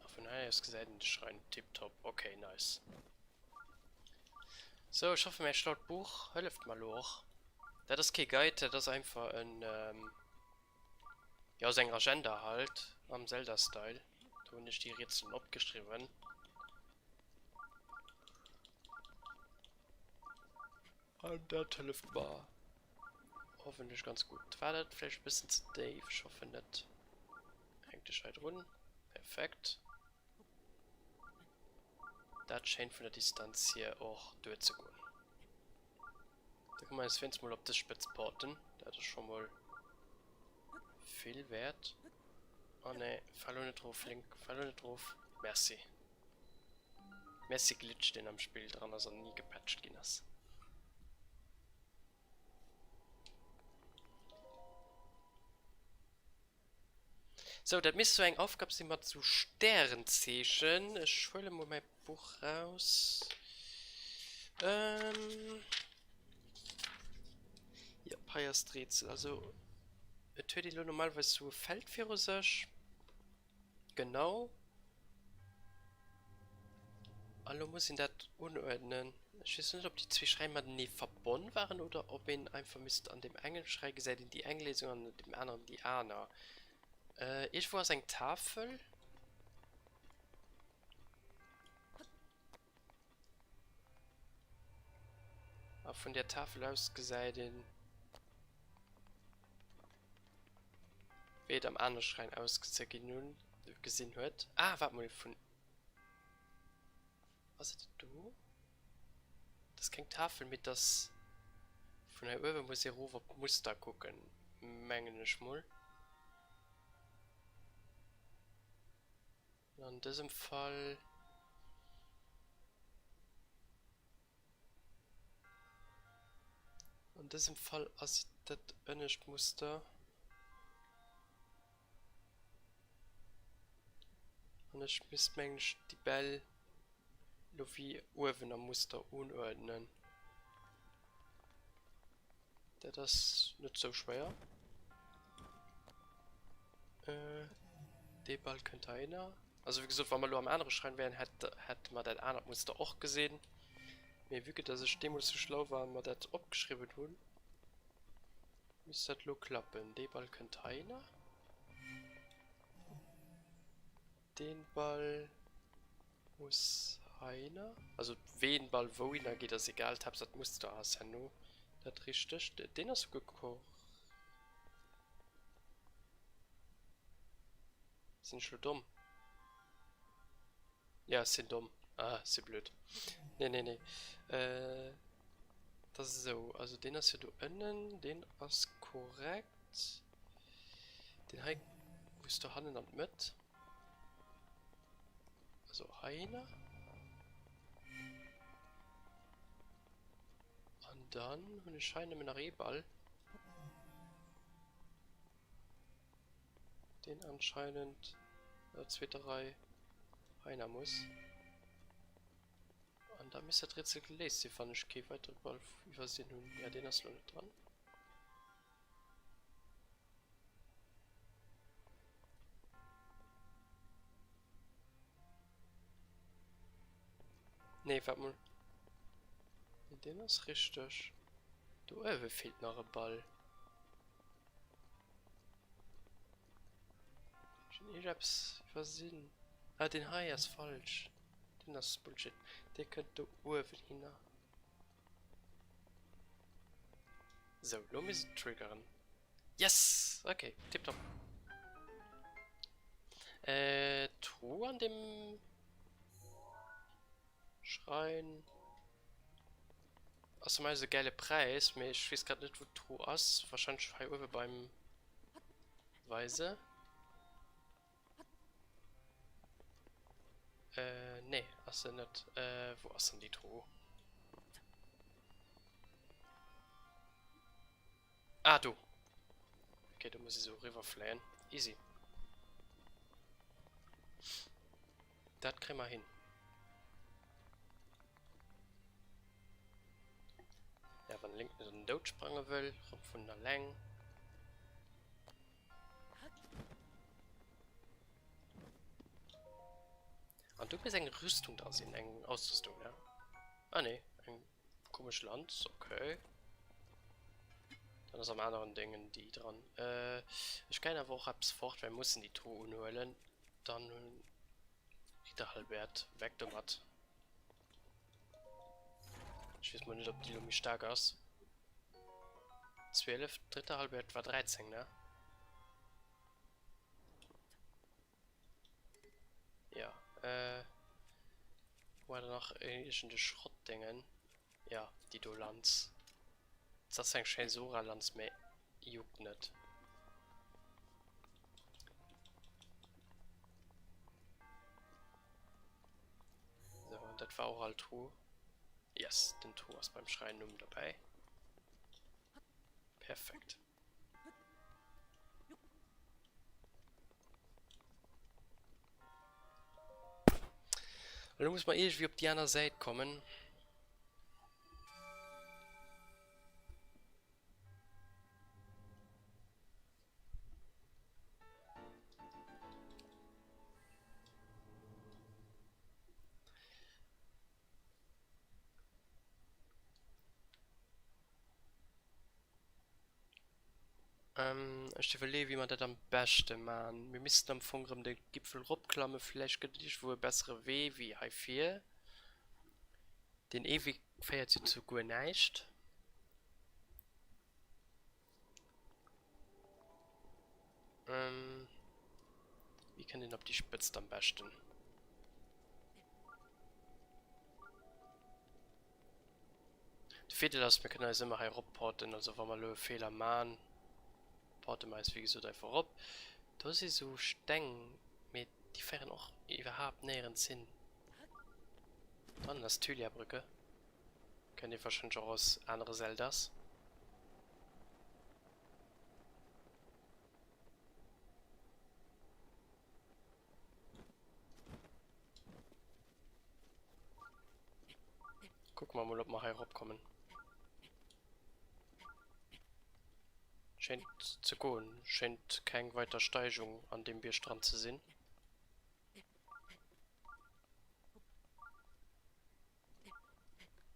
A vun hei aus gesäit een de Schräin tiptop. Okay, nice. Sou, ech hoffen mäi schlaut Buch hëlleft mer lo och. Dat ass kee Guide, dat ass einfach en, jo, ass eng Agenda halt am Zelda-Style. Do hunn ech déi Rätselen opgeschriwwen. An dat hëlleft mer hoffentlech ganz gutt. War dat vläicht e bëssen ze déif? Ech hoffen net. Hänk dech hei drun. Perfekt. Dat schéint vun der Distanz hier och duerzegoen. Da kënne mer eis wéinst mol op dës Spëtz porten. Dat ass scho mol vill wäert. Oh nee, fal lo net erof, Link, fal lo net erof. Merci. Merci Glitch, deen am Spill dran ass an ni gepatcht ginn ass. Sou, dat misst sou eng Aufgab sinn mat sou Stärenzeechen. Ech huele mol mäi Buch raus. Ähm, jop, hei ass d'Rätsel. Also, et huet ee lo normalerweis sou e Feld viru sech. Genau. A lo muss een dat unuerdnen. Ech weess net, ob déi zwee Schräi matenee verbonn waren oder ob een einfach misst an deem engen Schräi gesäit een déi eng Léisung an an deem aneren déi aner. Iergendwou ass eng Tafel. A vun där Tafel aus gesäit een, wéi et am anere Schräin ausgezeginn hunn, gesinn huet. Ah, waart mol, vun. Ass et do? Dat ass keng Tafel, mee dat ass. Vun hei uewe muss ee erof op d'Muster kucken, mengen ech mol. An dësem Fall. An dësem Fall ass et dat ënnescht Muster. An ech misst mengen ech déi Bäll lo wéi uewen am Muster unuerdnen. Dat ass net sou schwéier. Dee Ball kënnt heihinner. Also wéi gesot, wa mer elo am anere Schräin wären, hätt hätte mer dat anert Muster och gesinn. Mee vue que dass ech deemools sou schlau war a mer dat opgeschriwwen hunn, misst dat elo klappen. Dee Ball kënnt heihinner. Deen Ball muss heihinner. Also ween Ball wouhinner geet ass egal, d'Haaptsaach d'Muster ass herno dat richtegt. Deen ass souguer kor. Sinn ech lo domm? Ja ech sinn domm. Ah ech si blöd. Nee nee nee. Äh dat ass esou, also deen ass jo do ënnen, deen ass korrekt. Deen hei muss do hannen an d'Mëtt. Also heihinner. An dann hunn ech hei nëmmen nach ee Ball. Deen anscheinend an der zweeter Rei heihinner muss. An da misst dat Rätsel geléist sinn, wann ech kee weidere Ball iwwersinn hunn. Ja, deen ass lo net dran. Nee, waart mol. Nee, deen ass richteg. Do uewe feelt nach e Ball. Ech hunn iergendeppes iwwersinn. Ah, deen hei ass falsch. Deen ass Bullshit. Dee kënnt do uewen hinner. Sou, lo misst et triggeren. Yes! Ok, tiptop. Äh, Truh an dem Schrein. Ass normal esou gäile Präis, mee ech weess grad net wou d'Truh ass. Wahrscheinlech hei uewe beim Weise. Äh, nee, ass se net. Äh, wou ass denn déi Truh? Ah, do. Okay, do muss ech esou eriwwer fléien. Easy. Dat kréie mer hin. Ja, wann de Link net an den Doud sprange wëll, rëm vun alleng. An do muss eng Rüstung dra sinn, eng Ausrüstung, ne? Ah nee, eng komesch Lanz, okay. Dann ass am aneren Déngen déi dran. Äh, ech geien awer och eppes fort, well mir mussen déi Truh unhuelen. Dann hunn Ritter Halbert, weg domat. Ech weess mol net, ob déi lo méi staark ass. 12, d'Ritter Halbert war 13, ne? Ja, äh. Wo war da nach iergend e Schrottdéngen? Ja, déi do Lanz. Dat ass eng schéin Sora-Lanz, mä juckt net. So, an dat war och all Truh. Yes, den Truh ass beim Schräin-Numm dobäi. Perfekt. Elo muss mer iergendwéi op déi aner Säit kommen. Ech iwwerleeë wéi mer dat am beschte man. Mir missten am Fong erëm de Gipfel eropklammen. Vläicht gëtt et iergendwou e bessere Wee wéi hei vir. Deen ee Wee féiert jo zu guer näischt. Wéi kënnt een op déi Spëtzt am beschten? De Virdeel ass, mir kënnen eis ëmmer hei erop porten, also wa mer elo e Feeler man, porte mer eis wéi gesot einfach erop. Do si sou Steng, mee déi féieren och iwwerhaapt néierens hin. Dann ass d'Hylia-Brücke, kennt ee warscheinlech och aus anere Zeldas. Kucke mer mol, ob mer hei eropkommen. Schéint ze goen. Schéint keng weiter Steigung an deem Bierg dran ze sinn.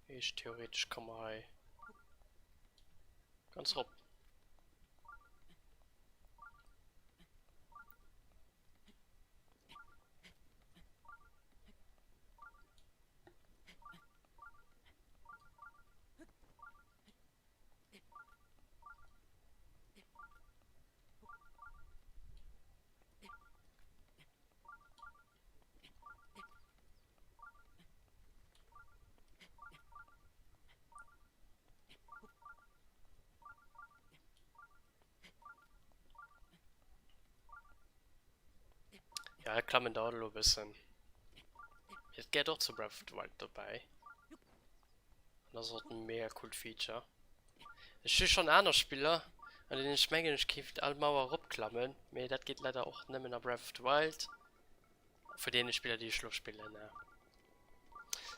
Heescht, theoretesch komme mer hei ganz erop. Ja, klammen dauert elo e bëssen. Et gehéiert och zu Breath of the Wild dobäi. An ass och en mega coolt Feature. Ech hu schonn aner Spiller, an deenen ech mengen ech kéint all Mauer eropklammen, mee dat geet leider och nëmmen a Breath of the Wild. Vu deene Spiller déi ech elo spillen.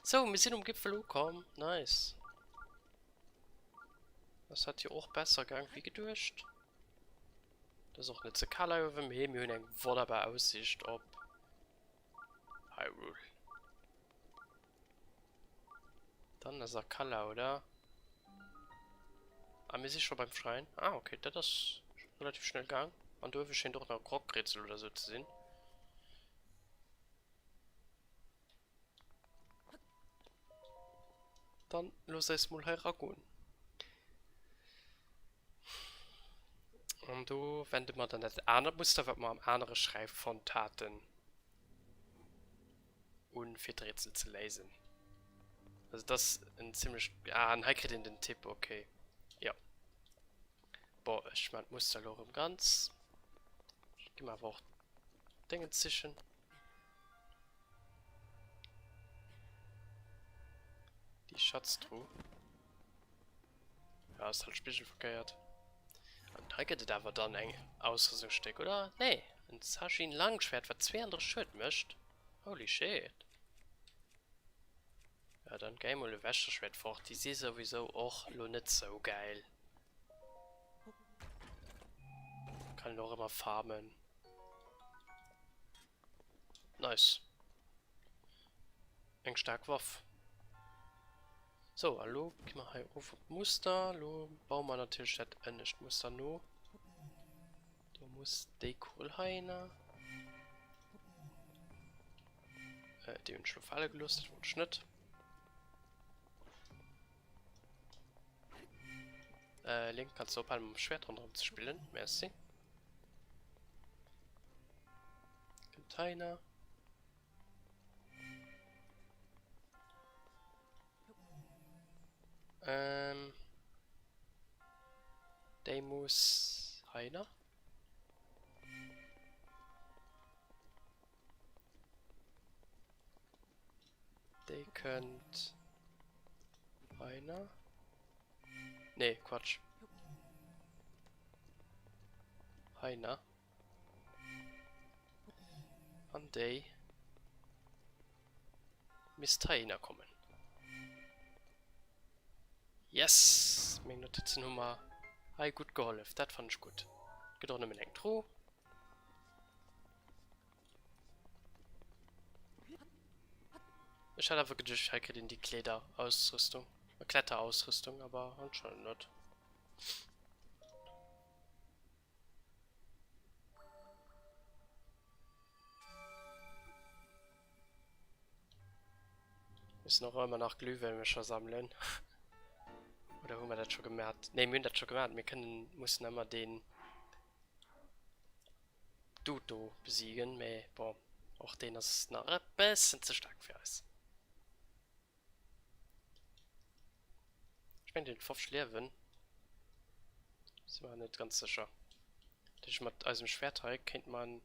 Sou, mir sinn um Gipfel ukomm. Nice. Das hat jo och besser gaang wéi geduecht. Das ass och net ze kal hei uewen, mee mir hunn eng wonnerbar Aussicht op Hyrule. Dann ass Akala, oder? Ah, mir si scho beim Schräin. Ah, okay, dat ass relativ schnell gaang. An do uewe schéint och nach e Grogrätsel oder sou ze sinn. Dann looss eis mol hei ragoen. An do wende mer dann dat anert Muster, wat mer am anere Schräi fonnt haten, un, fir d'Rätsel ze léisen. Also dat ass en zimmlech... Ah, an hei kritt een den Tipp, okay. Jo. Bon, ech maan d'Muster elo erëm ganz. Ech gi mer awer och d'Déngens sichen. Déi Schatztruh. Ja, ass halt spiegelverkéiert. An hei gëtt et awer dann eng Ausrüstungsstéck, oder? Nee, en Sashin Langschwert, wat 32 Schued mécht. Holy shit. Ja, dann gei mol e Wächterschwert fort. Déi si souwisou och lo net sou gäil. Kann een och ëmmer farmen. Nice. Eng staark Waff. Sou, a lo gi mer hei of op d'Muster. Lo baue mer natierlech dat ënnescht Muster no. Do muss déi Kugel heihinner. Äh, déi hunn ech lo fale gelooss, dat wollt ech net. Äh, Link, kanns du ophalen mam Schwert ronderëm ze spillen? Merci. Container. Ähm. Déi muss heiner. Déi kënnt heiner. Nee, Quatsch. Heiner. An déi misst heihinner kommen. Yes! Meng Notizen hu mer hei gutt gehollef. Dat fannen ech gutt. Gëtt och nëmmen eng Truh. Ech hat awer geduecht, hei kritt een déi Kleederausrüstung, Kletterausrüstung, awer anscheinend net. Müssen och ëmmer nach Glühwürmcher sammelen. Oder hu mer dat scho gemat? Nee, mir hunn dat scho gemat. Mir kënnen, mussen ëmmer deen Dude do besiegen, mee bon, och deen ass nach e bëssen ze staark fir eis. Ech mengen deen huet 50 Liewen. Si mer net ganz sécher. Dat heescht mat eisem Schwert hei kéinte mer en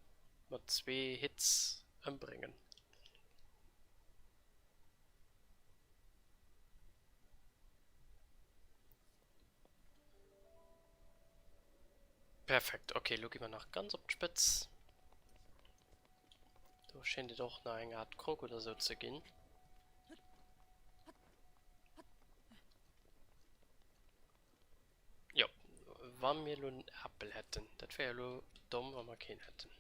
mat zwee Hits ëmbréngen. Perfekt, ok, elo gi mer nach ganz op d'Spëtz. Do schéint et och nach eng Art Krog oder sou ze ginn. Jo, wa mir elo en Apel hätten. Dat wär jo elo domm, wa mer keen hätten.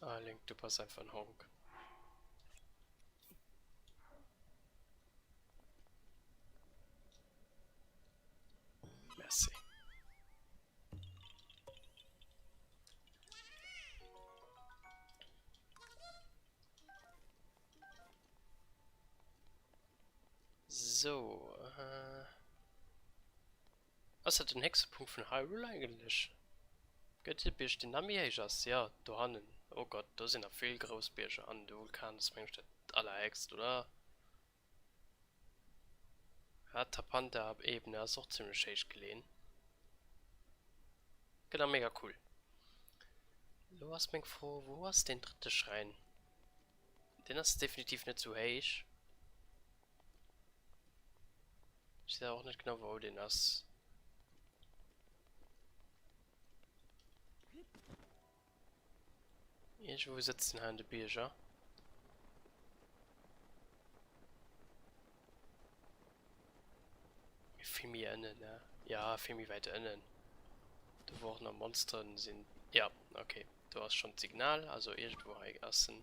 Ah, Link, du bass einfach en Honk. Merci. So, äh... Ass dat den héchste Punkt vun Hyrule eigentlech? Gëtt et e Bierg deen nach méi héich ass? Jo, dohannen. Oh Gott, do sinn nach vill grouss Bierger an de Vulkan ass mengen ech dat allerhéchst, oder? Ja, d'Tapanta-Ebene ass och zimlech héich geleeën. Gëtt nach mega cool. Lo ass meng Fro, wou ass deen drëtte Schräin? Deen ass definitiv net sou héich. Ech weess awer och net genau wou deen ass. Iergendwou sëtzt en hei an de Bierger. Mir vill. méi ënnen, ne? Ja, vill méi wäit ënnen. Do wou och nach Monsteren sinn. Ja, okay. Do ass schonn d'Signal, also iergendwou hei ass en.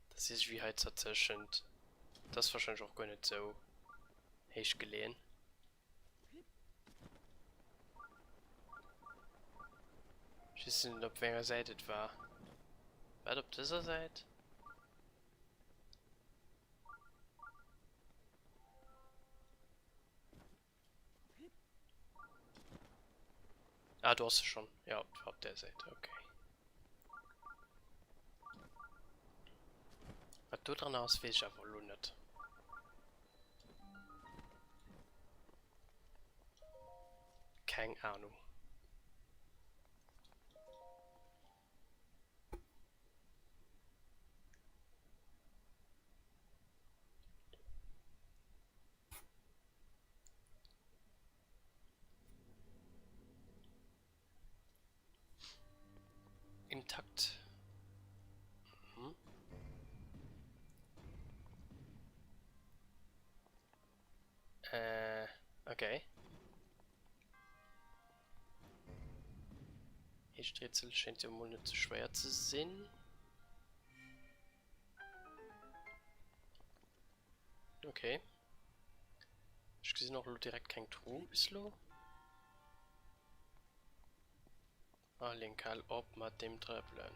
Dat ass iergendwéi hei zerzechent. Dat ass warscheinlech och guer net sou héich geleeën. Ech weess net op wéi enger Säit et war. War et op dëser Säit? Ah, do ass se schonn. Jo, et war op där Säit. Okay. Wat do dran ass, weess ech awer elo net. Keng Ahnung. Intakt. Mhm. Äh, okay. Heescht Rätsel schéint jo mol net ze schwéier ze sinn. Okay. Ech gesinn och elo direkt keng Truh bis elo. Ah Link, hal op mat deem Trëppelen.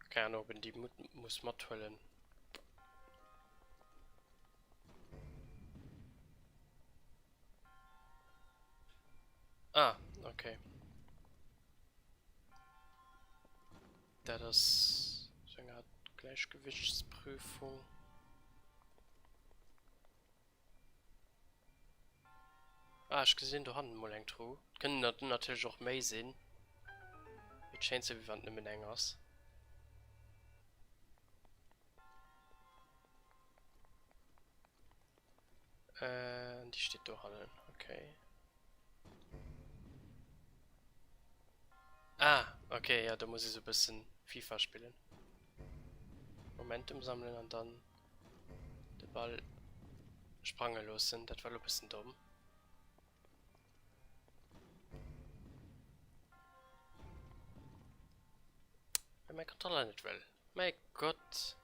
Keng Ahnung, ob een déi muss mathuelen. Ah, okay. Dat ass sou eng Art Gläichgewichtsprüfung. Ah, ech gesinn dohannen mol eng Truh. Et kënnen der natierlech och méi sinn. Et schéint sou wéi wann et nëmmen eng ass. Äh, an déi steet dohannen. Okay. Ah, okay, ja, do muss ee sou e bëssen FIFA spillen. Momentum sammelen an dann de Ball sprange loossen. Dat war lo bëssen domm. Well mäi Controller net wëll. Mäi Gott.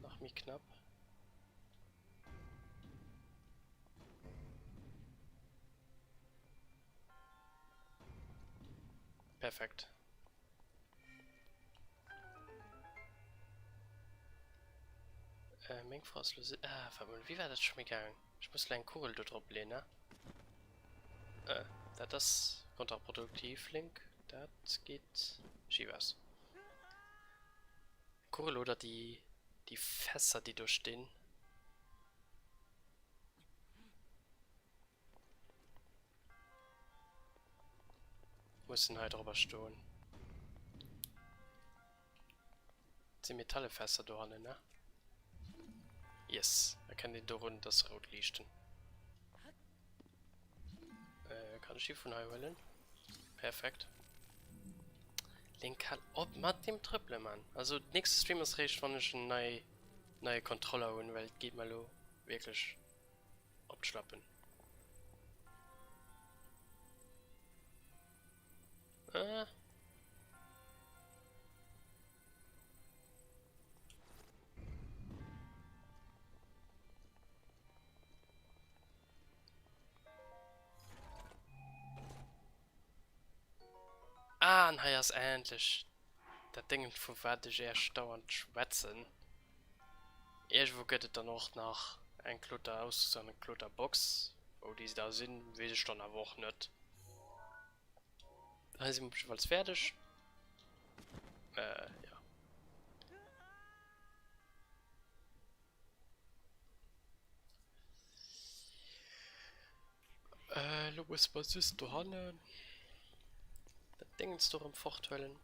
Nach méi knapp. Perfekt. Äh, meng Fro ass lo si. Ah, warte mal, wéi war dat scho méi gaangen? Ech muss lo eng Kugel do drop leeën, ne? Äh, dat ass kontraproduktiv, Link. Dat geet schief aus. Kugel oder déi, déi Fässer, déi do stinn. Mussen hei drobber stoen. Et si Metallefässer dohannen, ne? Yes, erkennt een dorun, dass se rout liichten. Äh, kann ech déi vun hei huelen? Perfekt. Link, hal op mat dem Trëppele, Mann. Also, nächste Stream ass réischt, wann ech en nei, neie Controller hunn, well et geet mer elo wierklech op d'Schlappen. Äh. Ah, an hei ass endlech dat Déngen, vu wat ech Äech dauernd schwätzen. Iergendwou gëtt et dann och nach eng Kloter Aus an eng Kloterbox. Wou déi da sinn, weess ech dann awer och net. Hei si mer op jiddefalls fäerdeg. Äh, jo. Äh, lo musse mer just dohannen dat Déngens do erëm forthuelen.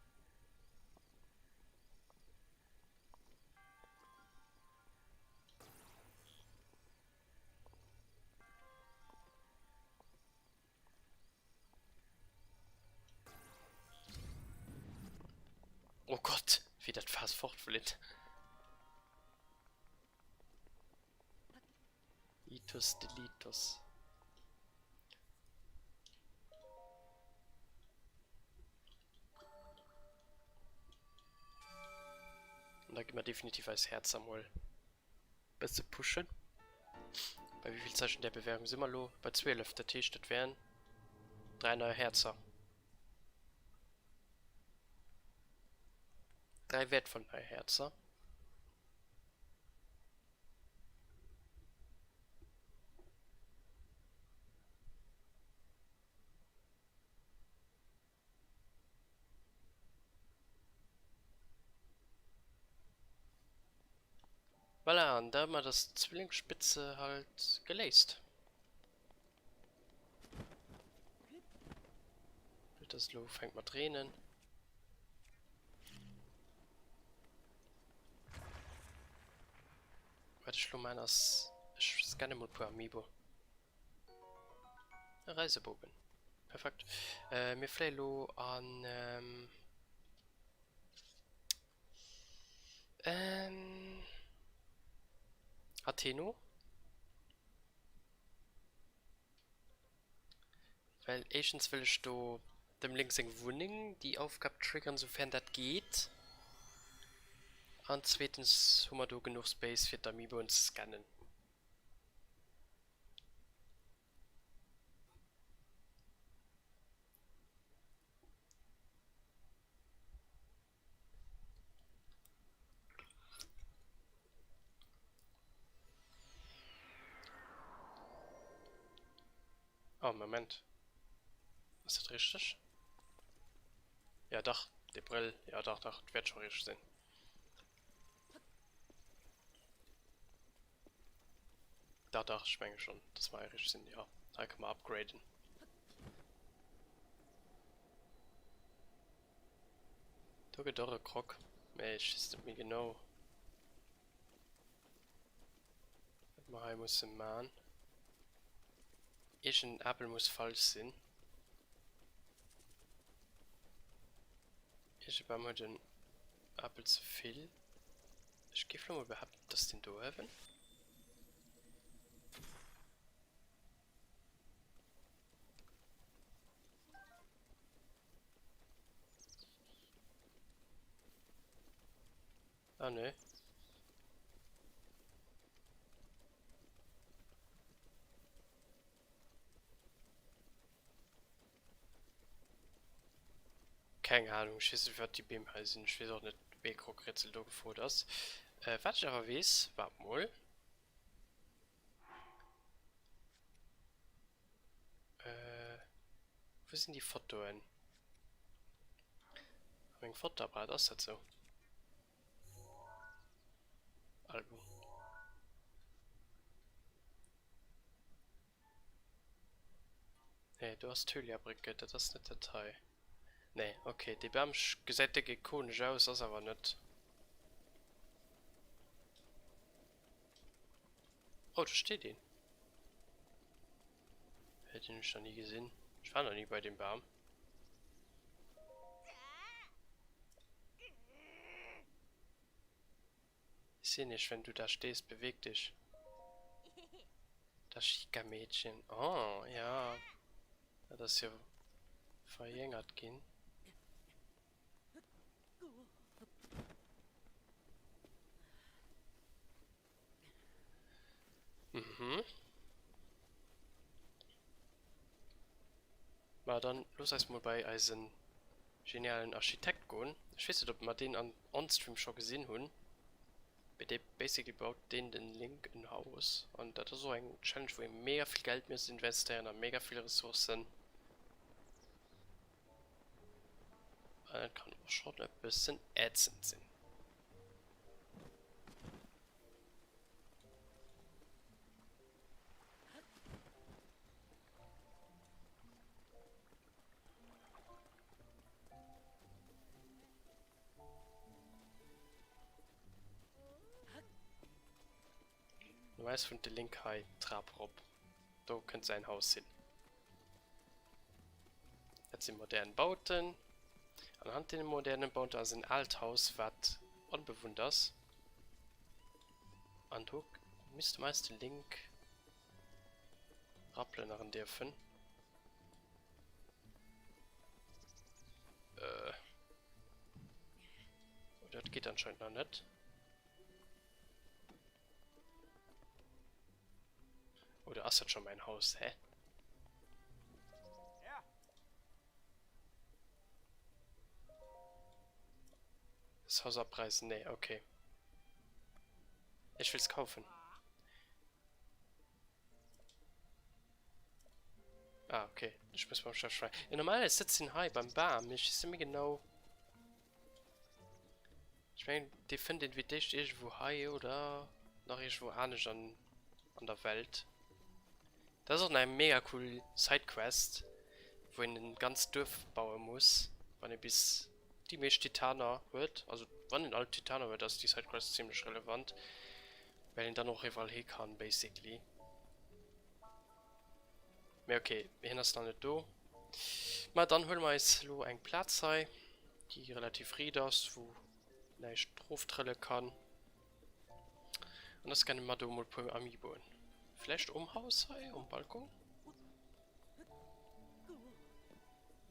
Oh Gott, wéi dat Faass fortflitt. Itus delitus. An da gi mer definitiv eis Häerzer mol bësse pushen. Bei wéi vill Zeichen der Bewährung si mer elo? Bei 12, dat heescht et wären 3 nei Häerzer. 3 wäertvoll nei Häerzer. Voilà, an domat ass d'Zwillingsspitze halt geléist. Blöd, dass et elo ufänkt mat reenen. Wat ech lo maan ass, ech scanne mol puer Amiibo. E Reisebogen. Perfekt. Äh, mir fléie lo an ähm, ähm, Atheno. Well éischtens wëll ech do dem Link seng Wunneng déi Aufgab triggeren, soufern dat geet. An zweetens hu mer do genuch Space fir d'Amiiboen ze scannen. Oh, Moment. Ass dat richteg? Ja, dach, de Brëll. Ja, dach, dach, et wäert scho richteg sinn. Dach, dach, ech menge schonn, dass mer hei richteg sinn. Jo, hei ka mer upgraden. Do gëtt och e Croc, mä ech weess net méi genau, wat mer hei musse man. Iergend en Apel muss falsch sinn. Iergend e Bam huet en Apel ze vill. Ech géif lo mol behaapten, et ass deen do uewen. Ah, nö. Keng Ahnung, ech weess net wat déi Beem hei sinn. Ech weess och net wéi e Krockrätsel do gefrot ass. Äh, wat ech awer weess, waart mol. Äh, wou sinn déi Fotoen? A mengem Fotoapparat, ass dat sou? Album. Nee, do ass d'Hylia-Brücke, dat ass net dat hei. Nee, okay, dee Bam gesäit déck ikonesch aus, ass awer net. Oh, do steet een. Hä, deen hunn ech nach ni gesinn. Ech war nach ni bei deem Bam. Ich seh nicht, wenn du da stehst, beweg dich. Das Schicka-Mädchen. Oh, ja. Dat ass jo verjéngert ginn. Mhm. Ma dann looss eis mol bei eisen genialen Architekt goen. Ech weess net ob mer deen an on-stream scho gesinn hunn, mee dee basically baut deen den Link en Haus an dat ass och eng Challenge wou ee mega vill Geld misst investéieren a mega vill Ressourcen. An dat kann och schonn e bëssen ätzend sinn. Normalerweis wunnt de Link hei d'Trap erop. Do kënnt säin Haus hin. Dat si modern Bauten. Anhand deene modernen Bauten ass en aalt Haus, wat onbewunnt ass. An do misste mer eis de Link raplënneren dierfen. Äh. Oh, dat geet anscheinend nach net. Oder ass dat schon mein Haus? Hä? Das Haus abreißen? Nee, okay. Ich will's kaufen. Ah, okay. Ich muss beim Chef schreiben. Ja, normalerweise sitzt ihn hei beim Bam. Ich weiß nicht mehr genau. Ich mein, die findet ihn wie dich irgendwo hei oder nach irgendwo anders an, an der Welt. Dat ass och nach eng mega cool Sidequest, wou een en ganzt Duerf baue muss, wann ee bis déi meescht Titaner huet. Also wann een all d'Titaner huet, ass déi Sidequest zimlech relevant, well een dann och iwwerall hi kann basically. Mee ok, hien ass nach net do. Ma dann huele mer eis elo eng Plaz hei, déi relativ riit ass, wou näischt droftrëlle kann. An da scanne mer do mol puer Amiiboen. Vläicht um Haus hei, um Balkon?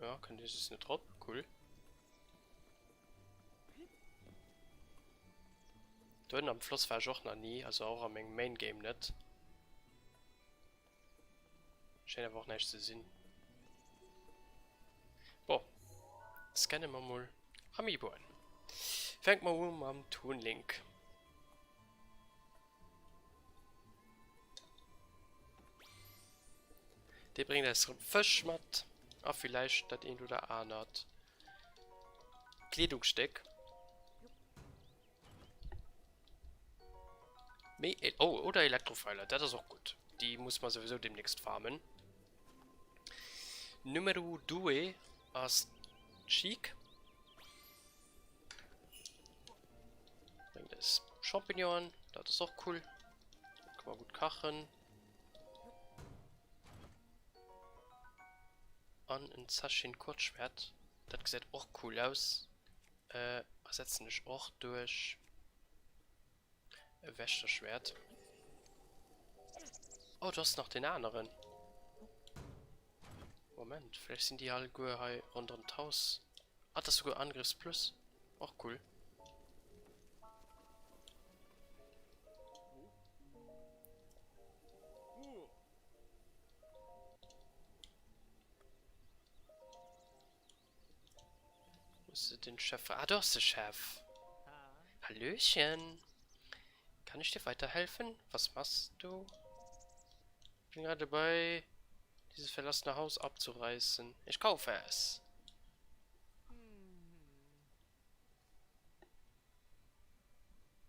Ja, kënnt ee just net drop. Cool. Do ënnen am Floss war ech och nach ni, also och a mengem Main Game net. Schéint awer och näischt ze sinn. Bon, scanne mer mol Amiiboen. Fänke mer u mam Toon Link. Dee bréngt eis erëm Fësch mat a villäicht dat eent oder anert Kleedungsstéck. Méi e oh, oder Elektrofeiler, dat ass och gutt. Déi muss mer souwisou demnächst farmen. Numero due ass Sheik. Bréngt eis Champignonen, dat ass och cool. Kann man gutt kachen. An en Zaschin Kurzschwert, dat gesäit och cool aus. Ersetzen ech och duerch e Wächterschwert. Oh, do ass nach den aneren. Moment, vläicht sinn déi alleguer hei ronderëm d'Haus. Ah, dat ass souguer Angriffs plus. Och cool. Muss du den Chef... Ah, do ass de Chef. Hallöchen. Kann ich dir weiterhelfen? Was machst du? Ich bin gerade dabei, dieses verlassene Haus abzureißen. Ich kaufe es.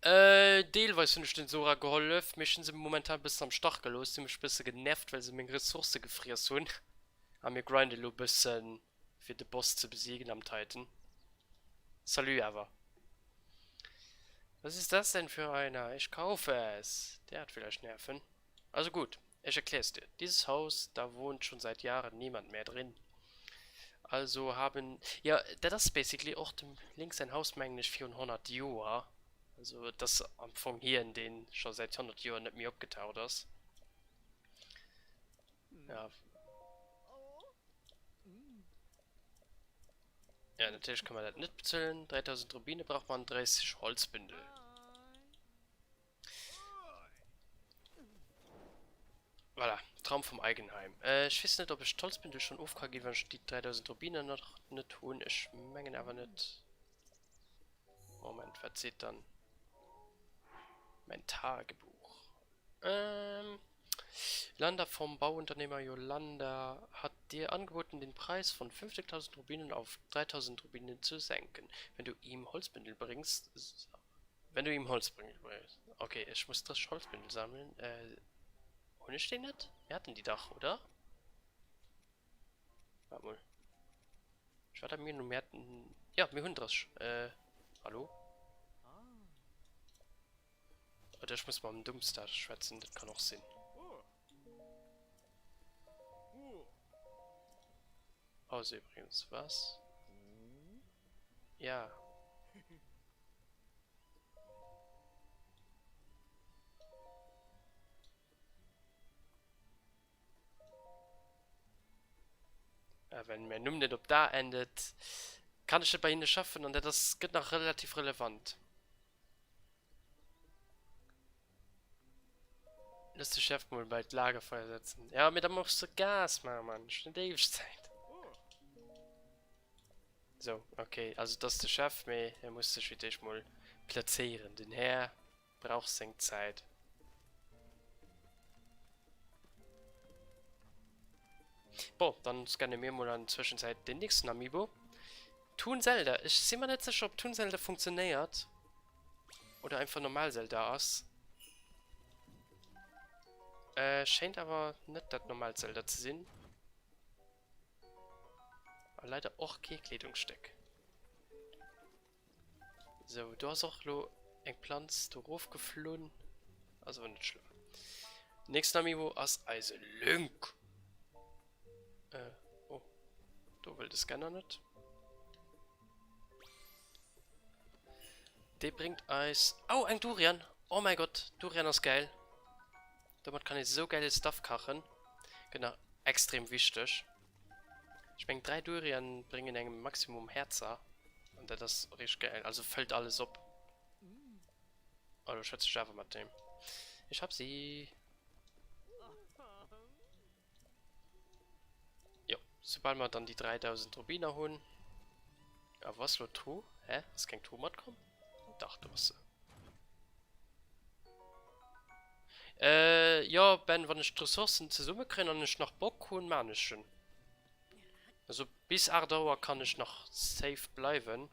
Äh, deelweis hunn ech den Sora gehollef, mee ech hunn se momentan bëssen am Stach gelooss. Si hu mech bësse genervt, well se meng Ressourcë gefriess hunn. A mir grinden elo bëssen fir de Boss ze besiegen am Titan. Salut awer. Was ist das denn für einer? Ich kaufe es. Der hat vielleicht Nerven. Also gut, ich erklär's dir. Dieses Haus, da wohnt schon seit Jahren niemand mehr drin. Also haben, jo, dat ass basically och dem Link säin Haus, mengen ech, virun 100 Joer. Also et ass am Fong hien, dee scho säit 100 Joer net méi opgetaucht ass. Ja. Ja, natierlech kann man dat net bezuelen. 3000 Rubine braucht man, 30 Holzbündel. Voilà, Traum vom Eigenheim. Äh, ech weess net, ob ech d'Holzbündel schon of ka ginn, wann ech déi 3000 Rubine nach net hunn. Ech mengen awer net. Moment, wat seet dann mein Tagebuch? Ähm, Landa vom Bauunternehmer Yolanda hat dir angeboten, den Preis von 50.000 Rubinen auf 3.000 Rubinen zu senken, wenn du ihm Holzbündel bringst. Wenn du ihm Holzbündel bringst. Okay, ech muss 30 Holzbündel sammeln. Äh, hunn ech déi net? Mir haten déi dach, oder? Wart mol. Ech war der Meenung, mir hätten... Ja, mir hunn 30. Äh, hallo? Oder ech muss mam Dumpster schwätzen, dat kann och sinn. Pause übrigens, was? Ja. A well mäin Numm net op da endet, kann ech net bei hinne schaffen an dat ass, gëtt nach relativ relevant. Looss de Chef mol bei d'Lagerfeuer setzen. Ja, mee da muss de Gas maachen, Mann. Ech hunn net éiweg Zäit. Sou, okay. Also, et ass de Chef, mee e muss sech fir d'éischt mol plazéieren. Den Här brauch seng Zäit. Bon, dann scanne mir mol an der Zwëschenzäit den nächsten Amiibo. Toon Zelda. Ech si mer net sécher, ob Toon Zelda funktionéiert. Oder einfach normal Zelda ass. Äh, schéint awer net dat normaalt Zelda ze sinn. A leider och kee Kleedungsstéck. Sou, do ass och lo eng Planz do rofgeflunn. Ass awer net schlëmm. Nächsten Amiibo ass eise Link. Äh, oh. Do wëll de Scanner net. Dee bréngt eis... Oh, eng Durian! Oh mäi Gott, Durian ass gäil. Domat kann ee sou gäile Stuff kachen. Gëtt nach extrem wichteg. Ech mengen 3 Durian bréngen engem Maximum Häerzer. An dat ass richteg gäil. Also fëllt alles op. Oh, do schwätze ech awer mat deem. Ich hab sie. Jo, soubal mer dann déi 3000 Rubiner hunn. A wou ass lo d'Tru? Hä? Ass keng Tru matkomm? Dach, do ass se. Äh, jo, Ben, wann ech d'Ressourcen zesummekréien an ech nach Bock hunn, maan ech en. Also bis 8 Auer kann ech nach safe bleiwen.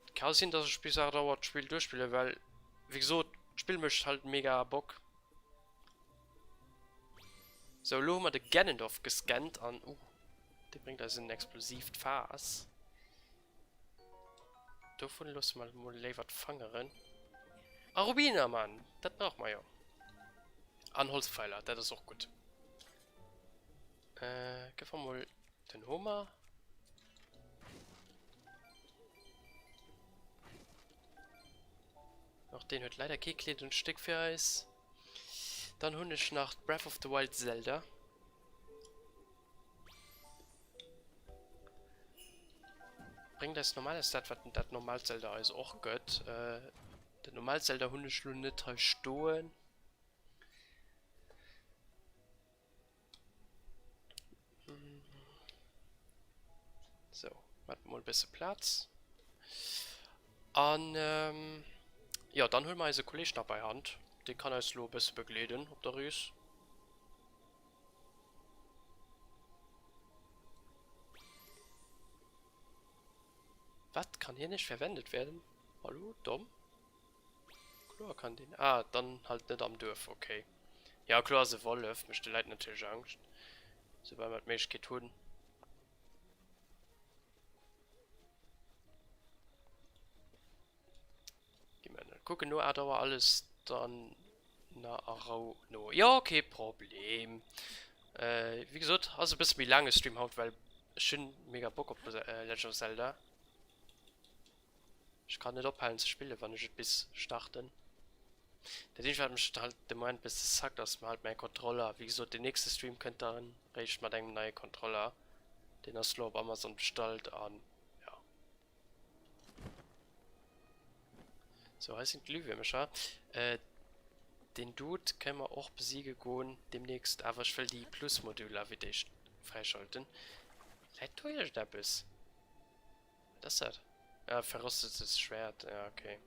Et ka sinn, dass ech bis 8 Auer d'Spill duerchspillen, well, wéi gesot, d'Spill mécht halt mega Bock. Sou, elo hu mer de Ganondorf gescannt an, uh, dee bréngt eis en explosiivt Faass. Dovun loosse mer mol léiwer d'Fangeren. A Rubiner, Mann! Dat brauche mer jo. An Holzpfeiler, dat ass och gutt. Äh, gëff mer mol den Homer. Och deen huet leider kee Kleedungsstéck fir eis. Dann hunn ech nach d'Breath of the Wild Zelda. Bréngt eis normalerweis dat, wat dat normaalt Zelda eis och gëtt. Äh, dat normaalt Zelda hunn ech lo net hei stoen. Sou, mat mol bësse Plaz. An ähm, jo, dann huele mer eise Kolleg nach bei Hand. Dee kann eis lo e bësse begleeden op der Rees. Wat? Kann hier nicht verwendet werden? Hallo, domm? Kloer kann deen. Ah, dann halt net am Duerf, okay. Ja, kloer ass e Wollef, mécht de Leit natierlech Angscht, soubal mer d'Méiglechkeet hunn. Gi mer net kucken no 8 Auer alles dann na a Rou no. Jo, kee Problem. Äh, wéi gesot, ass e bësse méi laange Stream haut, well ech hunn mega Bock op Legend of Zelda. Ech kann net ophalen ze spillen wann ech et bis starten. Dat eenzegt wat mech halt de Moment besse sackt ass halt mäi Kontroller. Wéi gesot den nächste Stream kënnt dann réischt mat engem neie Kontroller. Deen ass lo op Amazon bestallt an jo. Sou hei sinn d'Glühwiermecher. Den Dude kënne mer och besiege goen demnächst, awer ech wëll déi Plus-Moduler fir d'éischt fräischalten. Läit do iergendeppes? Wat ass dat? Ah, verrostetes Schwert. Ja, okay.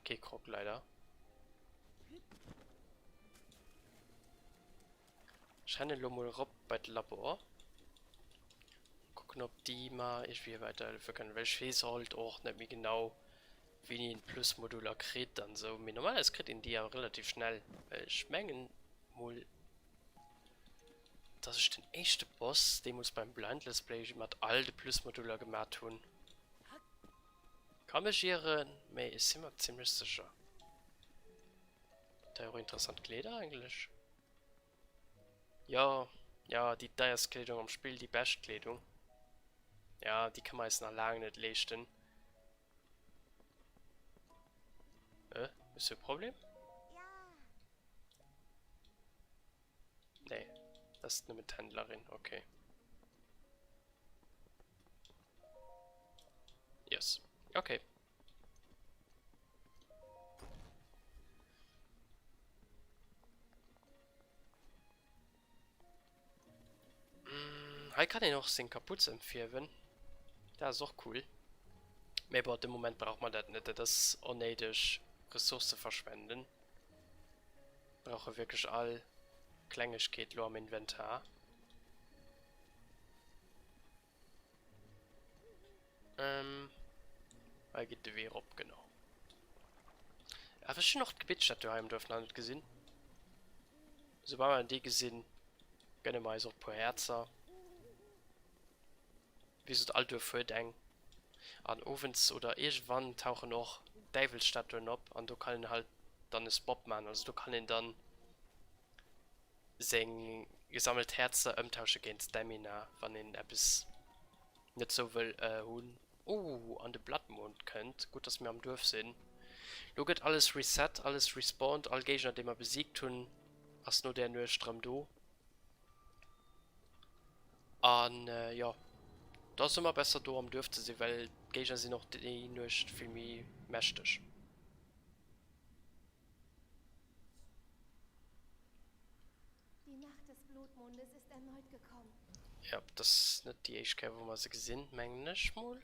Kee Krog leider. Ech rennen elo mol erop bei de Labor. Kucken ob déi mer iergendwéi weiderhëllefe kënnen, well ech weess halt och net méi genau wéini een d'Plusmoduler kritt an esou. Mee normalerweis kritt een déi awer relativ schnell, well ech mengen mol dass ech den éischte Boss deemools beim Blind Let's Play mat all de Plusmoduler gemat hunn. Ka mech ieren, mee ech si mer zimlech sécher. Huet hei och interessant Kleeder eigentlech. Jo, jo, déi deierst Kleedung am Spill, déi bescht Kleedung. Ja, déi ka mer eis nach laang net leeschten. Äh, hues du e Problem? Nee, dat ass nëmmen d'Händlerin, okay. Yes, okay. Hei kann een och seng Kaputz ëmfierwen. Dat ass och cool. Mee bon, de Moment brauch mer dat net. Dat ass onnéideg Ressourcë verschwenden. Brauche wierklech all Klengegkeet lo am Inventar. Ähm, hei geet de Wee erop, genau. Awer ech hunn och d'Gebittstatue hei am Duerf nach net gesinn. Soubal mer déi gesinn, gënne mer eis och e puer Häerzer. Wéi gesot, all Duerf huet eng. An owends oder iergendwann tauchen och Däiwelsstatuen op an do kann een halt dann e Swap maachen. Also do kann een dann seng gesammelt Häerzer ëmtausche géint Stamina, wann een eppes net sou wëll hunn. Ooh, an de Bloodmond kënnt. Gutt, dass mir am Duerf sinn. Lo gëtt alles reset, alles respawned, all Géigner, dee mer besiegt hunn, ass no där Nuecht rëm do. An jo, et ass ëmmer besser do am Duerf ze sinn, well d'Géigner sinn och déi Nuecht vill méi mächteg. Die Nacht des Blutmondes ist erneut gekommen. Ja, dat ass net déi éischt Kéier wou mer se gesinn, mengen ech mol.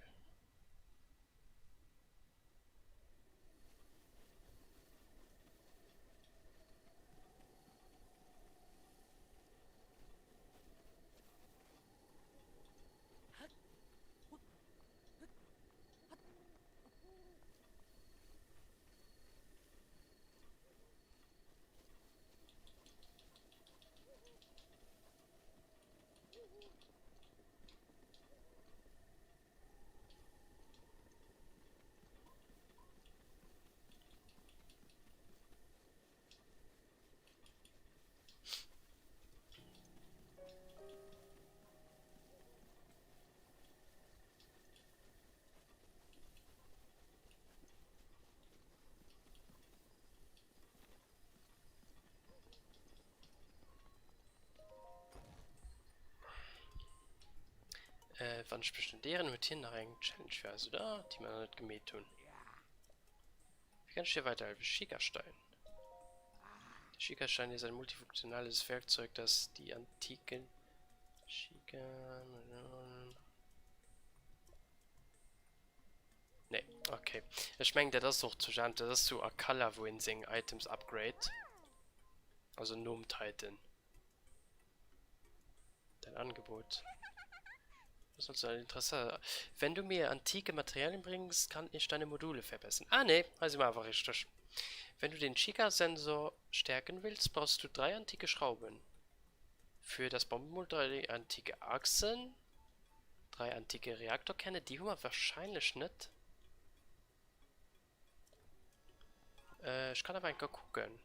Äh, wann ech mech net ieren, huet hien nach eng Challenge fir eis, oder? Déi mer nach net gemeet hunn. Wie kann ich dir weiterhelfen? Schickerstein. Der Schickerstein ist ein multifunktionales Werkzeug, das die antiken Schicker... Nee, okay. Ech mengen dat ass och zu Gent, dat ass zu Akala wou een seng Items upgrade. Also nom Titan. Dein Angebot. Was sollst du ein Interesse? Wenn du mir antike Materialien bringst, kann ich deine Module verbessern. Ah nee, hei si mer awer richteg. Wenn du den Chica-Sensor stärken willst, brauchst du drei antike Schrauben. Für das Bombenmodul drei antike Achsen. 3 antike Reaktorkerne, déi hu mer wahrscheinlech net. Äh, ech kann awer eng Kéier kucken.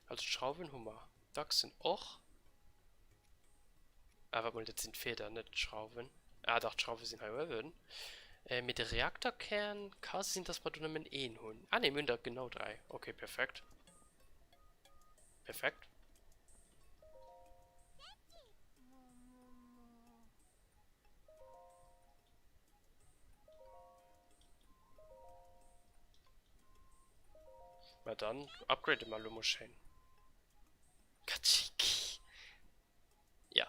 Also d'Schrauwen hu mer, d'Achsen och. Ah, waart mol, dat sinn d'Feder, net d'Schrauwen. Ah dach, d'Schrauwe sinn hei uewen. Äh, mee de Reaktorkern ka sinn, dass mer do nëmmen een hunn. Ah nee, mir hunn der genau 3. Okay, perfekt. Perfekt. Ma dann upgrade mer lo mol schéin. Kachiki! Ja,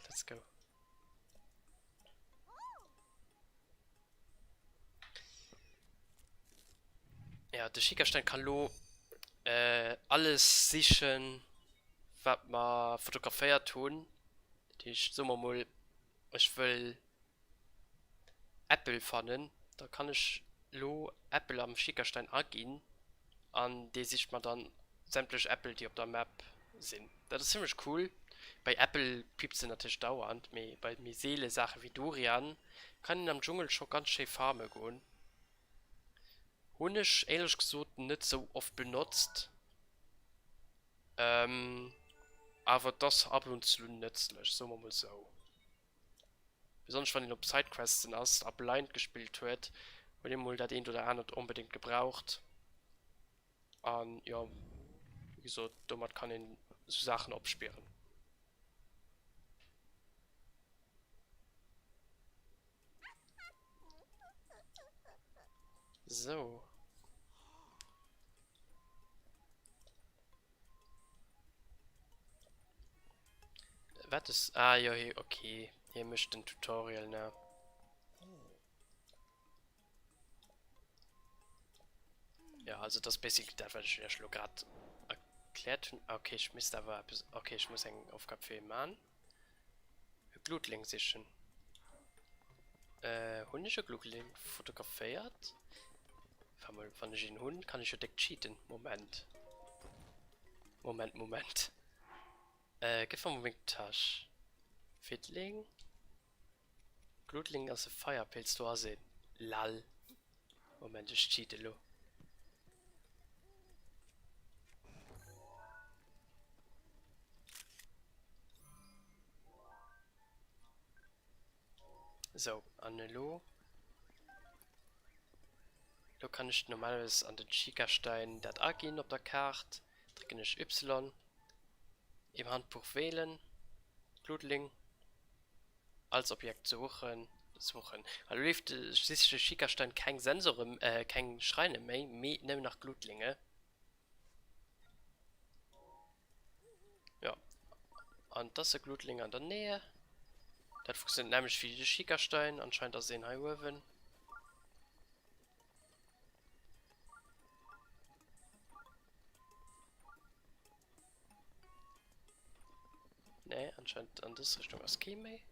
let's go. Ja, de Schickerstein kann lo äh, alles sichen, wat mer fotograféiert hunn. Dat heescht, soe mer mol, ech wëll Äppel fannen, da kann ech lo Äppel am Schickerstein aginn an dee sicht mer dann sämtlech Äppel, déi op der Map sinn. Dat ass zimmlech cool. Bei Äppel piipst en natierlech dauernd, mee bei méi seele Saache wéi Durian kann een am Dschungel scho ganz schéi farme goen. Hunn ech éierlech gesot net sou oft benotzt, awer et ass ab und zu nëtzlech, soe mer mol sou. Besonnesch wann een op Sidequesten ass a blind gespillt huet, huet ee mol dat eent oder anert onbedéngt gebraucht. An jo, wéi gesot, domat kann een esou Saachen opspieren. Sou. Wat is... Ah, jo, hie, okay. Hie mécht den Tutorial, ne? Ja, also das basically dat, wat ech iech lo grad erkläert hunn. Ah, okay, ech misst awer eppes... Okay, ech muss eng Aufgab fir hie man. E Glutling sichen. Äh, hunn ech e Glutling fotograféiert? Warte mal, wann ech een hunn, kann ech jo déck cheaten. Moment. Moment, Moment. Äh, gëff mer mol meng Täsch. Fiddling. Glutling ass e Feierpilz, do ass een. Lal. Moment, ech cheate lo. Sou, an elo? Elo kann ech normalerweis an den Schikastein dat aginn op der Kaart. Drécken ech Y. Im Handbuch wählen. Glutling. Als Objekt suchen, suchen. Elo leeft de Schikastein keng Sensoren, keng Schreine méi, mee nëmmen nach Glutlinge. Jo, an et ass e Glutling an der Nähe. Dat funktioniert nämlech wéi de Schikastein. Anscheinend ass een hei uewen. Nee, anscheinend an dës Richtung ass kee méi.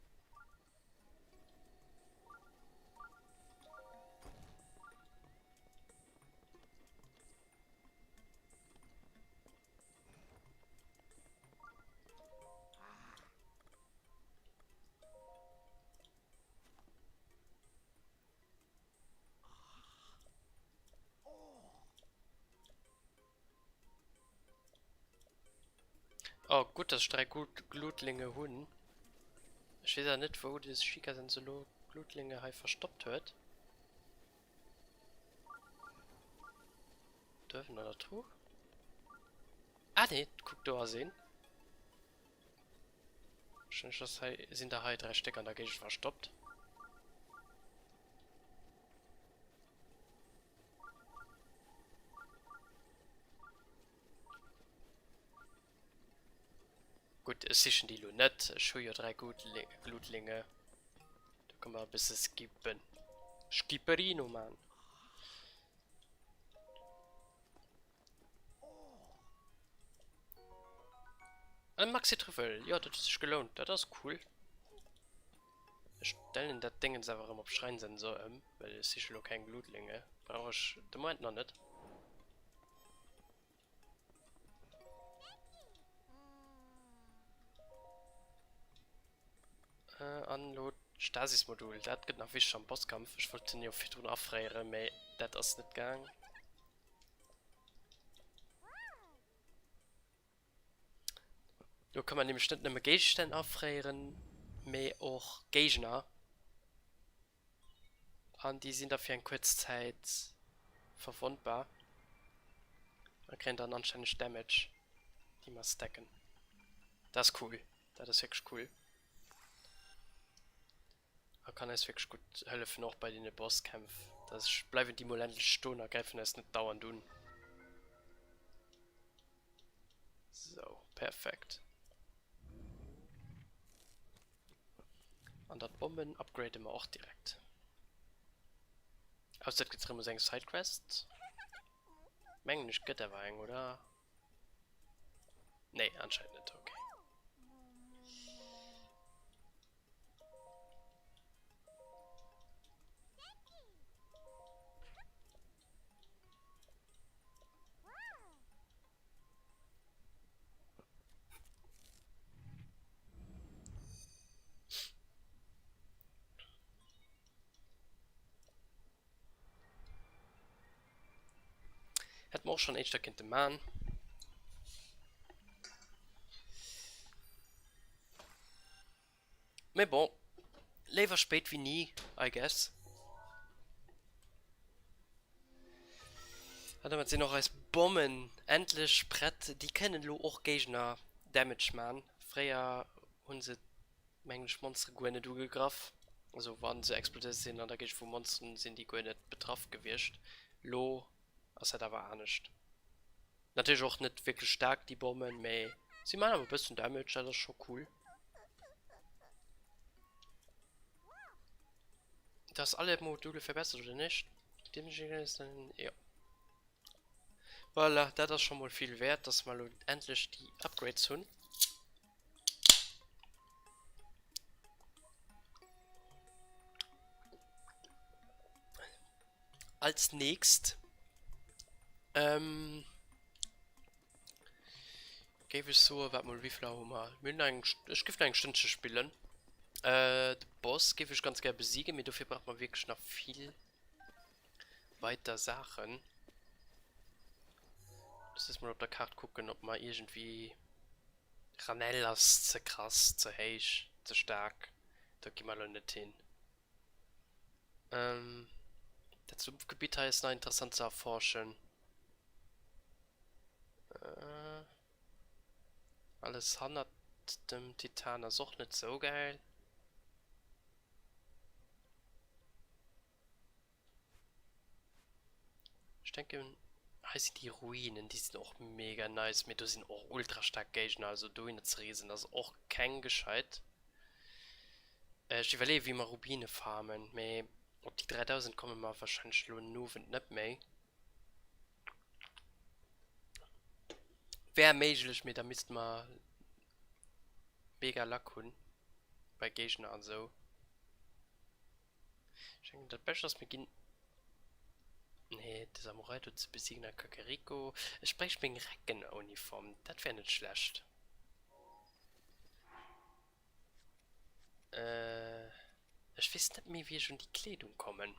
Oh, gutt, dass ech 3 gutt Glutlinge hunn. Ech weess awer net, wou de Shikasens elo Glutlinge hei verstoppt huet. Do uewen an der Truh? Ah nee, kuck, do ass een. Wahrscheinlech ass hei, sinn der hei 3 Stéck an der Géigend verstoppt. Gutt, ech sichen déi elo net. Ech hu jo 3 Glutlinge. Do kënne mer e bësse skippen. Skipperino, man! En Maxi Trüffel, jo dat huet sech gelount, dat ass cool. Ech stellen dat Déngens awer erëm op Schreinsensor ëm, well ech siche lo keng Glutlinge, brauch ech de Moment nach net. An elo d'Stasis-Modul, dat gëtt nach wichteg am Bosskampf. Ech wollt den jo virdrun afréieren, mee dat ass net gaang. Do kann man nämlech net nëmme Géigestänn afréieren, mee och Géigner. An déi sinn da fir eng kuerz Zäit verwonnbar a kréien dann anstänneg Damage, déi mer stacken. Dat ass cool, dat ass wierklech cool. A kann eis wierklech gutt hëllefen, och bei deene Bosskämpf. Da bleiwen déi mol endlech stoen a gräifen eis net dauernd un. Sou, perfekt. An dat Bommen upgraden mer och direkt. Ausser et gëtt erëm esou eng Sidequest. Mengen ech gëtt awer eng, oder? Nee, anscheinend net, okay. Hätt mer och schon éischter kinnte man. Mee bon. Léiwer spéit wéi ni, I guess. An domat sinn och eis Bommen endlech prett. Déi kënnen elo och Géigner Damage man. Fréier hunn se mengen ech Monstere guer net ugegraff. Also wann se explodéiert sinn an der Géigend vu Monsteren, sinn déi guer net betraff gewiescht. Lo ass dat awer anescht. Natierlech och net wierklech staark déi Bommen, mee si man awer e bëssen Damage, dat ass scho cool. Du hast alle Module verbessert, oder nicht? Ja. Voilà, dat ass schon mol vill wäert, dass mer lo endlech déi Upgrades hunn. Als nächst ähm, Géif ech soen, waart mol, wéivill Auer hu mer? Mir hunn eng, ech géif nach eng Stënnche spillen. Äh, de Boss géif ech ganz gär besiegen, mee dofir brauche mer wierklech nach vill weiter Saachen. Looss eis mol op der Kaart kucken, ob mer iergendwéi. Ranelle ass ze krass, ze héich, ze staark, do gi mer elo net hin. Ähm, dat Sumpfgebitt hei ass nach interessant ze erforschen. Äh, alles hannert dem Titan ass och net sou geil. Ech denken, hei sinn déi Ruinen, déi sinn och mega nice, mee do sinn och ultra staark Géigner, also dohinner ze reesen ass och keng gescheit. Ech iwwerleeë wéi mer Rubine farmen, mee op déi 3000 komme mer wahrscheinlech elo den Owend net méi. Wär méiglech, mee da misste mer mega Luck hunn bei Géigner an esou. Ech denken dat bescht ass mir ginn Nee, de Samurai do ze besiegen a Kakariko. Ech bräicht meng Reckenuniform, dat wär net schlecht. Äh, ech weess net méi wéi ech un déi Kleedung kommen.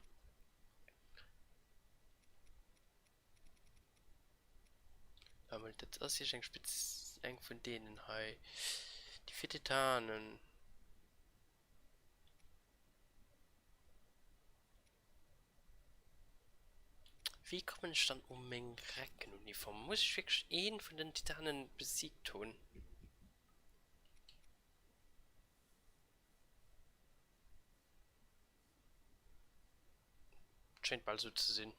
Warte mol, dat ass iergend eng Spez eng vun deenen hei. Déi fir Titanen. Wéi kommen ech dann u meng Reckenuniform? Muss ech wierklech een vun den Titanen besiegt hunn? Schéint bal esou ze sinn.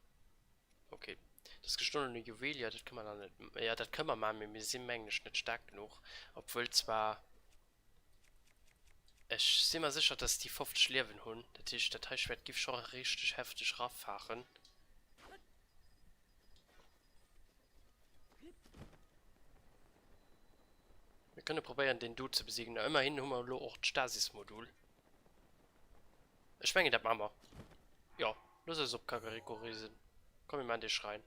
Ok. Das gestohlene Juwel, ja dat kënne mer dann net, ja dat kënne mer maachen, mee mir si mengen ech net staark genuch. Obwuel zwar, ech si mer sécher, dass déi 50 Liewen hunn. Dat heescht, dat hei Schwäert giff scho richteg hefteg rafachen. Mir kënne probéieren deen do ze besiegen. Ëmmerhin hu mer elo och d'Stasis-Modul. Ech mengen dat maache mer. Jo, looss eis op Kakariko reesen. Komm mir maachen dee Schräin.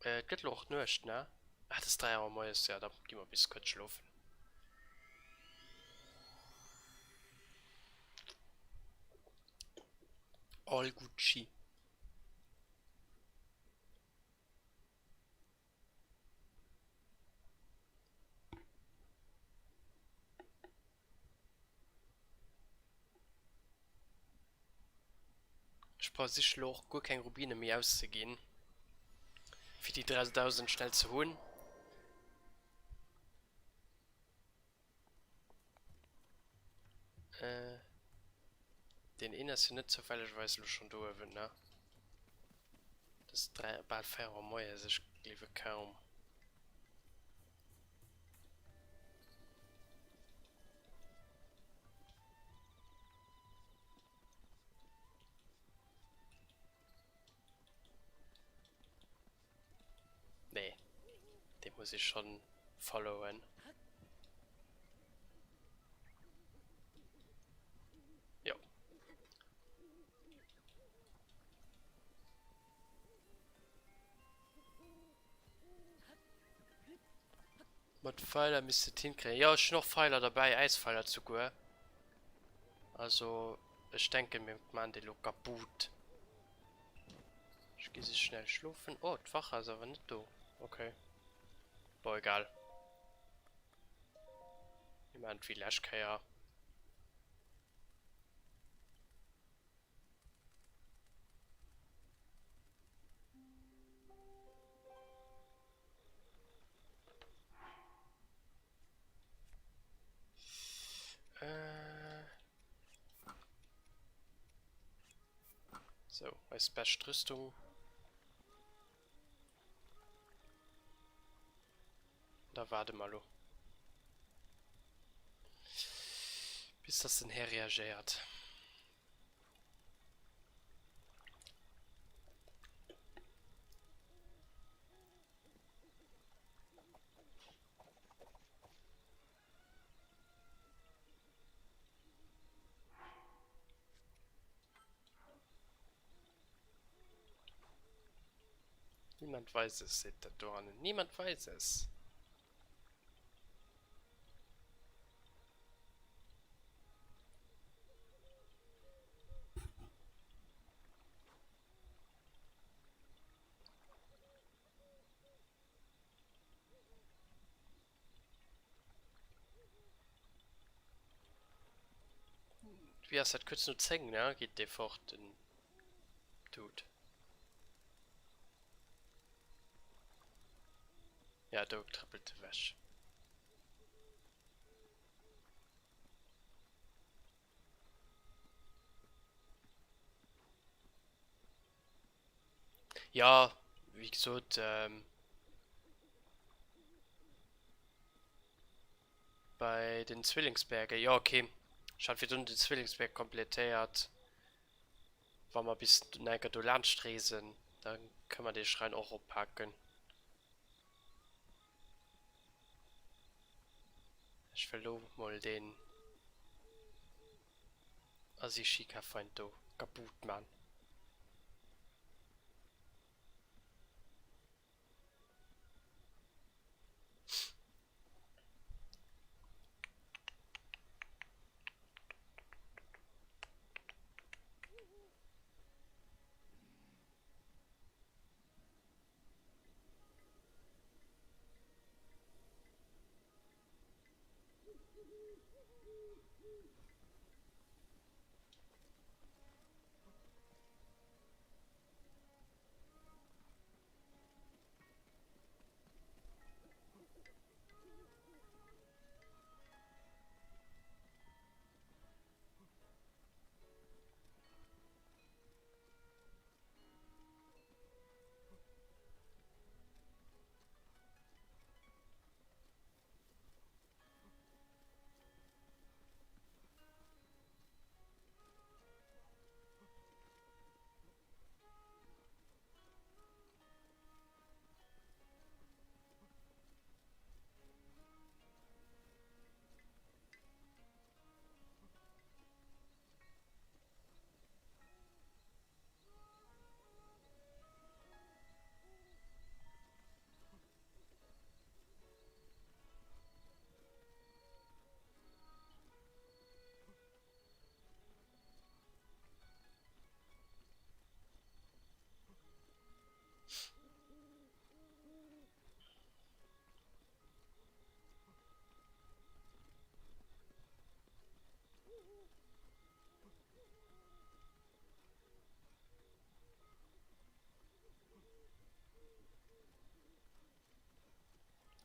Äh, et gëtt elo och Nuecht, ne? Ah, et ass 3 Auer moies. Jo, da gi mer bis kuerz schlofen. All Gucci. Ech brauch sicher elo och guer keng Rubine méi auszeginn, fir déi 3000 schnell ze hunn. Äh, deen een ass jo net zoufällegerweis elo schonn do uewen, ne? Et ass 3, bal 4 Auer moies, ech gleewe kaum. Nee, dee muss ech schon followen. Jo. Mat Pfeiler misst et hinkréien. Jo, ech hunn och Pfeiler derbäi, Äispfeiler souguer. Also, ech denken, mir maachen dee lo kaputt. Ech gi sich schnell schlofen. Oh, d'Wache ass awer net do. Okay. Bon, egal. Mir maachen et wéi lescht Kéier. Äh. Sou, eis bescht Rüstung. Da waarde mer elo, bis dass den Här reagéiert. Niemand weiß es, seet dat dohannen. Niemand weiß es! Wéi ass dat? Kuerz no 10, ne? Geet dee fort, den Dude? Ja, do trëppelt e wech. Ja, wéi gesot, bei den Zwillingsberge, jo okay, ech hat virdrun den Zwillingsberg kompletéiert. Wa mer bis enker do laanscht reesen, da kënne mer dee Schräin och oppaken. Ech wëll elo mol deen Asishika-Feind do kaputt man.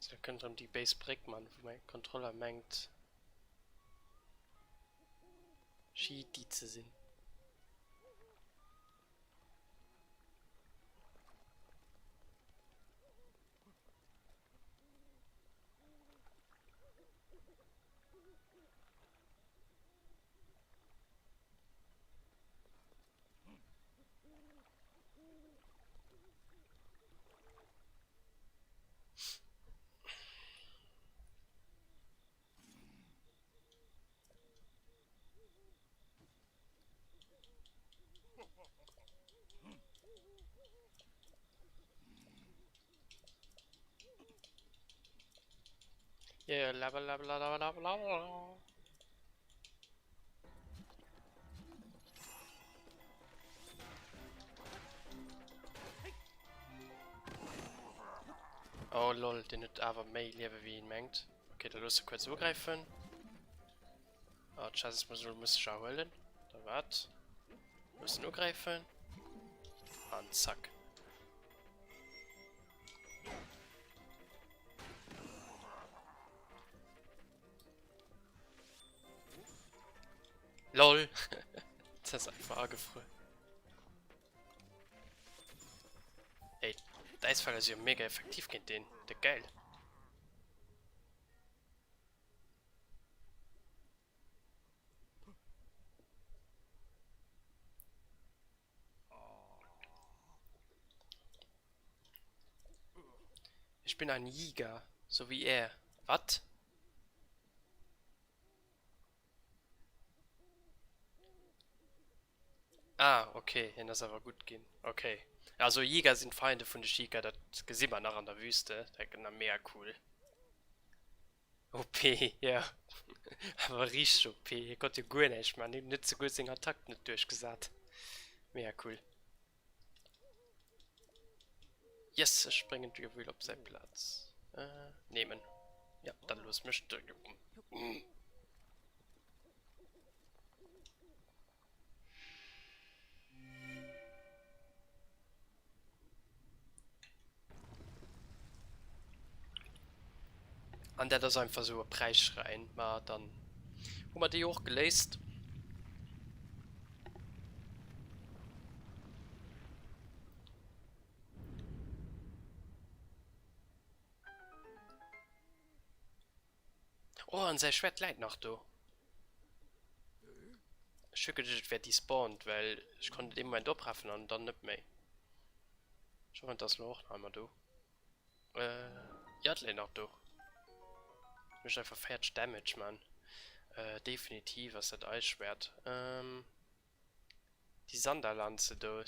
So, kënnt erëm déi béis Bréck man, wou mäi Kontroller mengt Cheaty ze sinn. Yeah, la la la la la la la. Oh lol, den huet awer méi Liewe wéi een mengt. Okay, da loosse kuerz ugräifen. Ah, d'Chasismodul muss ech erhuelen. Da wat? Mussen ugräifen. An zack. LOL! Das ass einfach agefruer. Ey, d'Äisfalle si jo mega effektiv géint deen. De geil. Ich bin ein Yiga, so wie er. Wat? Ah, okay, hien ass awer gutt ginn. Okay. Also Yiga sinn d'Feinde vun de Sheikah, dat gesi mer nach an der Wüste. Dat gëtt nach mega cool. OP, jo. Awer richteg OP. Hie konnt jo guer näischt man. Hien huet souguer seng Attack net duerchgesat. Mega cool. Yes, ech bréngen d'Juwel op säi Plaz. Äh, nehmen. Ja, dann looss mech. An dat ass einfach esou e Präisschräin. Ma dann hu mer déi och geléist. Oh, an säi Schwert läit nach do. Ech hu geduecht, et wär despawned, well ech konnt et ee Moment oprafen an dann net méi. Ech hoffen, et ass elo och nach ëmmer do. Äh, jo, et läit nach do. Mécht einfach 40 Damage, man. Äh, definitiv ass dat eist Schwert. Ähm, déi Sanderlanze do,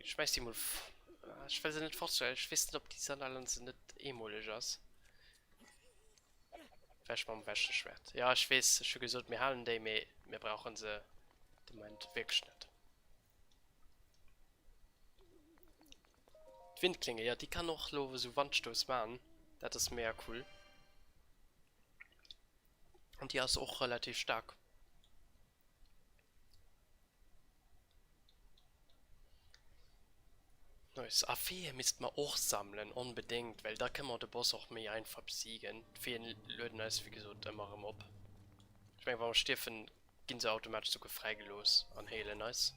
schmäiss déi mol f-, ech wëll se net fortstellen, ech weess net, ob déi Sanderlanze net eemoleg ass. Wech mam Wäscheschwert. Ja, ech weess, ech hu gesot, mir halen déi, mee mir brauche se de Moment wierklech net. D'Windklinge, jo, déi kann och lo esou Wandstouss maachen. Dat ass mega cool. An déi ass och relativ staark. Nice. A Feeë misste mer och sammelen, onbedéngt, well da kënne mer de Boss och méi einfach besiegen. D'Feeën lueden eis wéi gesot ëmmer erëm op. Ech mengen, wa mer stierfen, ginn se automatesch souguer fräigelooss an heelen eis.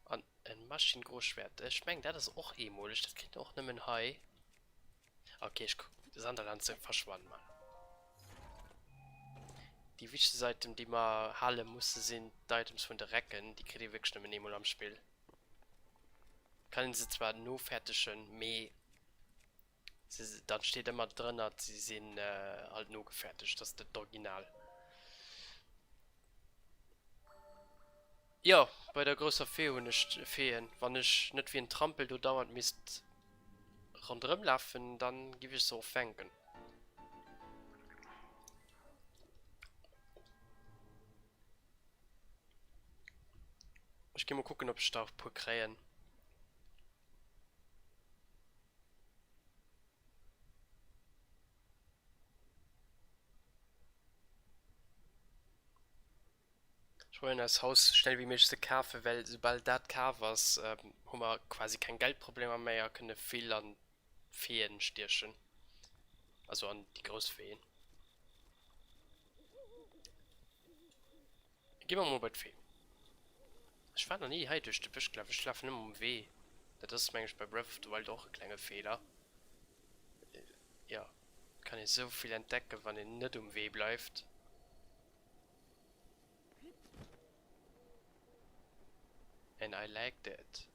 An e Maschinengroßschwert, ech mengen, dat ass och eemoleg, dat kritt een och nëmmen hei. Ok, ech kucken. Sanderlanze verschwannen mal. Déi wichtegst Item déi mer hale musse sinn d'Items vun de Recken. Déi kritt ee wierklech nëmmen eemol am Spill. Kann een se zwar nofäertegen, mee se dann steet ëmmer drënner se sinn halt nogefäertegt, dat ass net d'Original. Jo, bei der grousser Fee hunn ech Feeën. Wann ech net wéi en Trampel do dauernd misst ronderëm lafen, dann giff ech se och fänken. Ech gi mol kucken, ob ech der e puer kréien. Ech probéieren eist Haus sou schnell wéi méiglech ze kafen, well soubal dat kaf ass, hu mer quasi keng Geldproblemer méi a kënne vill an d'Feeën stiechen, also an déi grouss Feeën. Gi mer mol bei d'Fee. Ech war nach ni hei duerch de Bësch gelaf, ech lafen ëmmer um Wee. Dat ass meng ech bei Breath of the Wild och e klenge Feeler. Jo, et kann ee sou vill entdecken, wann een net um Wee bleift. And I like that.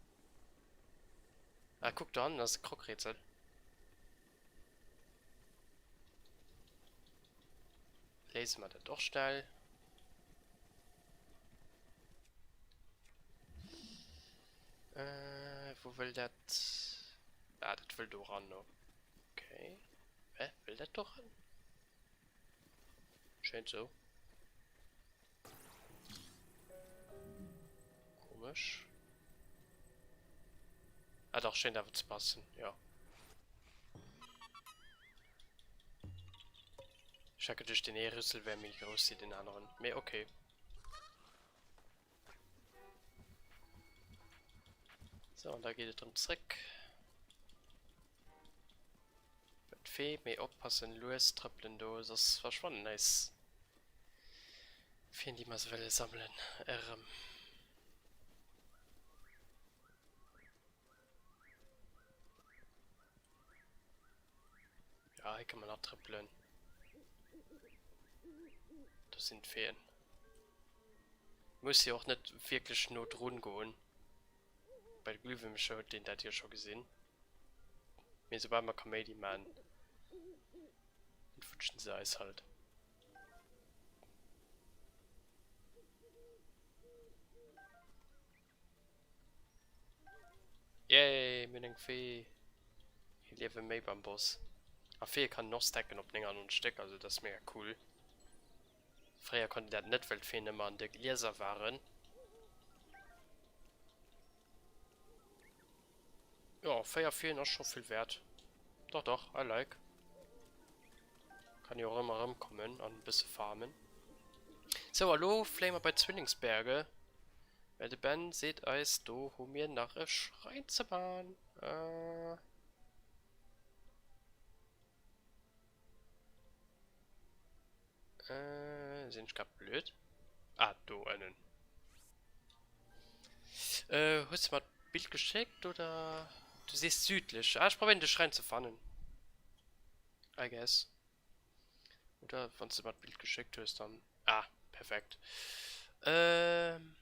Ah, kuck, do hannen ass e Krockrätsel. Léise mer dat och schnell. Äh, wou wëll dat? Ah, dat wëll do ran. Okay. Hä, wëll dat do ran? Schéint sou. Komesch. Ah dach, schéint awer ze passen, jo. Ech hat geduecht deen ee Rüssel wär méi grouss wéi deen aneren, mee ok. Sou, an da geet et erëm zréck bei d'Fee. Mee oppassen, lues trëppelen do, soss verschwannen eis Feen, déi mer se wëlle sammelen, erëm. Ja, hei kann man nach trëppelen. Do sinn d'Feeën. Muss jo och net wierklech no drun goen. Bei de Glühwürmcher huet een dat jo scho gesinn. Mee soubal mer Kaméidi man, entwutschen se eis halt. Yay, mir hunn eng Fee. Ee Liewe méi beim Boss. A Feeë kann een och stacken op 99 Stéck, also dat ass mega cool. Fréier konnt een dat net, well d'Feeën ëmmer an de Glieser waren. Jo, 4 Feeën ass scho vill wäert. Dach, dach, I like. Kann jo och ëmmer erëmkommen an e bësse farmen. Sou, a lo fléie mer bei d'Zwillingsberge, well de Ben seet eis, do hu mir nach e Schräin ze man. Äh. Äh, sinn ech grad blöd? Ah, do ënnen. Äh, hues de mer d'Bild geschéckt oder? Du sees südlech. Ah, ech probéieren de Schräin ze fannen. I guess. Oder wann du mer d'Bild geschéckt hues, dann. Ah, perfekt. Ähm.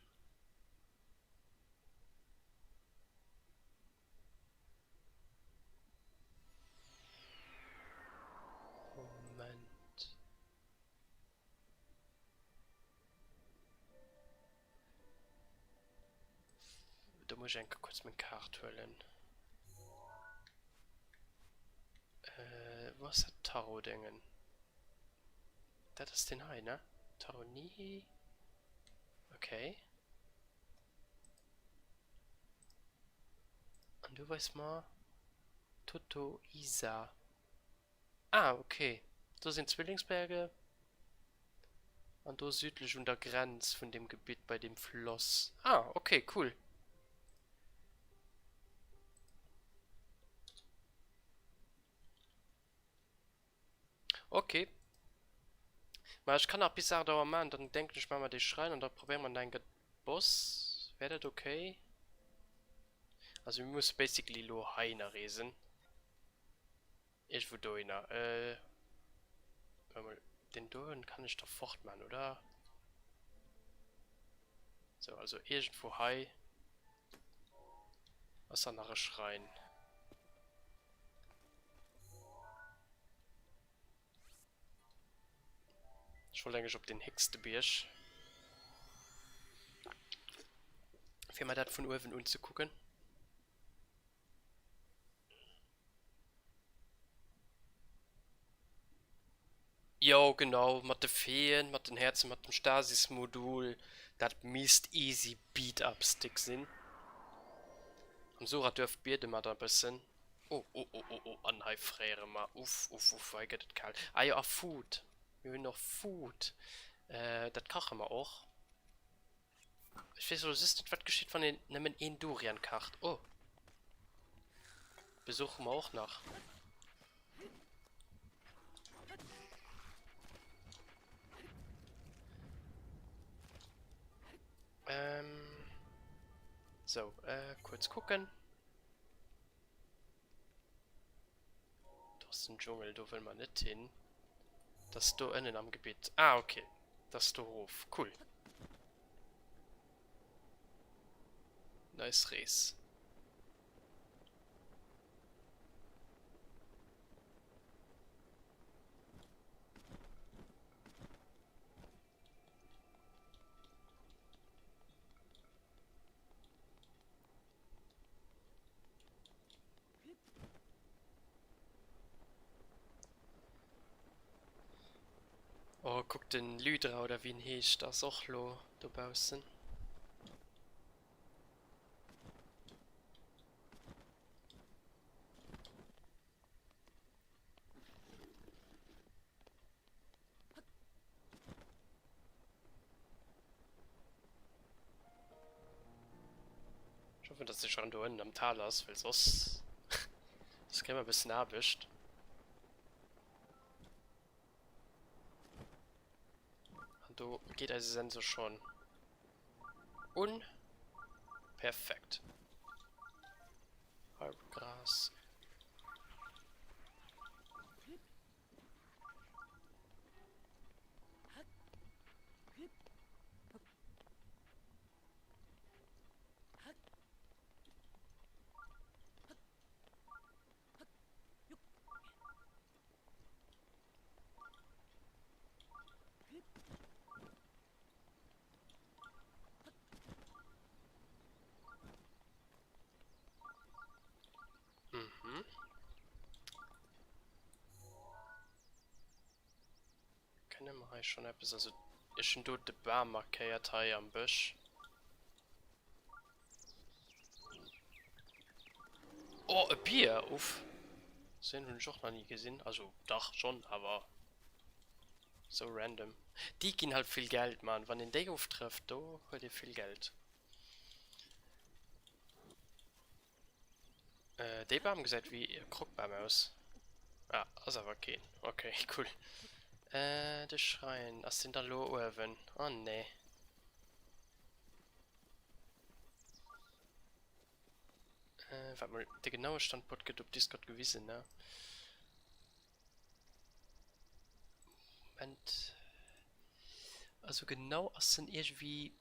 Moment. Do muss ech eng Kéier kuerz meng Kaart huelen. Äh, wou ass dat Tarot-Déngen? Dat ass deen hei, ne? Tarot-Ni. Okay. An du weis mer Toto Isa. Ah, ok. Do sinn d'Zwillingsberge. An do südlech un der Grenz vun deem Gebitt bei deem Floss. Ah, ok, cool. Ok. Ma ech kann nach bis 8 Auer maachen, dann denken ech maache mer dee Schräin an da probéiere mer nach eng Kéier Boss. Wär dat ok? Also mir musse basically elo heihinner reesen. Iergendwou dohinner. Äh, warte mol, deen doen kann ech da fort man, oder? So, also iergendwou hei ass dann nach e Schräin. Ech wollt eigentlich op den héchste Bierg. Fir mer dat vun uewen unzekucken. Jo genau, mat de Feeën, mat den Häerzen, mat dem Stasis-Modul, dat misst easy Beat-Up-Stick sinn. Am Sora-Duerf biede mer da bëssen. Oh oh oh oh oh, an hei fréiere mer. Uff uff uff, hei gëtt et kal. Ah jo, a Food, mir hunn och Food, dat kache mer och. Ech weess elo just net wat geschitt wann een nëmmen een Durian kacht. Oh. Besuch hu mer och nach. Ähm. So, äh, kuerz kucken. Do ass den Dschungel, do wëlle mer net hin. Dat ass do ënnen am Gebitt. Ah, okay. Dat ass do erof. Cool. Nice Rees. Oh, kuck den Lydra oder wéi en heescht ass och lo dobaussen. hoffen, dass de Schrein do ënnen am Tal ass, well soss soss kréie mer e bëssen Aarbecht. An do geet eise Sensor schon un. Perfekt. Halbgras. Mhm. Kënne mer hei schonn eppes, also ech hunn do de Bam markéiert hei am Bësch. Oh, e Bier! Uff. Sou een hunn ech och nach ni gesinn. Also dach schonn, awer sou random. Déi ginn halt vill Geld, man. Wann een déi oftrëfft, do huet ee vill Geld. Äh, dee Bam gesäit wéi e Kroggbam aus. Ah, ass awer keen. Okay, cool. Äh, de Schrein, ass deen da lo uewen? Oh nee. Äh, waart mol, de genaue Standport gëtt op Discord gewisen, ne? Moment. Also genau ass en iergendwéi...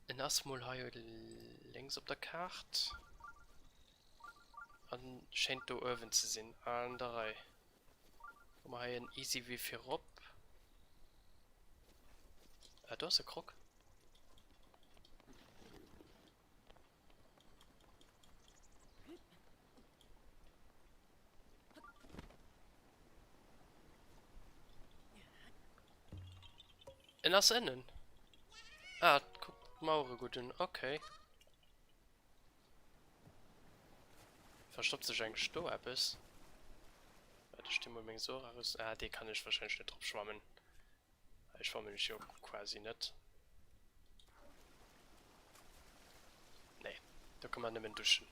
En ass mol hei lénks op der Kaart. An schéint do uewen ze sinn. An der Rei. Hu mer hei en easy Wee fir rop. Ah, do ass e Krog. En ass ënnen. Ah, kuckt d'Mauere gutt un. Okay. Verstoppt sech eigentlech do eppes? Waart, ech di mol meng Sora-Rüstung. Ah, dee kann ech wahrscheinlech net drop schwammen. Ech schwammen ech jo quasi net. Nee, do kann man nëmmen duschen.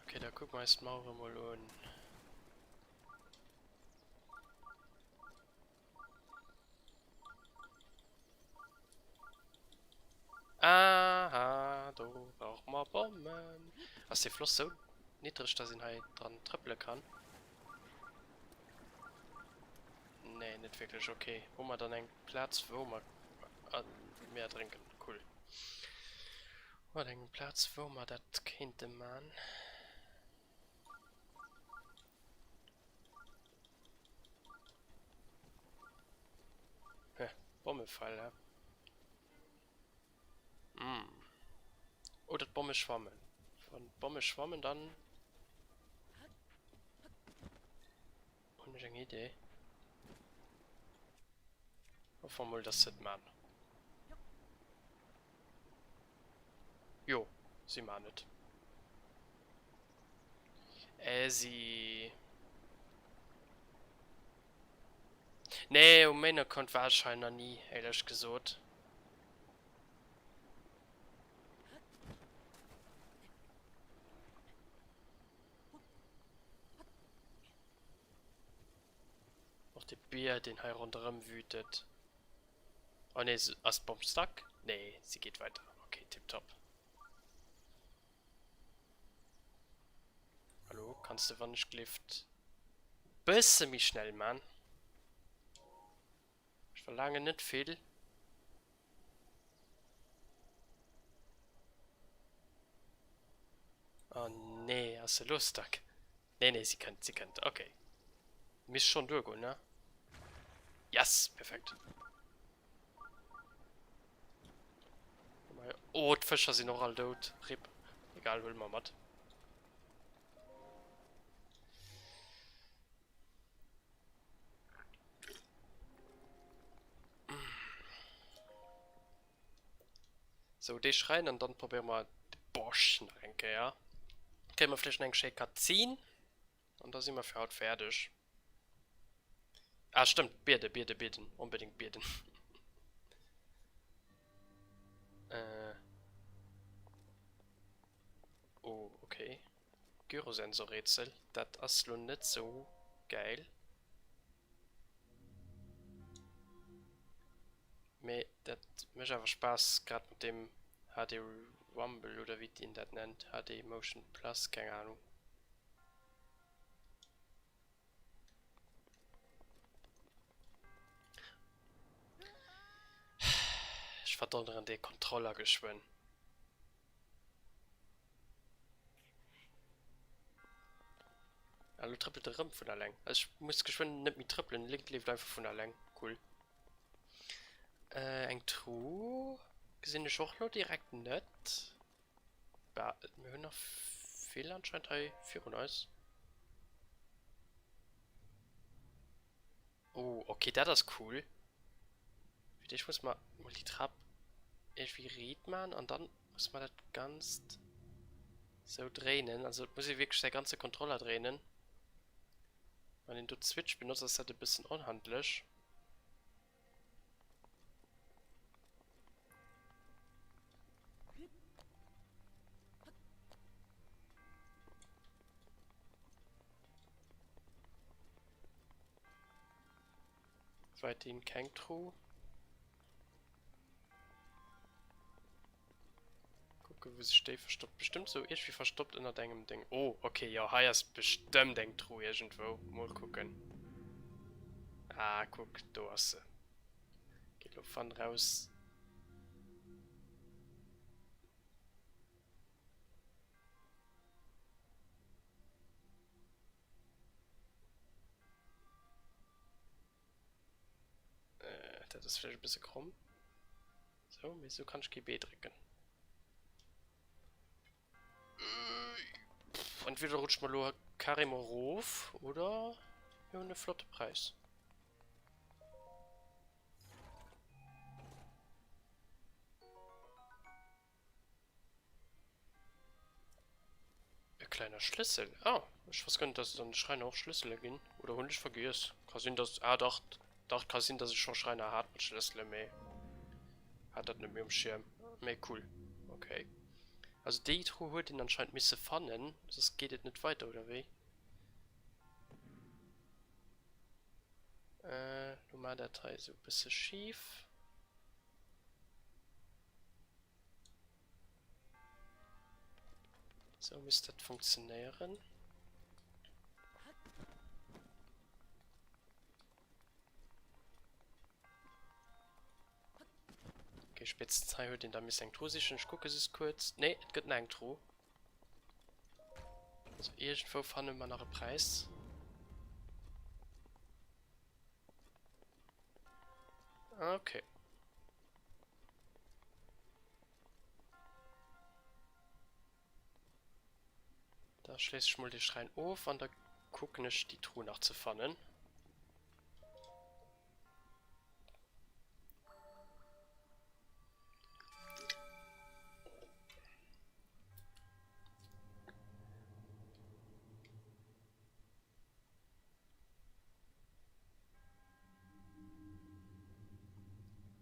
Okay, da kucke mer eis d'Mauere mol un. Aha, do brauche mer Bommen. Ass dee Floss sou niddreg, dass een hei dran trëppele kann? Nee, net wierklech. Okay, hu mer dann eng Plaz, wou mer mir erdrénken. Cool. Hu mer eng Plaz, wou mer dat kéinte man? Hä, Bommefall, hä? Mm. Oder d'Bomme schwammen. Wann d'Bomme schwammen, dann hunn ech eng Idee. Hoffe mer mol, dass se et man. Jo, si man et. Äh, si... Nee, um Main Account war ech hei nach ni, éierlech gesot. Och de Bier, deen hei ronderëm wütet. Oh nee, ass d'Bomm stuck? Nee, si geet weider. Okay, tiptop. Hallo, kanns de wannechgelift bësse méi schnell man? Ech verlaangen net vill. Oh nee, ass se elo stuck? Nee, nee, si kënnt, si kënnt. Okay. Misst schon duergoen, ne? Yes, perfekt. Oh, d'Fëscher sinn och all dout. Rip. Egal, huele mer mat. Sou, dee Schräin an dann probéiere mer de Bosch nach eng Kéier. Kréie mer vläicht nach eng schéi Cutscene an da si mer fir haut fäerdeg. Ah stëmmt, bieden, bieden, bieden, onbedéngt bieden. Äh. Oh, okay. Gyrosensor-Rätsel. Dat ass lo net sou gäil. Mee dat mécht awer Spaass, grad mat deem HD Rumble oder wéi een dat nennt, HD Motion Plus, keng Ahnung. Ech verdonneren dee Kontroller geschwënn. Ah, lo trëppelt e rëm vun alleng. Also ech muss geschwënn net méi trëppelen, de Link leeft einfach vun alleng. Cool. Äh, eng Truh gesinn ech och lo direkt net. Bah, mir hunn nach vill anscheinend hei virun eis. Oh, okay, dat ass cool. Fir d'éischt muss mer mol déi Trap iergendwéi riit man an dann muss mer dat Ganzt sou dréinen. Also et muss ee wierklech säi ganze Kontroller dréinen. Wann een do d'Switch benotzt, ass dat e bëssen onhandlech. Weiterhin keng Truh. Kucke wou sech déi verstoppt. Bestëmmt sou iergendwéi verstoppt ënnert engem Ding. Oh, okay, jo, hei ass bestëmmt eng Truh iergendwou. Mol kucken. Ah, kuck, do ass se. Okay, lo fann raus. Äh, dat ass vläicht e bësse kromm. Sou, mee sou kann ech kee B drécken. Äh, entweder rutscht mer lo carrément erof, oder mir hunn e flotte Präis. E kleiner Schlüssel. Ah, ech wosst gar net, dass et an de Schräiner och Schlüssele ginn. Oder hunn ech vergiess? Ka sinn, dass. Ah, dach, dach, ka sinn, dass ech scho Schräiner hat mat Schlëssele, mee hat dat net méi um Schierm. Mee cool. Okay. Also déi Truh huet een anscheinend misse fannen, soss geet et net weider, oder wéi? Äh, lo mar dat hei esou e bësse schif. Sou misst dat funktionéieren. Okay, spéitstens hei huet een da missen eng Truh sichen. Ech kucke just kuerz. Nee, et gëtt nach eng Truh. Also iergendwou fanne mer nach e Präis. Okay. Da schléisse ech mol dee Schräin of an da kucken ech déi Truh nach ze fannen.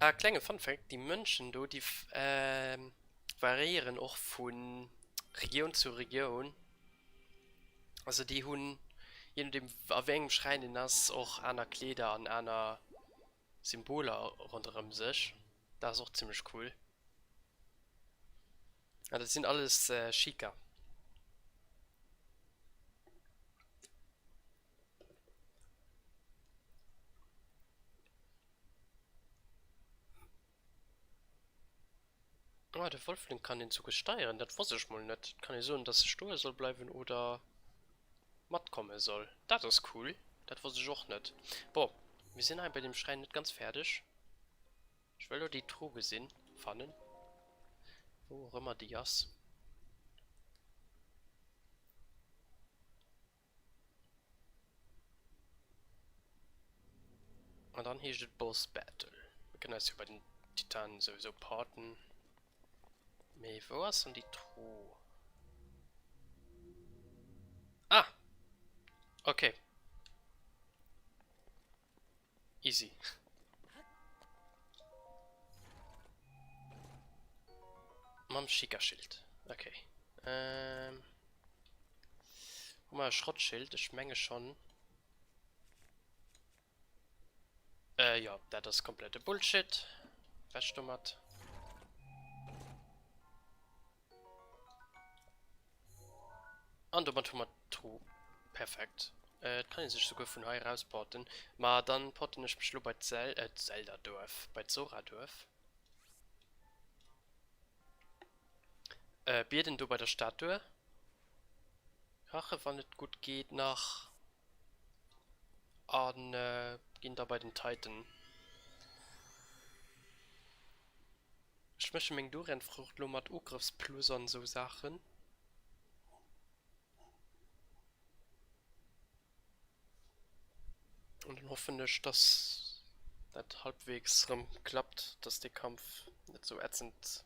Ah, klenge Fun Fact, déi Mënschen do, déi variéieren och vu Regioun zu Regioun. Also déi hunn, je nodeem a wéi engem Schräin een ass, och aner Kleeder an aner Symboler ronderëm sech. Dat ass och zimmlech cool. Ah, dat sinn alles Sheikah. Ah, de Wolfling kann een souguer steieren, dat wosst ech mol net. Et kann ee soen, dass e stoe soll bleiwen oder matkomme soll. Dat ass cool, dat wosst ech och net. Bon, mir sinn hei bei deem Schräin net ganz fäerdeg. Ech wëll lo déi Truh gesinn, fannen, wou och ëmmer déi ass. An dann heescht et Boss Battle. Mir kënnen eis jo bei den Titanen souwisou parten. Mee wou ass dann déi Truh? Ah! Okay. Easy. Mam Schickerschild. Okay. Ähm. Hu mer e Schrottschild? Ech menge schonn. Äh, jo, dat ass komplette Bullshit. Weg domat. An domat hu mer d'Tru. Perfekt. Äh, et kann ee sech souguer vun hei eraus porten. Ma dann porten ech mech elo bei d'Zel, äh, d'Zelda-Duerf, bei d'Sora-Duerf. Äh, bieden do bei der Statue. Kache wann et gutt geet nach. An äh, ginn da bei den Titan. Ech mësche meng Durianfrucht lo mat Ugrëffsplus an esou Saachen. An dann hoffen ech, dass dat halbwegs rëm klappt, dass dee Kampf net sou ätzend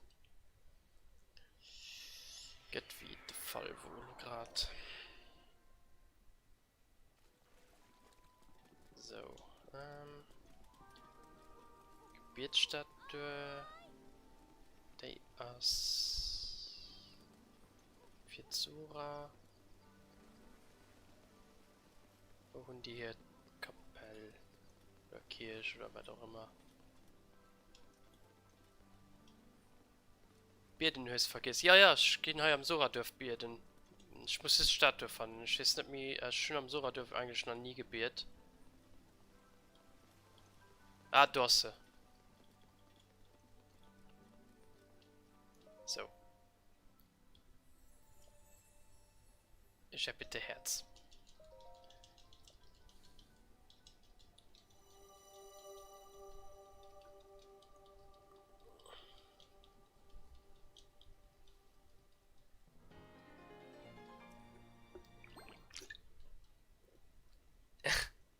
gëtt wéi de Fall wor elo grad. Sou, ähm, Gebietsstatue, déi ass fir d'Sora. Wou hunn déi hir Kapell oder Kierch oder wat och ëmmer? Bieden hues vergiess. Ja, ja, ech ginn hei am Soraduerf bieden. Ech muss just d'Statue fannen. Ech weess net méi, ech hunn am Soraduerf eigentlech nach ni gebiet. Ah, do ass se. Sou. Ich erbitte Herz.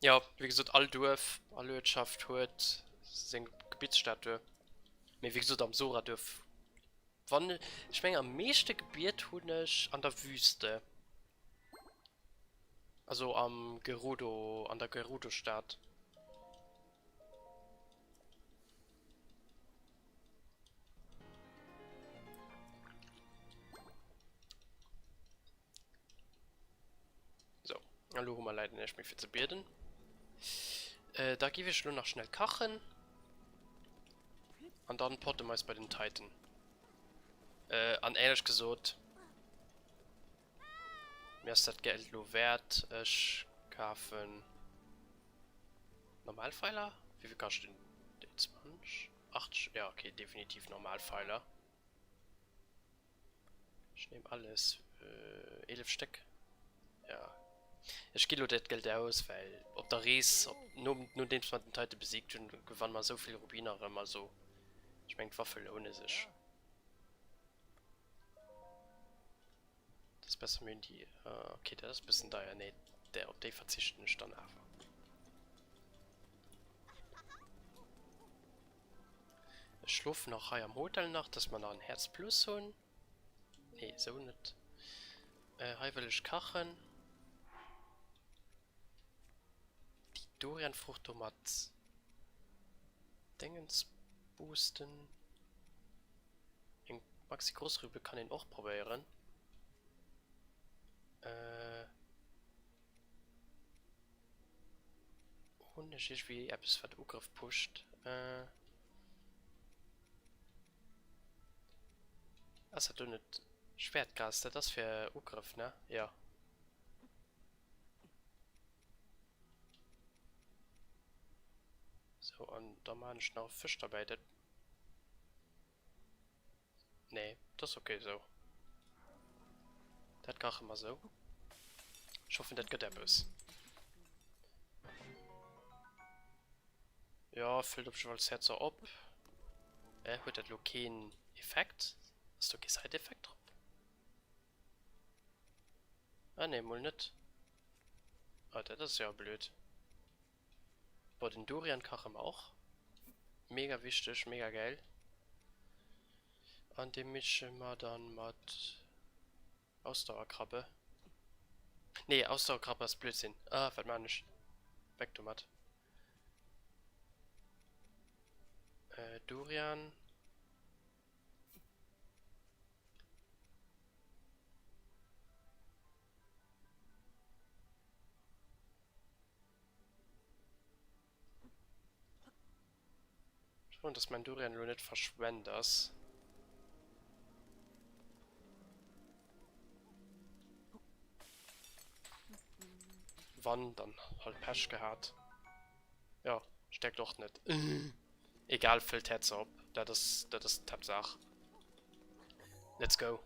Jo, wéi gesot, all Duerf, all Uertschaft huet seng Gebietsstatue. Mee wéi gesot, am Sora-Duerf Wann, ech mengen am meeschte gebiet hunn ech an der Wüste. Also am Gerudo, an der Gerudo-Stad. So, elo hu mer leider näischt méi fir ze bieden. Äh, da giff ech elo nach schnell kachen. An dann potte mer eis bei den Titan. Äh, an éierlech gesot, mir ass dat Geld elo wäert. Ech kafen normal Pfeiler. Wéivill kaschten déi? 20? 80? Ja, okay, definitiv normal Pfeiler. Ech nehm alles. 11 Stéck. Ja. Ech gi lo dat Geld aus, well op der Rees, op, no, nodeems mer den Titan besiegt hunn, gewanne mer esou vill Rubiner erëm. Also, ech mengen, d'Waffe loune sech. Dat ass besser, mir hunn déi. Okay, dat ass e bëssen deier. Nee, där, op déi verzichten ech dann awer. Ech schlofen och hei am Hotel nach, dass mer nach en Häerz plus hunn. Nee, esou net. Äh, hei wëll ech kachen. Déi Durianfrucht do mat Dingens boosten. Eng Maxi Grossrübe kann een och probéieren. Äh. Hunn ech iergendwéi eppes wat Ugrëff pusht? Äh. Ass dat do net Schwertgras? Dat ass fir Ugrëff, ne? Jo. Sou, an da maan ech nach e Fësch derbäi. Dat. Nee, dat ass ok esou. Dat kache mer esou. Ech hoffen dat gëtt eppes. Jo, fëllt op jiddwer Häerzer op. Äh, huet dat elo keen Effekt? Ass do kee Side-Effekt drop? Ah nee, mol net. Ah, dat ass jo blöd. Boah, den Durian kache mer och. Mega wichteg, mega geil. An dee mische mer dann mat Ausdauerkrabbe. Nee, Ausdauerkrabbe ass Blödsinn. Ah, wat maan ech? Weg domat. Äh, Durian. Ech hoffen, dass mäin Durian elo net verschwent ass. Wann, dann halt Pech gehat. Jo, stäerkt och net. Egal, fëllt d'Häerzer op, dat ass, dat ass d'Haaptsaach. Let's go.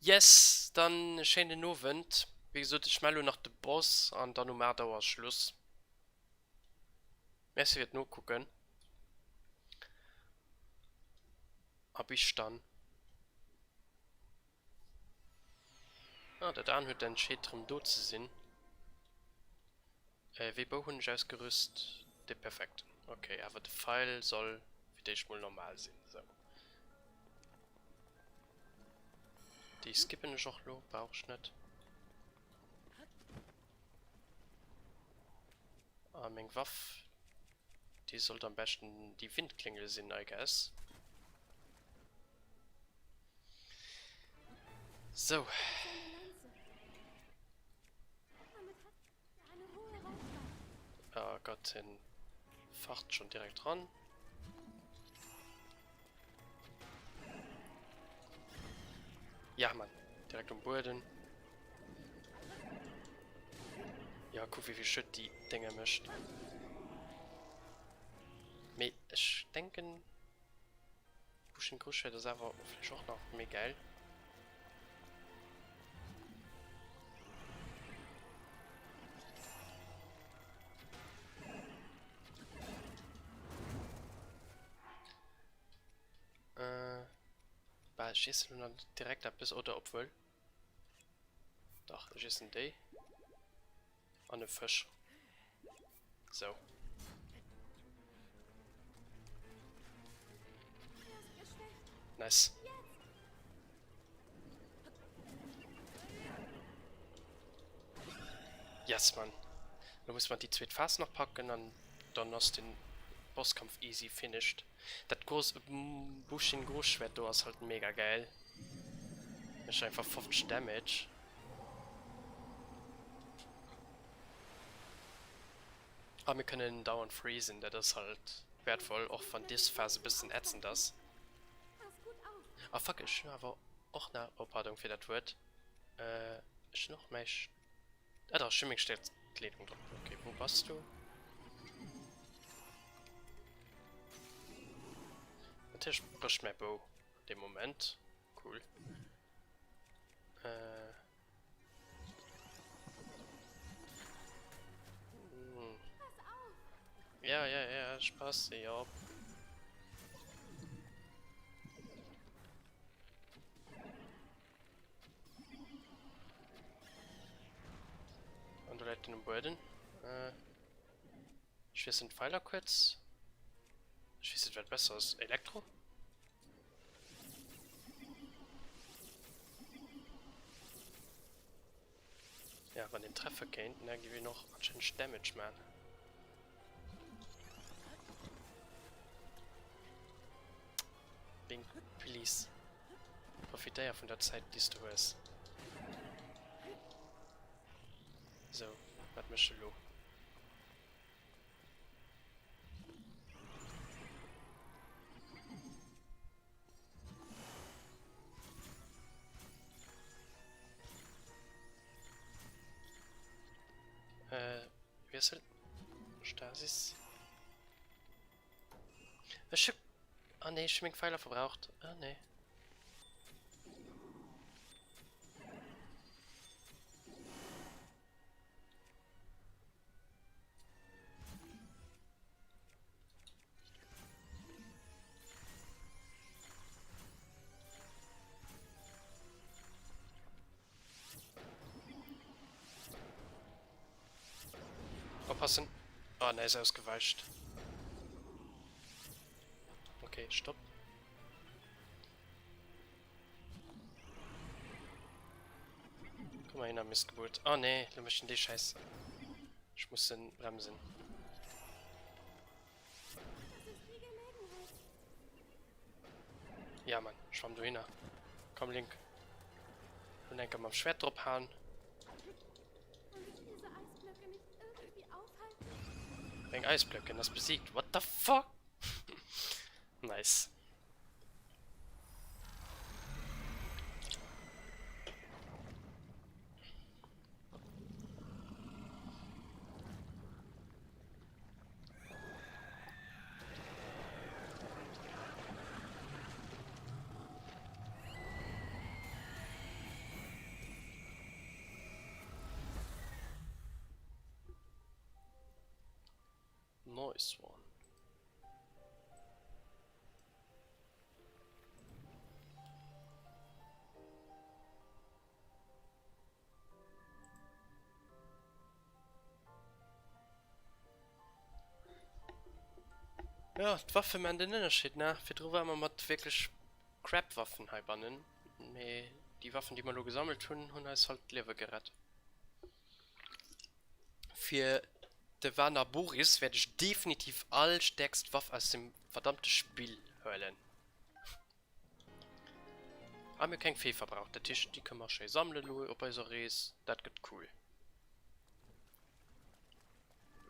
Yes, dann e schéinen Owend. Wéi gesot, ech melle lo nach de Boss an dann um 8 Auer ass Schluss. Merci fir d'Nokucken a bis dann. Ah, dat Aan huet entscheet rem do ze sinn. Wéi Bou hunn ech ausgerüst? De perfekten. Ok, awer de Feil soll fir d'éischt mol normal sinn. Sou. Déi skippen ech och lo, brauch ech net. A meng Waff, déi sollt am beschten déi Windklingel sinn, I guess. Sou. Oh Gott, den facht schon direkt dran. Ja, Mann. Direkt um Boden. Ja, guck, wie viel Schütt die Dinge mischt. Me, ich denken, Buschen Großschwert ist aber vielleicht auch noch mehr geil. Äh, bah, ech iessen elo nach direkt eppes, oder obwuel. Dach, ech iessen déi. An e Fësch. Sou. Nice. Yes, Mann. Lo muss man déi zweet Phas nach packen an dann ass den Bosskampf easy finished. Dat gross Bushin Großschwert do ass halt mega geil. Mécht einfach 50 Damage. A mir kënnen dauernd freezen, dat ass halt wertvoll, och wann des Phase e bëssen ätzend ass. Ah fuck, ech hunn awer och nach, oh pardon fir dat Wuert, ech hunn och mäi, ah dach, ech hunn meng Stäerktkleedung drop. Ok, wou bass du? Natierlech brécht mäi Bou an deem Moment, cool. Ja, ja, ja, ech passe jo op. An do läit en um Bueden. Ech wiesselen d'Pfeiler kuerz. Ech weess net wat besser ass. Elektro? Ja, wann den treffe kéint, ne, gi wir och anscheinend Damage man. Link, please. Profitéier vun der Zäit, déi s du hues. Sou, wat mécht e lo? Äh, Wiessel. Stasis. Ech hu... Ah nee, ech hu meng Pfeiler verbraucht. Ah nee. Oppassen. Ah, ne, ist ausgeweicht. Okay, stopp. Komm mal hin, Missgeburt. Oh nee, lo mécht en déi Schäiss. Ech muss en bremsen. Ja, Mann, schwamm dohinner. Komm, Link. Hun enker mam Schwert drop haen. Weng Eisblöcke? En ass besiegt. What the fuck? Nice. Nice one. Ja, d'Waffe man den Ënnerscheed, ne? Virdru ware mer mat wierklech Crap-Waffen heibannen, mee déi Waffen, déi mer elo gesammelt hunn, hunn eis halt d'Liewe gerett. Fir de Warner Boris wäert ech definitiv all stäerkst Waff aus dem verdammte Spill huelen. A mir hu keng Fee verbraucht, dat heescht déi kënne mer schéi sammelen elo op eiser Rees. Dat gëtt cool.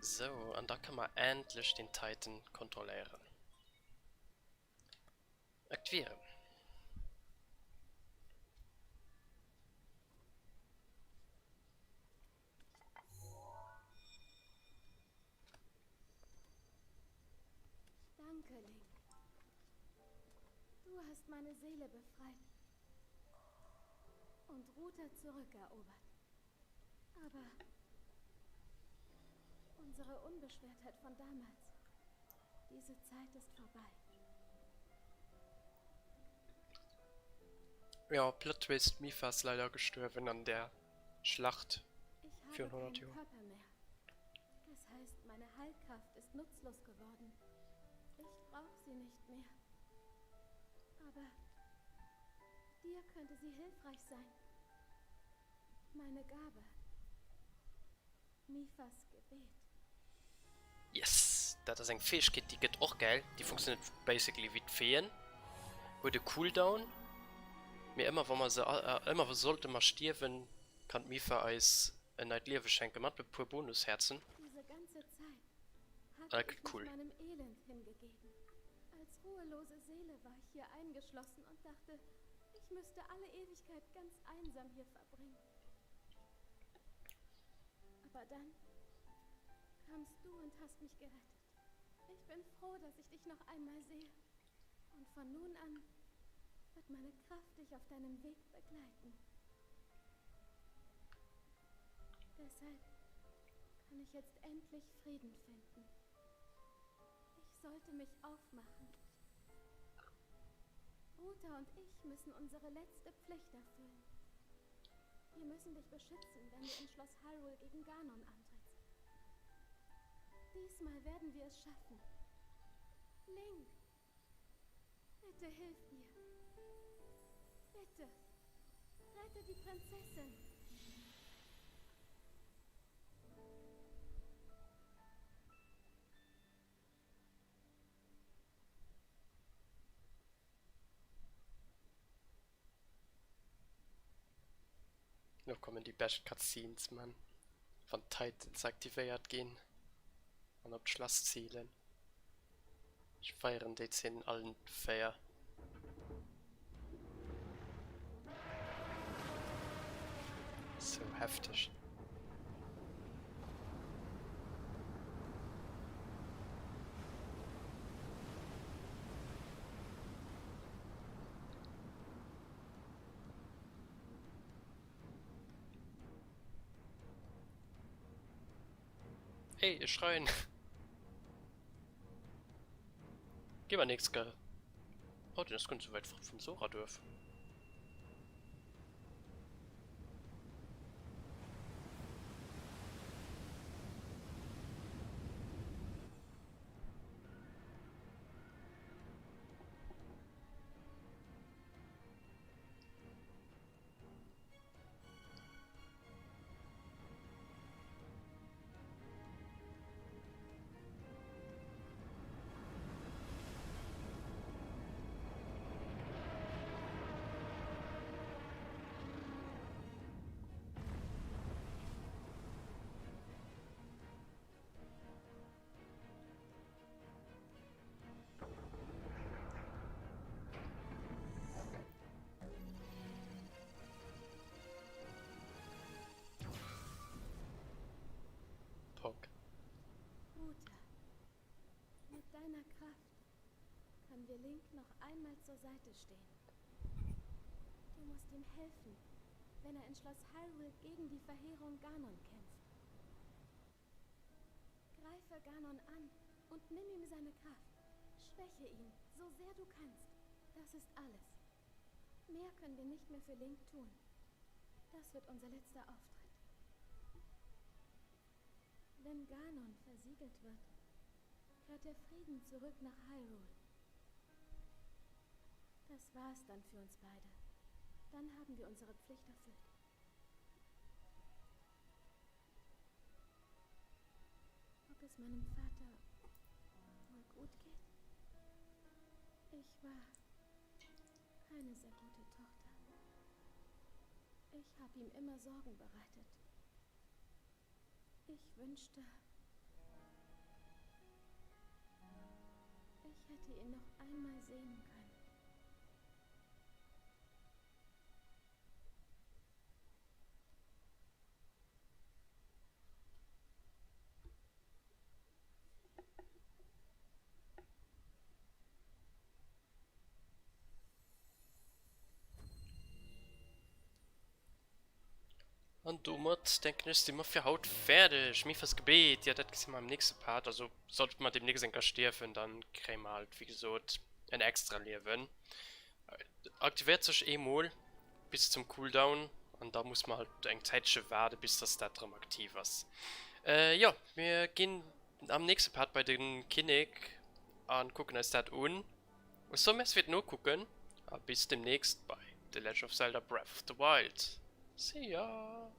Sou, an da kënne mer endlech den Titan kontrolléieren. Aktivieren. Danke, Link. Du hast meine Seele befreit und Ruta zurückerobert. Aber unsere Unbeschwertheit von damals, diese Zeit ist vorbei. Ja, Plot Twist, Mipha ist leider gestorben an der Schlacht Ich habe virun 100 keinen Joer. Körper mehr. Das heißt, meine Heilkraft ist nutzlos geworden. Ich brauche sie nicht mehr. Aber dir könnte sie hilfreich sein. Meine Gabe. Mifas Gebet. Yes! Dat ass eng Fäegkeet, déi gëtt och gäil. Déi funktionéiert basically wéi d'Feeën. Huet e Cooldown, mee ëmmer wa mer se, ëmmer sollte mer stierwen, kann d'Mipha eis en neit Liewe schenke mat e puer Bonushäerzen. Diese ganze Zeit Ah, hatte dat ich gëtt mich cool. meinem Elend hingegeben. Als ruhelose Seele war ich hier eingeschlossen und dachte, ich müsste alle Ewigkeit ganz einsam hier verbringen. Aber dann kamst du und hast mich gerettet. Ich bin froh, dass ich dich noch einmal sehe. Und von nun an wird meine Kraft dich auf deinem Weg begleiten. Deshalb kann ich jetzt endlich Frieden finden. Ich sollte mich aufmachen. Ruta und ich müssen unsere letzte Pflicht erfüllen. Wir müssen dich beschützen, wenn du in Schloss Hyrule gegen Ganon antrittst. Diesmal werden wir es schaffen. Link, bitte hilf ihr. Bitte, rette die Prinzessin. Lo kommen déi bescht Cutscenes, man. Wann d'Titans aktivéiert ginn an op d'Schlass zilen. Ech feieren déi Szenen allen 4. Sou hefteg. Ey, e Schrein. Geh mal nix, gell? Oh, den ass guer net sou wäit fort vum Sora-Duerf. können wir Link noch einmal zur Seite stehen. Du musst ihm helfen, wenn er in Schloss Hyrule gegen die Verheerung Ganon kämpft. Greife Ganon an und nimm ihm seine Kraft. Schwäche ihn, so sehr du kannst. Das ist alles. Mehr können wir nicht mehr für Link tun. Das wird unser letzter Auftritt. Wenn Ganon versiegelt wird, kehrt der Frieden zurück nach Hyrule. Das war's dann für uns beide. Dann haben wir unsere Pflicht erfüllt. Ob es meinem Vater wohl gut geht? Ich war keine sehr gute Tochter. Ich habe ihm immer Sorgen bereitet. Ich wünschte, ich hätte ihn noch einmal sehen können. An domat denken ech si mer fir haut fäerdeg. Mifas Gebet, jo dat gesi mer am nächste Part. Also sollt mer demnächst eng Kéier stierwen, dann kréie mer halt wéi gesot en extra Liewen. Aktivéiert sech eemol bis zum Cooldown an da muss mer halt eng Zäitche waarde bis dass dat erëm aktiv ass. Jo mir ginn am nächste Part bei de Kinnek an kucken eis dat un. Ech soe Merci fir d'Nokucken a bis demnächst bei The Legend of Zelda Breath of the Wild. See ya!